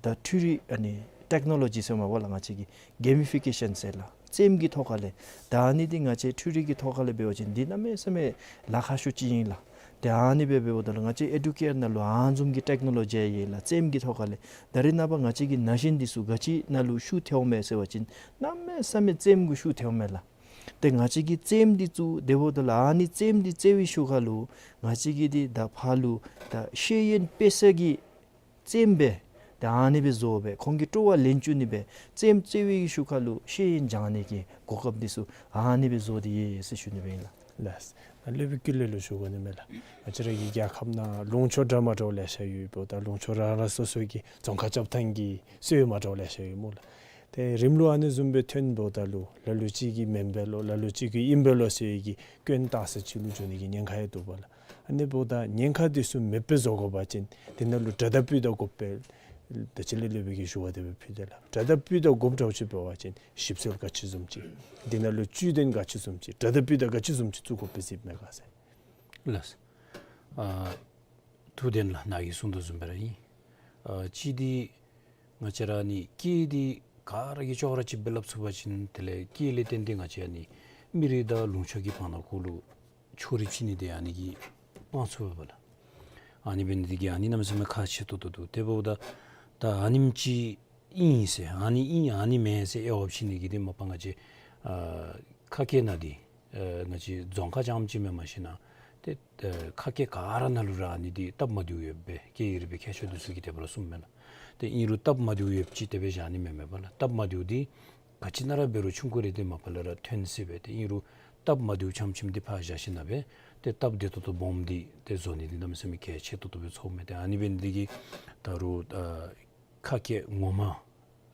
ད་འཕྲུལ་རིག་ཨ་ནི་ཊེཀ་ནོ་ལོ་ཇི་ཟེར་མས་པ་ལགས། ང་བཅས་ཀྱིས་གེ་མི་ཕི་ཀེ་ཤཱན་ཟེར་ལགས། རྩེདམོ་གི་ཐོག་ཁ་ལས་ད་ཨ་ནི་འདི་ང་བཅས་འཕྲུལ་རིག་གི་ཐོག་ཁ་ལས་འབད་བ་ཅིན་འདི་གནམ་མེད་ས་མེད་ལཱ་ཁག་ཤོས་ཅིག་ཨིན་ལགས། ཏེ་ཨ་ནི་སྦེ་འབདཝ་ད་ལུ་ང་བཅས་ཨེ་ཌུ་ཀེར་ནང་ལུ་ཨ་ནི་བཟུམ་གྱི་ཊེཀ་ནོ་ལོ་ཇི་ཡོད་ལགས། རྩེདམོ་གི་ཐོག་ཁ་ལས་ད་རེས་ནངས་པ་ང་བཅས་ཀྱི་ན་གཞོན་འདི་ཚུ་ག་ཅི་ནང་ལུ་ཤུགས་ཐལཝ་མས་ཟེར་བ་ཅིན་གནམ་མེད་ས་མེད་རྩེདམོ་གུ་ཤུགས་ཐལཝ་མས་ལགས། ཏེ་ང་བཅས་ཀྱིས་རྩེདམོ་འདི་བཙུགས་དེ་འབདཝ་ད་ལུ་ཨ་ནི་རྩེདམོ་འདི་རྩེ་བའི་ཤུལ་ཁ་ལུ་ང་བཅས་ཀྱིས་འདི་ད་ཕར་ལུ་ད་ཤེས་ཡོན་སྤེལ་ས་གི་རྩེདམོ་སྦེ་ད་ཨ་ནི་སྦེ་བཟོ་སྦེ་ཁོང་གི་སྤྲོ་བ་ལེན་བཅུག་ནི་སྦེ་རྩེདམོ་རྩེ་བའི་ཤུལ་ཁ་ལུ་ཤེས་ཡོན་སྦྱང་ནི་གི་གོ་སྐབས་འདི་ཚུ་ཨ་ནི་སྦེ་བཟོ་སྟེ་ཡོད་ཟེར་ཞུ་ནི་སྦེ་ཨིན་ལགས། ལགས། སློབ་དཔོན་ཀུན་ལེགས་ལུ་ཞུ་དགོ་ནི་མས་ལགས། ང་བཅས་ར་གི་རྒྱལ་ཁབ་ནང་ལུང་ཕྱོགས་འདྲ་མ་འདྲཝ་ལེ་ཤ་ཡོདཔ་ད་ལུང་ཕྱོགས་རང་རང་སོ་སོ་གི་རྫོང་ཁ་རྐྱབ་ཐངས་ཀྱི་སྲོལ་མ་འདྲཝ་ལེ་ཤ་ཡོད་སྨོ་ལགས། ཏེ་རིམ་ལུགས་ཨ་ནི་བཟུམ་སྦེ་ཐོན་འབདཝ་ད་ལུ་ལ་ལུ་ཅིག་གིས་མེན་པས་ལོ། ལ་ལུ་ཅིག་གིས་ཨིན་པས་ལོ་ཟེར་གྱི་སྐྱོན་བཏགས་ས་ཅིག་ལུ་འགྱོ་ནི་གི་ཉེན་ཁ་ཡང་འདུག་པ་ལགས། ཨ་ནི་འབདཝ་ད་ཉེན་ཁ་འདི་ཚུ་མེདཔ་སྦེ་བཟོ་དགོ་པ་ཅིན་འདི་ནང་ལུ་དགྲ་དང་སྤུན་དང་དགོ་པས། ད་ཅི་ལས་སློབ་དཔོན་གྱིས་ཞུ་བ་དེ་སྦེ་ཕུལ་ཏེ་ལགས། དགྲ་དང་སྤུན་དང་དགོཔ་འདྲཝ་ཅིག་འབད་བ་ཅིན་ཞིབ་འཚོལ་ག་ཅི་བཟུམ་ཅིག་འདི་ནང་ལུ་བཅུད་ལྡན་ག་ཅི་བཟུམ་ཅིག་དགྲ་དང་སྤུན་དང་ག་ཅི་བཟུམ་ཅིག་བཙུགས་དགོཔ་སྦེ་གཟིགསཔ་མས་ག་ཟེར། ལགས། ཨ་ཐུགས་བདེན་ལགས། ནཱ་གིས་གསུངས་དོ་བཟུམ་སྦེ་ར་ཨིན། ཨ་གཅིག་འདི་ང་བཅས་ར་ཨ་ནི་སྐད་འདི་ག་ར་གིས་ཅོག་ར་གཅིགཔ་སྦེ་སླབ་ཚུགས་པ་ཅིན་དེ་ལས་སྐད་ལས་བརྟེན་ཏེ་ང་བཅས་ཨ་ནི་མི་རིགས་དང་ལུང་ཕྱོགས་ཀྱི་བར་ན་གུ་ལུ་ཕྱོགས་རིས་ཕྱེ་ནི་འདི་ཨ་ནི་གིས་སྤང་ཚུགས་པས་ལགས། ཨ་ནི་འབད་ནི་འདི་གིས་ཨ་ནི་གནམ་མེད་ས་མེད་ཁག་ཆེ་ཏོག་ཏོ་འདུག། དེ་འབདཝ་ད་ད་ཨ་ནེམ་ཅིག་ཨིན་ཟེར་ཨ་ནི་ཨིན་ཨ་ནི་མེན་ཟེར་དབྱེ་བ་ཕྱེ་ནི་གི་འདི་མ་པ་ང་བཅས་ཨ་ཁ་སྐད་ནང་འདི་ཨ་ང་བཅས་རྫོང་ཁ་རྐྱངམ་ཅིག་མེན་མ་གཞི་ནཱ་ཏེ་ཨ་ཁ་སྐད་ག་ར་ནང་ལུ་ར་ཨ་ནི་འདི་སྟབས་མ་བདེཝ་ཡོདཔ་སྦེ་སྐད་ཡིག་རིག་པའི་ཁྱད་ཆོས་འདི་ཚུ་གིས་དེ་སྦེ་ར་གསུངམ་མས་ལགས། ཏེ་ཨིན་རུང་སྟབས་མ་བདེཝ་ཡོདཔ་ཅིག་དེ་སྦེ་བཞག་ནི་མེན་མས་པ་ལགས། སྟབས་མ་བདེཝ་འདི་ག་ཅི་ནང་ར་འབད་རུང་ཆུང་ཀུ་རེ་འདི་མ་པ་ལས་ར་ཐོན་སྲིད་པས། ཏེ་ཨིན་རུང་སྟབས་མ་བདེཝ་ཙམ་ཅིག་འདི་ཕར་བཞག་ཞིནམ་ལས་ཏེ་སྟབས་བདེ་ཏོག་ཏོ་སྦོམ་འདི་ཏེ་བཟོ་ནི་འདི་གནམ་མེད་ས་མེད་གལ་ཆེ་ཏོག་ཏོ་སྦེ་ཚོརཝ་མས། ཏེ་ཨ་ནི་འབད་ནི་འདི་གིས་ད་རུང་ཨ་ཁ་སྐད་ངོ་མ་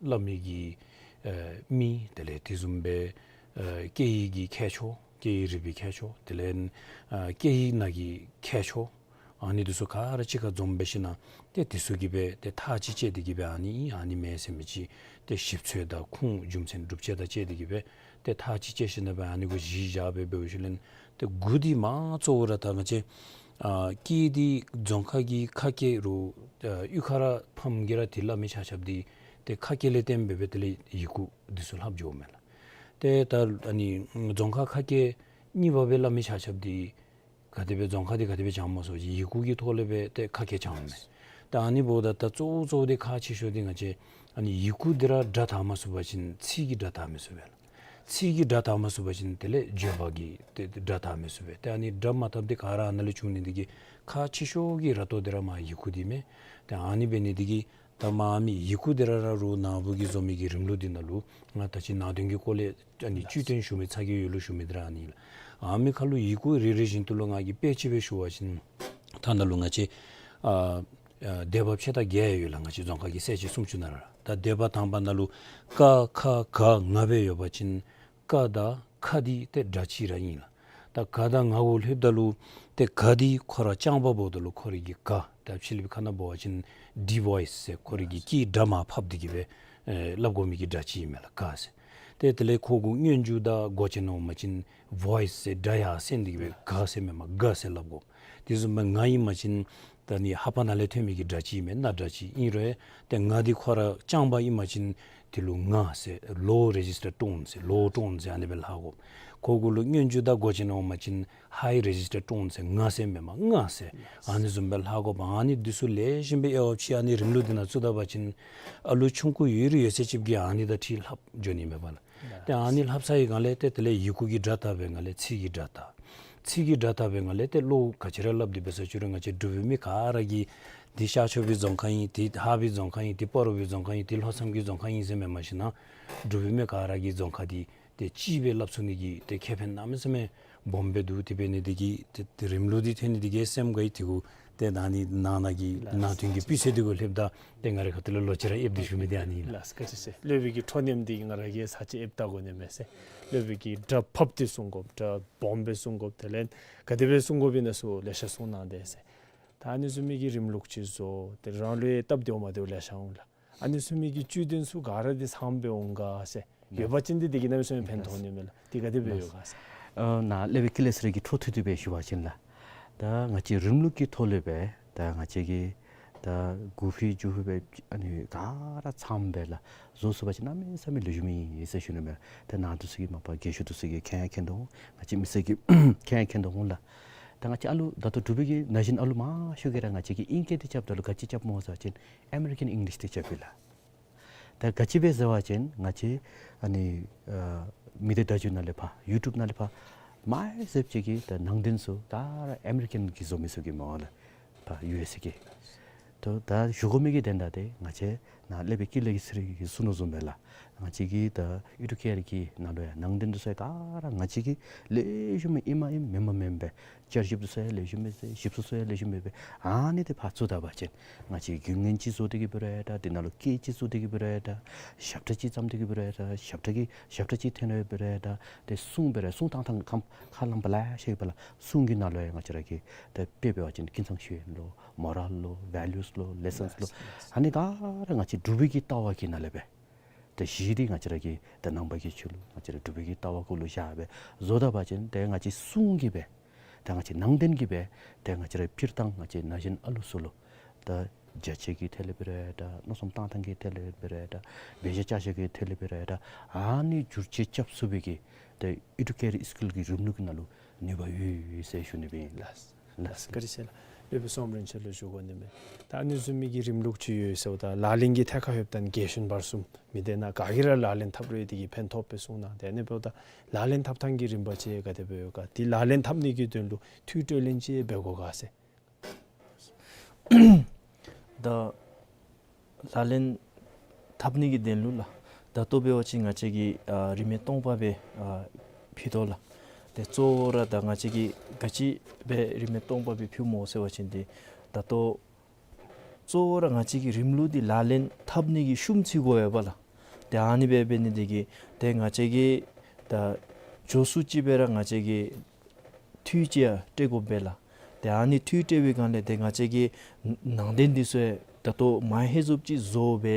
སླབ་མི་གི་ཨ་མི་དེ་ལས་དེ་བཟུམ་སྦེ་ཨ་སྐད་ཡིག་གི་ཁྱད་ཆོས་སྐད་ཡིག་རིག་པའི་ཁྱད་ཆོས་དེ་ལས་ཨ་སྐད་ཡིག་ནང་གི་ཁྱད་ཆོས་ཨ་ནི་འདི་ཚུ་ག་ར་གཅིག་ཁར་འཛོམས་འབད་ཞིནམ་ལས་ཏེ་འདི་ཚུ་གི་སྦེ་ཏེ་ཐག་གཅིག་བཅད་དེ་གི་སྦེ་ཨ་ནི་ཨིན་ཨ་ནི་མེན་ཟེར་མི་ཅིག་ཏེ་ཞིབ་འཚོལ་དང་ཁུངས་རྒྱུ་མཚན་སྒྲུབ་བྱེད་དང་བཅས་ཏེ་གི་སྦེ་ཏེ་ཐག་གཅིག་བཅད་ཞིནམ་ལས་ཨ་ནི་གུ་གཞི་བཞག་སྦེ་འབད་ཞིནམ་ལས་ཏེ་འགོ་འདི་མ་གཙོ་བོ་ར་ད་ང་བཅས་ཨ་སྐད་འདི་རྫོང་ཁ་གི་ཁ་སྐད་རུང་ཨ་གཡུས་ཁ་ར་ཕམ་གིས་ར་འདི་སླབ་མི་ཆ་ཁྱབ་འདི་ཏེ་ཁ་སྐད་ལས་བརྟེན་སྦེ་སྦེ་དེ་ལས་ཡི་གུ་འདི་ཚུ་ལྷབ་འགྱོཝ་མས་ལགས། ཏེ་ད་ཨ་ནི་རྫོང་ཁ་ཁ་སྐད་གཉིས་པ་སྦེ་སླབ་མི་ཆ་ཁྱབ་འདི་ག་དེ་སྦེ་རྫོང་ཁ་འདི་ག་དེ་སྦེ་བྱང་མ་སོང་ཅི་ཡི་གུ་གི་ཐོག་ལས་སྦེ་ཏེ་ཁ་སྐད་བྱང་མས། ད་ཨ་ནི་འབདཝ་ད་ད་གཙོ་བོ་གཙོ་བོ་འདི་ཁག་ཆེ་ཤོས་འདི་ང་བཅས་ཨ་ནི་ཡི་གུ་འདི་ར་སྒྲ་དག་མ་ཚུགས་པ་ཅིན་ཚིག་གི་སྒྲ་དག་མི་ཚུགས་པས་ལགས། ཚིག་གི་སྒྲ་དག་མ་ཚུགས་པ་ཅིན་དེ་ལས་བརྗོད་པ་གི་ཏེ་སྒྲ་དག་མི་ཚུགས་པས། ཏེ་ཨ་ནི་སྒྲ་མ་དགཔ་འདི་ག་ར་ཨ་ནཱ་ལས་བྱུང་ནི་འདི་གིས་ཁག་ཆེ་ཤོས་ཀྱི་ར་ཏོ་འདི་ར་མར་ཡི་གུ་འདི་མས། ཏེ་ཨ་ནི་འབད་ནི་འདི་གིས་ད་མར་མི་ཡི་གུ་འདི་ར་ར་རུང་ནཱ་བུ་གིས་བཟོ་མི་གི་རིམ་ལུགས་འདི་ནང་ལུ་ང་ད་ཅི་ནང་དོན་གྱི་སྐོར་ལས་ཨ་ནི་བཅུད་བཏོན་ཞུ་མི་ཚ་གྱང་ཡོད་ལུ་ཞུ་མི་འདི་ར་ཨ་ནི་ལགས། ཨ་མི་ཁ་ལུ་ཡི་གུ་རེ་རེ་བཞིན་དུ་ལུ་ང་གིས་དཔེ་ཅིག་སྦེ་ཞུ་བ་ཅིན་ད་ནཱ་ལུ་ང་བཅས་ཨ་ཨ་སྡེ་པ་ཕྱེད་དང་བརྒྱད་ཡོད་ལགས། ང་བཅས་རྫོང་ཁ་གི་གསལ་བྱེད་སུམ་ཅུ་ནང་ར། ད་སྡེ་པ་དང་པ་ནང་ལུ་ཀ་ཁ་ག་ང་སྦེ་ཡོད་པ་ཅིན་ཀ་དང་ཁ་འདི་ཏེ་སྒྲ་གཅིག་ར་ཨིན་ལགས། ད་ག་དང་ང་གུ་ལྷོདཔ་ད་ལུ་ཏེ་ག་འདི་ཁོ་ར་རྐྱང་པ་འབདཝ་ད་ལུ་ཁོ་རའི་གི་ག་ད་ཕྱི་གླིང་པའི་ཁ་ནང་འབད་བ་ཅིན་ཌི་བོའིས་ཟེར་ཁོ་རའི་གི་སྐད་སྒྲ་མར་ཕབ་སྟེ་གི་སྦེ་ཨེ་སླབ་དགོ་མི་གི་སྒྲ་ཅིག་ཨིན་མས་ལགས་ག་ཟེར། ཏེ་དེ་ལས་ཁོ་གུ་སྙན་འཇེབས་དང་མགོ་ཅན་འོང་པ་ཅིན་བོའིས་ཟེར་སྒྲ་ཡར་སེང་སྟེ་གི་སྦེ་ག་ཟེར་མེན་པར་དགའ་ཟེར་སླབ་དགོ། དེ་བཟུམ་སྦེ་ང་ཨིན་པ་ཅིན་ ད་ནི་ཧ་པ་ནང་ལས་ཐོན་མི་གི་སྒྲ་ཅིག་མེན་ན། སྒྲ་ཅིག་ཨིན་རུང་ཏེ་ང་འདི་ཁོ་ར་རྐྱང་པ་ཨིན་པ་ཅིན་དེ་ལུ་ང་ཟེར་low register tone ཟེར་low tone ཟེར་ཨ་ནི་སྦེ་ལྷག་དགོ། ཁོ་གུ་ལུ་སྙན་བརྒྱུད་དང་གོ་ཆེན་འོང་པ་ཅིན་high register tone ཟེར་ང་ཟེར་མེན་པར་ང་ཟེར་ཨ་ནི་བཟུམ་སྦེ་ལྷག་དགོ་པ། ཨ་ནི་འདི་ཚུ་ལེགས་ཤོམ་སྦེ་དབྱེ་བ་ཕྱེ་ཨ་ནི་རིམ་ལུགས་འདི་ནང་བཙུགས་ད་པ་ཅིན་ཨ་ལུ་ཆུང་ཀུ་ཡོད་རུང་ཡོད་ཚད་ཅིག་གིས་ཨ་ནི་དང་འཁྲིལ་ལྷབ་འགྱོ་ནི་མས་པ་ལགས། ཏེ་ཨ་ནི་ལྷབ་ཚར་བའི་སྒང་ལས་ཏེ་དེ་ལས་ཡི་གུ་གི་སྒྲ་བཏགས་པའི་སྒང་ལས་ཚིག་གི་སྒྲ་བཏགས། ཚིག་གི་སྒྲ་བཏགས་པའི་སྒང་ལས་ཏེ་བློ་ག་ཅི་ར་སླབ་སྟེ་འབད་ས་ཅི་རུང་ང་བཅས་འབྲུག་པའི་མི་ག་ར་གིས་འདི་ཤར་ཕྱོགས་པའི་རྫོང་ཁག་ཨིན། འདི་ལྷ་སྦིས་རྫོང་ཁག་ཨིན། འདི་སྤ་རོ་པའི་རྫོང་ཁག་ཨིན། འདི་ལྷོ་མཚམས་ཀྱི་རྫོང་ཁག་ཨིན་ཟེར་མེན་པར་ཞིན་ན་འབྲུག་པའི་མི་ག་ར་གིས་རྫོང་ཁག་འདི་ཏེ་གཅིག་སྦེ་སླབ་ཚུགས་ནི་གི་ཏེ་ཁེ་ཕན་གནམ་མེད་ས་མེད་སྦོམ་སྦེ་འདུག། དེ་འབད་ནི་འདི་གིས་ཏེ་ཏེ་རིམ་ལུགས་འདི་ཐོན་ནི་འདི་གིས་སེམས་དགའ་ཡི། དེ་གུ་ཏེ་ད་ནི་ནང་ན་གི་ལགས། ནང་དོན་གྱི་སྤུས་ཚད་འདི་གུ་སླེབས་ད་ཏེ་ང་རའི་ཁ་ཐུག་ལས་ལོག་ཅི་ར་ཨེབ་སྟེ་ཞུ་མི་འདི་ཨ་ནི་ཨིན་ལགས། ལགས་སོ། བཀའ་དྲིན་ཆེ། སློབ་དཔོན་གྱི་འཕྲོ་མཉམ་འདི་ང་ར་གིས་ཚར་གཅིག་ཨེབ་བལྟ་དགོ་ནི་མས་ཟེར། སློབ་དཔོན་གྱིས་སྒྲ་ཕབ་སྟེ་གསུང་དགོཔ་སྒྲ་སྦོམ་སྦེ་གསུང་དགོཔ་དེ་ལས་ག་དེ་སྦེ་གསུང་དགོཔ་ཨིན་ན་ཚུ་ལེ་ཤ་གསུང་གནང་དེས་ཟེར། ད་ཨ་ནི་བཟུམ་མའི་གི་རིམ་ལུགས་ཅིག་བཟོ་སྟེ་རང་ལུ་ཡང་སྟབས་བདེཝ་མ་བདེཝ་ལེ་ཤ་འོང་ལགས། ཨ་ནི་བཟུམ་མའི་གི་བཅུད་དོན་ཚུ་ག་ར་འདི་ཚངམ་སྦེ་འོང་ག་ཟེར། ཡོད་པ་ཅིན་འདི་འདི་གིས་གནམ་མེད་ས་མེད་ཕན་ཐོགས་ནི་མས་ལགས། འདི་ག་དེ་སྦེ་ཡོད་ག་ཟེར། ཨ་ནཱ་སློབ་དཔོན་ཀུན་ལེགས་ཚེ་རིང་གི་འཕྲོ་མཐུད་དེ་སྦེ་ཞུ་བ་ཅིན་ལགས། ད་ང་བཅས་རིམ་ལུགས་ཀྱི་ཐོག་ལས་སྦེ་ད་ང་བཅས་ཀྱིས་ད་དགུ་ཕི་བཅུ་ཕི་སྦེ་ཨ་ནི་ག་ར་ཚངམ་སྦེ་ལགས་བཟོ་ཚུགས་པ་ཅིན་གནམ་མེད་ས་མེད་ལེགས་ཤོམ་ཨིན་ཟེར་ཞུ་ནི་མས། ད་ནཱ་འདི་ཚུ་གིས་མ་པ་རྒས་ཤོས་འདི་ཚུ་གིས་མཁྱེན་མཁྱེན་དོ་འོང་། ང་བཅས་མི་སེར་གྱིས་མཁྱེན་མཁྱེན་དོ་འོང་ལགས། ད་ང་བཅས་ཨ་ལུ་ད་ལྟོ་འབྲུག་པའི་གི་ན་གཞོན་ཨ་ལུ་མང་ཤོས་ཀྱིས་ར་ང་བཅས་ཀྱིས་ཨིང་སྐད་འདི་རྐྱབ་ད་ལུ་ག་ཅི་རྐྱབ་སྨོ་ཟེར་བ་ཅིན་ཨ་མེ་རི་ཀན་ཨིང་ལིཤ་འདི་རྐྱབ་ཨིན་ལགས། ད་ག་ཅི་སྦེ་ཟེར་བ་ཅིན་ང་བཅས་ཨ་ནི་ཨ་མི་སྡེ་བརྡ་བརྒྱུད་ནང་ལས་ཕར་ཡུ་ཊུབ་ནང་ལས་ཕར་མ་ཧེ་ཟེར་ཅིག་གི་ད་ནང་དོན་ཚུ་ག་ར་ཨ་མེ་རི་ཀན་གྱིས་བཟོ་མི་ཚུ་གི་སྨོ་ལགས། ཕར་ཡུ་ཨེས་ཨེ་གི། ད་ད་ཞུ་དགོ་མི་གི་དོན་དག་འདི་ང་བཅས་ནཱ་སློབ་དཔོན་ཀུན་ལེགས་ཚེ་རིང་གིས་གསུངས་དོ་བཟུམ་སྦེ་ལགས། ང་བཅས་ཀྱི་ད་ཨེ་ཌུ་ཀེར་གྱི་ནང་ལུ་ཡང་ནང་དོན་འདི་ཚུ་ཡང་ག་ར་ང་བཅས་ཀྱིས་ལེགས་ཤོམ་ཨིནམ་ཨིནམ་མེནམ་མེནམ་སྦེ་བསྐྱར་ཞིབ་འདི་ཚུ་ཡང་ལེགས་ཤོམ་སྦེ་ཞིབ་འཚོལ་འདི་ཚུ་ཡང་ལེགས་ཤོམ་སྦེ་ཨ་ནི་འདི་ཕར་བཙུགས་ད་པ་ཅིན་ང་བཅས་རྒྱུན་ལྡན་ཅིག་བཟོ་སྟེ་གི་འབད་རུང་ཡང་འདྲ། འདི་ནང་ལུ་སྐད་ཅིག་བཙུགས་ཏེ་གི་འབད་རུང་ཡང་འདྲ། ཞབས་ཁྲ་ཅིག་བརྩམས་ཏེ་གི་འབད་རུང་ཡང་འདྲ། ཞབས་ཁྲ་གི་ཞབས་ཁྲ་ཅིག་འཐེན་རུང་འབད་རུང་ཡང་འདྲ། ཏེ་གསུང་འབད་རུང་གསུང་ཐང་ཐང་ཁམས་ཁ་ལངམ་ལེ་ཤ་ཡོད་པ་ལགས། གསུང་གི་ནང་ལུ་ཡང་ང་བཅས་ར་གིས་ད་དཔེ་འབད་བ་ཅིན་ཀུན་བཟང་ཤེས་ཡོན་ལོ་མོ་རཱལ་ལོ་ཝེ་ལུས་ལོ་ལེ་སཱནསི་ལོ་ཨ་ནི་ག་ར་ང་བཅས་འབྲུག་པའི་གི་ལྟ་བ་གི་ནང་ལས་སྦེ་ད་གཞི་འདི་ང་བཅས་ར་གི་ད་ནང་པ་གི་ཆོས་ལུགས་ང་བཅས་ར་འབྲུག་པའི་གི་ལྟ་བ་གུ་ལུ་བཞག་སྦེ་བཟོ་ད་པ་ཅིན་ཏེ་ང་བཅས་གསུང་གིས་སྦེ་ད་ང་བཅས་ནང་དོན་གྱིས་སྦེ་ཏེ་ང་བཅས་ར་སྤྱིར་བཏང་ང་བཅས་ན་གཞོན་ཨ་ལུ་ཚུ་ལུ་ད་བྱ་བྱེད་ཀྱི་ཐད་ལས་འབད་རུང་ཡང་འདྲ། མནོ་བསམ་བཏང་ཐངས་ཀྱི་ཐད་ལས་འབད་རུང་ཡང་འདྲ། འབད་བཞག་བྱ་བཞག་གི་ཐད་ལས་འབད་རུང་ཡང་འདྲ། ཨ་ནི་བསྒྱུར་བཅོས་རྐྱབ་ཚུགས་པའི་གི་ད་ཨེ་ཌུ་ཀེར་སི་ཀུལ་གྱི་རིམ་ལུགས་ཀྱི་ནང་ལུ་ནུས་པ་ཡོད་ཡོད་ཟེར་ཞུ་ནི་སྦེ་ཨིན་ལགས། ལགས་སོ། བཀའ་དྲིན་ཆེ་ལགས། སློབ་དཔོན་སོམ་རིན་ཆེན་ལུ་ཞུ་དགོ་ནི་མས། ད་ཨ་ནི་བཟུམ་མའི་གི་རིམ་ལུགས་ཅིག་ཡོད་ཟེརཝ་ད་ལག་ལེན་གྱི་ཐད་ཁར་ལྷོདཔ་ད་རྒན་གཞོན་བར་གསུམ་མི་སྡེ་ནང་ག་གིས་ར་ལག་ལེན་འཐབ་རུང་འདི་གིས་ཕན་ཐོགས་པས་གསུངས་གནང་། ཏེ་ཨ་ནི་འབདཝ་ད་ལག་ལེན་འཐབ་ཐངས་ཀྱི་རིམ་པ་ཅིག་ག་དེ་སྦེ་ཡོད་ག། འདི་ལག་ལེན་འཐབ་ནི་གི་དོན་ལུ་འཕྲུལ་དྲི་ལེན་ཅིག་འབད་དགོ་ག་ཟེར། ད་ལག་ལེན་འཐབ་ནི་གི་དོན་ལུ་ལགས། ད་ལྟོ་འབད་བ་ཅིན་ང་བཅས་ཀྱིས་ཨ་རིན་མེད་སྟོང་པ་སྦེ་ཨ་ཕུལ་དོ་ལགས། ཏེ་གཙོ་བོ་ར་ད་ང་བཅས་ཀྱིས་ག་ཅི་སྦེ་རིན་མེད་སྟོང་པ་སྦེ་ཕུལཝ་སྨོ་ཟེར་བ་ཅིན་འདི་ད་ལྟོ་གཙོ་བོ་ར་ང་བཅས་ཀྱི་རིམ་ལུགས་འདི་ལག་ལེན་འཐབ་ནི་གི་ཤུལམ་ཅིག་དགོ་ཡོདཔ་ལགས། ཏེ་ཨ་ནི་སྦེ་འབད་ནི་འདི་གིས་ཏེ་ང་བཅས་ཀྱིས་ད་མགྱོགས་སུ་ཅིག་སྦེ་ར་ང་བཅས་ཀྱིས་འཕྲུལ་ཅིག་ཡང་སྤྲོད་དགོ་པས་ལགས། ཏེ་ཨ་ནི་འཕྲུལ་སྤྲོད་པའི་སྒང་ལས་ཏེ་ང་བཅས་ཀྱིས་ནང་དོན་འདི་ཚུ་ཡང་ད་ལྟོ་མ་ཧེ་བཟུམ་ཅིག་བཟོ་སྦེ་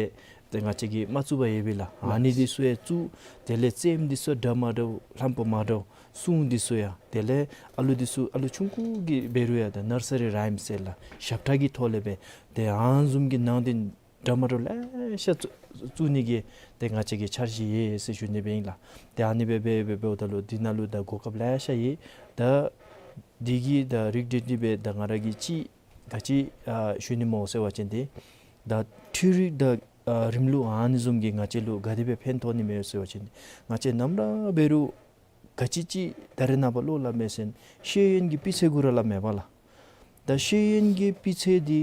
ཏེ་ང་བཅས་ཀྱིས་མ་བཙུགས་པར་ཡོད་པས་ལགས། ཨ་ནི་འདི་ཚུ་ཡང་བཙུགས། དེ་ལས་རྩེདམོ་འདི་ཚུ་འདྲ་མ་འདྲཝ་ལྷམ་པ་མ་འདྲཝ་གསུང་འདི་ཚུ་ཡང་དེ་ལས་ཨ་ལུ་འདི་ཚུ་ཨ་ལུ་ཆུང་ཀུ་གི་འབད་རུང་ཡང་ད་ནར་སི་རི་རའིམ་ཟེར་ལགས། ཞབས་ཁྲ་གི་ཐོག་ལས་སྦེ་ཏེ་ཨ་ནི་བཟུམ་གྱི་ནང་དོན་འདྲ་མ་འདྲཝ་ལེ་ཤ་བཙུགས་བཙུགས་ནི་གི་ཏེ་ང་བཅས་ཀྱི་འཆར་གཞི་ཡོད་ཟེར་ཞུ་ནི་སྦེ་ཨིན་ལགས། ཏེ་ཨ་ནི་སྦེ་འབད་འབད་འབདཝ་ད་ལུ་འདི་ནང་ལུ་ད་གོ་སྐབས་ལེ་ཤ་ཡོད། ད་འདི་གི་ད་རིགས་འདི་འདི་སྦེ་ད་ང་ར་གིས་ཅིག་ག་ཅི་ཨ་ཞུ་ནི་སྨོ་ཟེར་བ་ཅིན་འདི་ད་འཕྲུལ་རིག་དང་ཨ་རིམ་ལུགས་ཨ་ནི་བཟུམ་གྱིས་ང་བཅས་ལུ་ག་དེ་སྦེ་ཕན་ཐོགས་ནི་མས་ཟེར་བ་ཅིན་ང་བཅས་ནམ་ར་འབད་རུང་ག་ཅི་ཅིག་ད་རེས་ནངས་པ་བློ་སླབ་མས་ཟེར་ཤེས་ཡོན་གྱི་སྤུས་ཚད་གུ་ར་སླབ་མས་པ་ལགས། ད་ཤེས་ཡོན་གྱི་སྤུས་ཚད་འདི་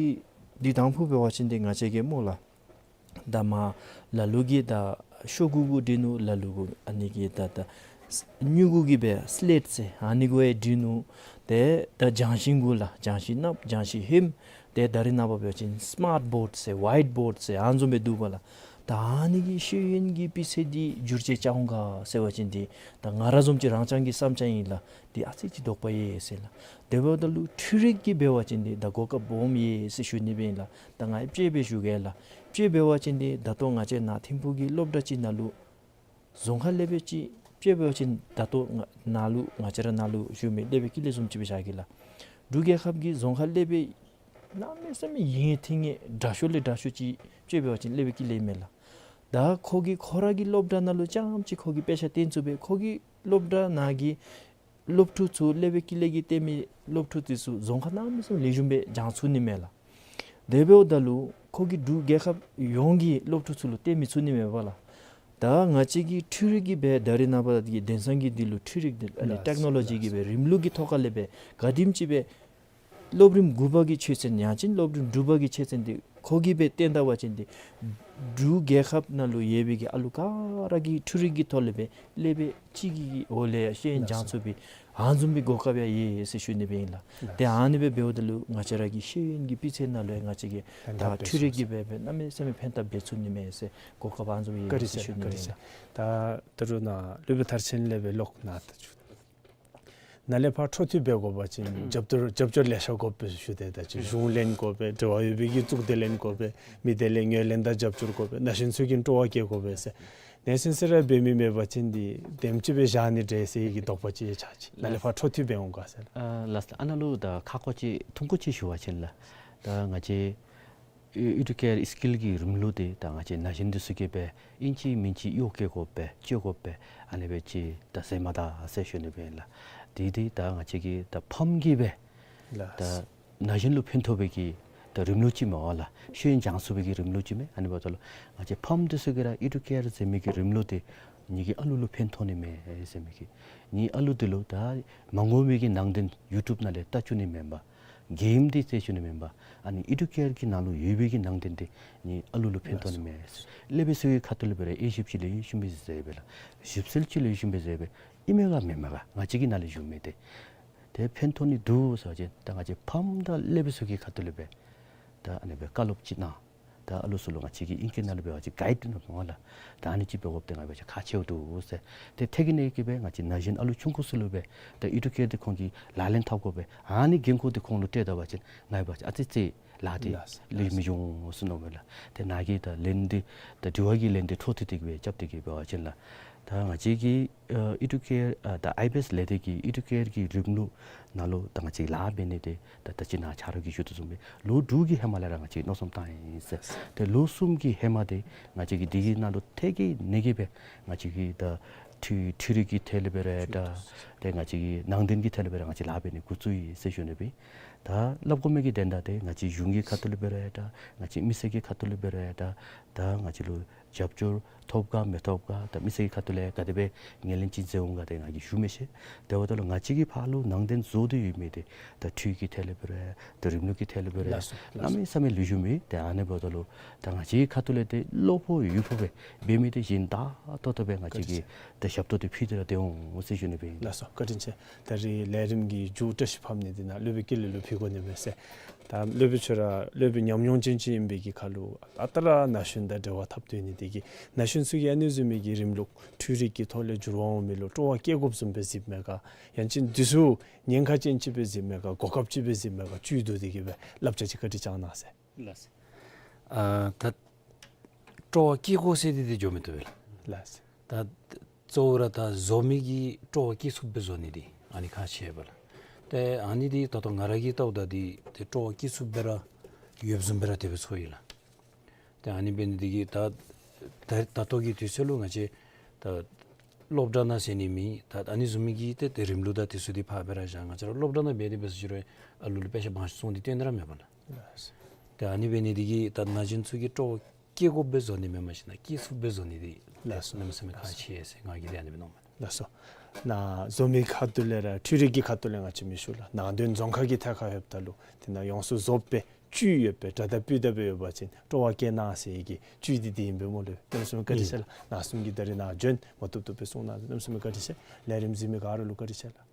འདི་དང་ཕུ་འབད་བ་ཅིན་འདི་ང་བཅས་ཀྱིས་སྨོ་ལགས། ད་མར་ལ་ལུ་གིས་ད་ཤོག་གུ་གུ་འབྲི་ནུག། ལ་ལུ་གུ་ཨ་ནི་གིས་ད་ད་སྨྱུ་གུ་གིས་སྦེ་སི་ལེཊ་ཟེར་ཨ་ནི་གུ་ཡང་འབྲི་ནུག། ཏེ་ད་བྱང་ཤིང་གུ་ལགས་བྱང་ཤིང་ནགཔོ་བྱང་ཤིང་ཧོནམོ་ཏེ་ད་རེས་ནངས་པ་འབད་བ་ཅིན་སི་མཱཊ་བོརཌ་ཟེར་ཝའིཊ་བོརཌ་ཟེར་ཨ་ནི་བཟུམ་སྦེ་འདུག་པ་ལགས། ད་ཨ་ནི་གི་ཤེས་ཡོན་གྱི་སྤུས་ཚད་འདི་འགྱུར་བཅོས་རྐྱབ་འོང་ག་ཟེར་བ་ཅིན་འདི་ད་ང་ར་བཟུམ་ཅིག་རང་རྐྱང་གི་བསམ་འཆར་ཨིན་ལགས། འདི་ཨ་ཙི་ཅིག་དོགས་པ་ཡོད་ཟེར་ལགས། དེ་འབདཝ་ད་ལུ་འཕྲུལ་རིག་གིས་འབད་བ་ཅིན་འདི་ད་གོ་སྐབས་སྦོམ་ཡོད་ཟེར་ཞུ་ནི་སྦེ་ཨིན་ལགས། ད་ང་ཡང་དཔྱེ་སྦེ་ཞུ་གེ་ལགས། དཔྱེ་འབད་བ་ཅིན་འདི་ད་ལྟོ་ང་བཅས་ནཱ་ཐིམ་ཕུག་གི་སློབ་གྲྭ་ཅིག་ནང་ལུ་རྫོང་ཁ་ལས་སྦེ་ཅིག་དཔྱེ་འབད་བ་ཅིན་ད་ལྟོ་ང་ནཱ་ལུ་ང་བཅས་ར་ནཱ་ལུ་བཞུགས་མི་སློབ་དཔོན་ཀུན་ལེགས་བཟུམ་ཅིག་སྦེ་བཞག་གེ་ལགས། འབྲུག་རྒྱལ་ཁབ་ཀྱི་རྫོང་ཁ་ལས་སྦེ་ གནམ་མེད་ས་མེད་ཡིད་ཐིམ་ངེ་དྲག་ཤོས་ལས་དྲག་ཤོས་ཅིག་ཅིག་འབད་བ་ཅིན་སློབ་དཔོན་ཀུན་ལེགས་མས་ལགས། ད་ཁོ་གིས་ཁོ་ར་གི་སློབ་གྲྭ་ནང་ལུ་རྐྱངམ་ཅིག་ཁོ་གིས་དཔེ་ཆ་སྟོན་ཚུགས་པས། ཁོ་གི་སློབ་གྲྭ་ནང་གི་སློབ་ཕྲུག་ཚུ་སློབ་དཔོན་ཀུན་ལེགས་ཀྱིས་སྟོན་མི་སློབ་ཕྲུག་དེ་ཚུ་རྫོང་ཁག་གནམ་མེད་ས་མེད་ལེགས་ཤོམ་སྦེ་སྦྱང་ཚུགས་ནི་མས་ལགས། དེ་འབདཝ་ད་ལུ་ཁོ་གིས་འབྲུག་རྒྱལ་ཁབ་ཡོངས་ཀྱི་སློབ་ཕྲུག་ཚུ་ལུ་སྟོན་མི་ཚུགས་ནི་མས་པ་ལགས། ད་ང་བཅས་ཀྱི་འཕྲུལ་རིག་གིས་སྦེ་ད་རེས་ནངས་པ་གི་དེང་སང་གི་འདི་ལུ་འཕྲུལ་རིག་འདི་ཨ་ནི་ལགས་སོ། ཊེཀ་ནོ་ལོ་ཇི་གིས་སྦེ་རིམ་ལུགས་ཀྱི་ཐོག་ཁ་ལས་སྦེ་ག་དེམ་ཅིག་སྦེ་སློབ་རིམ་དགུ་པ་གི་ཆོས་ཚན་ཡང་ཅིན་སློབ་རིམ་དྲུག་པ་གི་ཆོས་ཚན་འདི་ཁོ་གིས་སྦེ་སྟོན་ད་པ་ཅིན་འདི་འབྲུག་རྒྱལ་ཁབ་ནང་ལུ་ཡོད་པའི་གི་ཨ་ལུ་ག་ར་གིས་འཕྲུལ་རིག་གི་ཐོག་ལས་སྦེ་སློབ་དཔོན་གཅིག་གི་འོག་ལས་ཤེས་ཡོན་ལགས་སྦྱང་ཚུགས་པའི་ཨ་ནི་བཟུམ་གྱི་གོ་སྐབས་ཡང་ཡོད་ཟེར་ཞུ་ནི་སྦེ་ཨིན་ལགས། ལགས་སོ། དེ་ཨ་ནི་སྦེ་འབདཝ་ད་ལུ་ང་བཅས་ར་གི་ཤེས་ཡོན་གྱི་སྤུས་ཚད་ནང་ལུ་ཡང་ང་བཅས་ཀྱིས་ཕན་ད་ཐབས་འཕྲུལ་རིག་གིས་སྦེ་སྦེ་གནམ་མེད་ས་མེད་ཕན་ཐབས་འབད་ཚུགས་ནི་མས་ཟེར་གོ་སྐབས་ཨ་ནི་བཟུམ་ཡོད་ཟེར་ཞུ་ནི་སྦེ་ཨིན་ལགས། བཀའ་དྲིན་ཆེ། ད་ད་རུང་ནཱ་སློབ་དཔོན་མཐར་ཕྱིན་ལས་སྦེ་ལོག་ནཱ་ད་ཅིག་ནཱ་ལས་ཕར་འཕྲོ་མཐུད་འབད་དགོ་པ་ཅིན་ཨུམ་རྒྱབ་སྐྱོར་རྒྱབ་སྐྱོར་ལེ་ཤ་དགོ་པས་ཞུ་དེས། ད་ཅིག་གཞུང་ལེན་དགོ་པས། འབྲེལ་བ་ཡོད་པའི་གི་གཙུག་སྡེ་ལེན་དགོ་པས། མི་སྡེ་ལས་ངོས་ལེན་དང་རྒྱབ་སྐྱོར་དགོ་པས། ན་གཞོན་ཚུ་གིས་སྤྲོ་བ་བསྐྱེད་དགོ་པས་ཟེར། ནེ་སིན་སི་ར་འབད་མི་མེད་པ་ཅིན་འདི་དེམ་ཅིག་སྦེ་བཞག་ནི་འདྲས་ཟེར་གྱི་དོགས་པ་ཅིག་ཡང་ཆགས་ཅི། ནཱ་ལས་ཕར་འཕྲོ་མཐུད་འབད་འོང་ག་ཟེར་ལགས། ཨ་ལགས་སོ། ཨ་ནཱ་ལུ་ད་ཁ་སྐོང་ཅིག་ཐུང་ཀུ་ཅིག་ཞུ་བ་ཅིན་ལགས། ད་ང་བཅས་ཨེ་ཨི་ཌུ་ཀེར་སི་ཀིལ་གྱི་རིམ་ལུགས་འདི་ད་ང་བཅས་ན་གཞོན་འདི་ཚུ་གིས་སྦེ་ཨིན་ཅི་མིན་ཅི་གཡོག་བཀོལ་དགོ་པས། སྤྱོད་དགོ་པས། ཨ་ནི་སྦེ་ཅིག་ད་ཟེར་མ་ད་ཟེར་ཞུ་ནི་སྦེ་ཨིན་ལགས། དེ་འདི་ད་ང་བཅས་ཀྱིས་ད་ཕམ་གྱིས་སྦེ་ལགས། ད་ན་གཞོན་ལུ་ཕན་ཐོགས་པའི་གི་ད་རིམ་ལུགས་ཅིག་མས་པ་ལགས། ཤེས་ཡོན་སྦྱང་ཚུགས་པའི་གི་རིམ་ལུགས་ཅིག་མས། ཨ་ནི་འབདཝ་ད་ལུ་ང་བཅས་ཕམ་འདི་ཚུ་གིས་ར་ཨི་ཌུ་ཀེར་ཟེར་མི་གི་རིམ་ལུགས་འདི་ངེ་གི་ཨ་ལུ་ལུ་ཕན་ཐོགས་ནི་མས་ཟེར་མི་གི་ངེ་ཨ་ལུ་འདི་ལུ་ད་མ་དགོ་མི་གི་ནང་དོན་ཡུ་ཊུབ་ནང་ལས་ལྟ་བཅུག་ནི་མེན་པར་གེམ་འདི་རྩེད་བཅུག་ནི་མེན་པར་ཨ་ནི་ཨི་ཌུ་ཀེར་གྱི་ནང་ལུ་ཡོད་པའི་གི་ནང་དོན་འདི་ངེ་ཨ་ལུ་ལུ་ཕན་ཐོགས་ནི་མས། སློབ་དཔོན་ཚུ་གི་ཁ་ཐུག་ལས་འབད་རུང་དབྱེ་ཞིབ་ཅིག་ལེགས་ཤོམ་སྦེ་མཛད་པས་ལགས། ཞིབ་འཚོལ་ཅིག་ལེགས་ཤོམ་སྦེ་མཛད་པས། ཨིན་མས་ག་མེན་མས་ག་ང་བཅས་ཀྱི་ནཱ་ལས་ཞུ་མི་འདི་ཏེ་ཕན་ཐོགས་ནི་འདུག་ཟེར་བ་ཅིན་ད་ང་བཅས་ཕམ་དང་སློབ་དཔོན་ཚུ་གི་ཁ་ཐུག་ལས་སྦེ་ད་ཨ་ནི་སྦེ་བཀའ་སློབ་ཅིག་གནང་། ད་ཨ་ལུ་ཚུ་ལུ་ང་བཅས་ཀྱིས་ཨིང་སྐད་ནང་ལུ་འབད་བ་ཅིན་གའིཌ་ཨིན་ནོ་སྨོ་ལགས། ད་ཨ་ནི་ཅིག་འབད་དགོཔ་འདི་ང་བཅས་ཁག་ཆེཝ་འདུག་ཟེར། ཏེ་དེ་གི་ནང་གི་སྦེ་ང་བཅས་ན་གཞོན་ཨ་ལུ་ཆུང་ཀུ་ཚུ་ལུ་སྦེ་ད་ཨི་ཌུ་ཀེར་འདི་ཁོང་གིས་ལག་ལེན་འཐབ་དགོ་པས། ཨ་ནི་འགན་ཁུར་འདི་ཁོང་ལུ་སྤྲོད་ད་པ་ཅིན་ང་འབད་བ་ཅིན་ཨ་ཙི་ཅིག་ལཱ་འདི་ལགས་ལེགས་མི་འབྱུང་ཟེར་མནོཝ་མས་ལགས། ཏེ་ནཱ་གི་ད་ལན་འདི་ད་དྲི་བ་གི་ལན་འདི་འཕྲོ་མཐུད་དེ་གི་སྦེ་རྐྱབ་སྟེ་གི་འབད་བ་ཅིན་ལགས། ད་ང་བཅས་ཀྱི་ཨ་ཨི་ཌུ་ཀེར་ཨ་ད་ཨའི་བི་ཨེསི་ལས་སྡེ་གིས་ཨི་ཌུ་ཀེར་གྱི་རིམ་ལུགས་ནང་ལུ་ད་ང་བཅས་ལཱ་འབད་ནི་འདི་ད་ད་ཅི་ནཱ་ཆ་རོགས་ཀྱིས་ཞུ་དོ་བཟུམ་སྦེ་ལོ་དྲུག་གི་ཧེ་མ་ལས་ར་ང་བཅས་མནོ་བསམ་བཏང་ཡི་ཟེར། ཏེ་ལོ་གསུམ་གྱི་ཧེ་མ་འདི་ང་བཅས་ཀྱིས་འདི་གི་ནང་ལུ་ཐད་ཀར་ནི་གི་སྦེ་ང་བཅས་ཀྱིས་ད་འཕྲུལ་འཕྲུལ་རིག་གི་ཐད་ལས་འབད་རུང་ད་ཏེ་ང་བཅས་ཀྱི་ནང་དོན་གྱི་ཐད་ལས་འབད་རུང་ང་བཅས་ལཱ་འབད་ནི་འགོ་བཙུགས་ཡི་ཟེར་ཞུ་ནི་སྦེ། ད་སླབ་དགོ་མི་གི་དོན་དག་འདི་ང་བཅས་གཞུང་གི་ཁ་ཐུག་ལས་འབད་རུང་ད་ང་བཅས་མི་སེར་གྱི་ཁ་ཐུག་ལས་འབད་རུང་ད་ད་ང་བཅས་ལུ་རྒྱབ་སྐྱོར་ཐོབ་ག་མི་ཐོབ་ག་ད་མི་སེར་གྱི་ཁ་ཐུག་ལས་ག་དེ་སྦེ་ངོས་ལེན་ཅིག་མཛད་འོང་ག་འདི་ང་གིས་ཞུ་མི་ཤེས། དེ་འབདཝ་ད་ལུ་ང་བཅས་ཀྱི་ཕར་ལུ་ནང་དོན་བཟོ་སྟེ་ཡོད་མི་འདི་ད་འཕྲུལ་གྱི་ཐད་ལས་འབད་རུང་ད་རིམ་ལུགས་ཀྱི་ཐད་ལས་འབད་རུང་ལགས་སོ། ལགས་སོ། གནམ་མེད་ས་མེད་ལེགས་ཤོམ་ཨིན། ཏེ་ཨ་ནི་འབདཝ་ད་ལུ་ད་ང་བཅས་ཀྱི་ཁ་ཐུག་ལས་འདི་བློ་ཕོག་ཡིད་ཕོག་སྦེ་འབད་མི་འདི་ཡིན། ད་ཏོག་ཏོ་སྦེ་ང་བཅས་ཀྱིས་ད་ཞབས་ཏོག་འདི་ཕུལ་ཏེ་ར་སྡོད་འོང་ཟེར་ཞུ་ནི་སྦེ་ཨིན། ལགས་སོ། བཀའ་དྲིན་ཆེ། ད་རིས་ལས་རིམ་གྱི་མཇུག་བཀྲ་ཤིས་ཕབ་ནི་འདི་ནཱ་སློབ་དཔོན་ཀུན་ལེགས་ལུ་ཕུལ་དགོ་ནི་མས་ཟེར། ད་སློབ་དཔོན་ཁྱོད་ར་སློབ་དཔོན་ཉམས་མྱོང་ཅན་ཅིག་ཨིན་པའི་གི་ཁར་ལུ་ད་ལྟོ་ར་ན་གཞོན་དང་འབྲེལ་བ་འཐབ་སྡོད་ནི་འདི་གིས་ན་གཞོན་ཚུ་གིས་ཨ་ནི་བཟུམ་མའི་གི་རིམ་ལུགས་འཕྲུལ་རིག་གི་ཐོག་ལས་འགྱུར་བ་འོང་མི་ལུ་སྤྲོ་བ་བསྐྱེད་དགོཔ་བཟུམ་སྦེ་གཟིགསཔ་མས་ག། ཡང་ཅིན་འདི་ཚུ་ཉེན་ཁ་ཅན་ཅིག་སྦེ་གཟིགསཔ་མས་ག། གོ་སྐབས་ཅིག་སྦེ་གཟིགསཔ་མས་ག། བཅུད་བསྡུ་སྟེ་གི་སྦེ་བསླབ་བྱ་ཅིག་བཀའ་དྲིན་བསྐྱང་གནང་ཟེར། ལགས་སོ། ཨ་ད་སྤྲོ་བ་བསྐྱེད་དགོ་ཟེར་འདི་འདི་འགྱོ་མི་བཏུབ་པས་ལགས། ལགས་སོ། ད་གཙོ་བོ་ར་ད་བཟོ་མི་གིས་སྤྲོ་བ་བསྐྱེད་ཚུགསཔ་སྦེ་བཟོ་ནི་འདི་ཨ་ནི་ཁག་ཆེ་བས་ལགས། ཏེ་ཨ་ནི་འདི་ད་ལྟོ་ང་ར་གིས་བལྟཝ་ད་འདི་ཏེ་སྤྲོ་བ་བསྐྱེད་ཚུགསཔ་སྦེ་ར་ཡོདཔ་བཟུམ་སྦེ་ར་དེ་སྦེ་ཚོར་ཡི་ལགས། ཏེ་ཨ་ནི་འབད་ནི་འདི་གིས་ད་ད་ད་ལྟོ་གི་དུས་ཚོད་ལུ་ང་བཅས་ད་སློབ་གྲྭ་ནང་ཟེར་ནི་མེད། ད་ཨ་ནི་བཟུམ་མའི་གི་ཏེ་ཏེ་རིམ་ལུགས་དང་དེ་ཚུ་འདི་ཕར་སྦེ་ར་བཞག། ང་བཅས་ར་སློབ་གྲྭ་ནང་འབད་དེ་འབད་ཟེར་ཞུ་རུང་ཨ་ལུ་ལུ་དཔེ་ཆ་མང་ཤོས་སོང་སྟེ་སྟོན་ནི་ར་མེད་པ་ལགས། ལགས་སོ། ཏེ་ཨ་ནི་འབད་ནི་འདི་གིས་ད་ན་གཞོན་ཚུ་གིས་སྤྲོ་བ་བསྐྱེད་དགོཔ་སྦེ་བཟོ་ནི་མེན་པར་ཞིན་ན་བསྐྱེད་ཚུགསཔ་སྦེ་བཟོ་ནི་འདི་ལགས་སོ། གནམ་མེད་ས་མེད་ཁག་ཆེ་ཟེར་ང་གིས་ཏེ་ཨ་ནི་སྦེ་མནོཝ་མས། ལགས་སོ། ནཱ་བཟོ་མི་ཁ་ཐུག་ལས་ར་འཕྲུལ་རིག་གི་ཁ་ཐུག་ལས་ང་བཅས་མི་ཤུགས་ལགས། ནང་དོན་རྫོང་ཁ་གི་ཐད་ཁར་ལྷོདཔ་ད་ལུ་དེ་ནང་ཡོངས་སུ་རྫོགསཔ་སྦེ་བཅུད་ཡོད་པའི་གྲ་དང་སྤུས་དག་སྦེ་ཡོད་པ་ཅིན་སྤྲོ་བ་བསྐྱེད་གནང་ཟེར་གྱི་བཅུད་འདི་འདི་ཨིན་པས་སྨོ་ལགས། གནམ་མེད་ས་མེད་བཀའ་དྲིན་ཆེ་ལགས། ནཱ་བཟུམ་གྱི་ད་རིས་ནཱ་བྱོན་མ་བཏུབ་བཏུབ་སྦེ་གསུང་གནང་གནམ་མེད་ས་མེད་བཀའ་དྲིན་ཆེ། ལས་རིམ་གཟིགས་མི་ག་ར་ལུ་བཀའ་དྲིན་ཆེ་ལགས།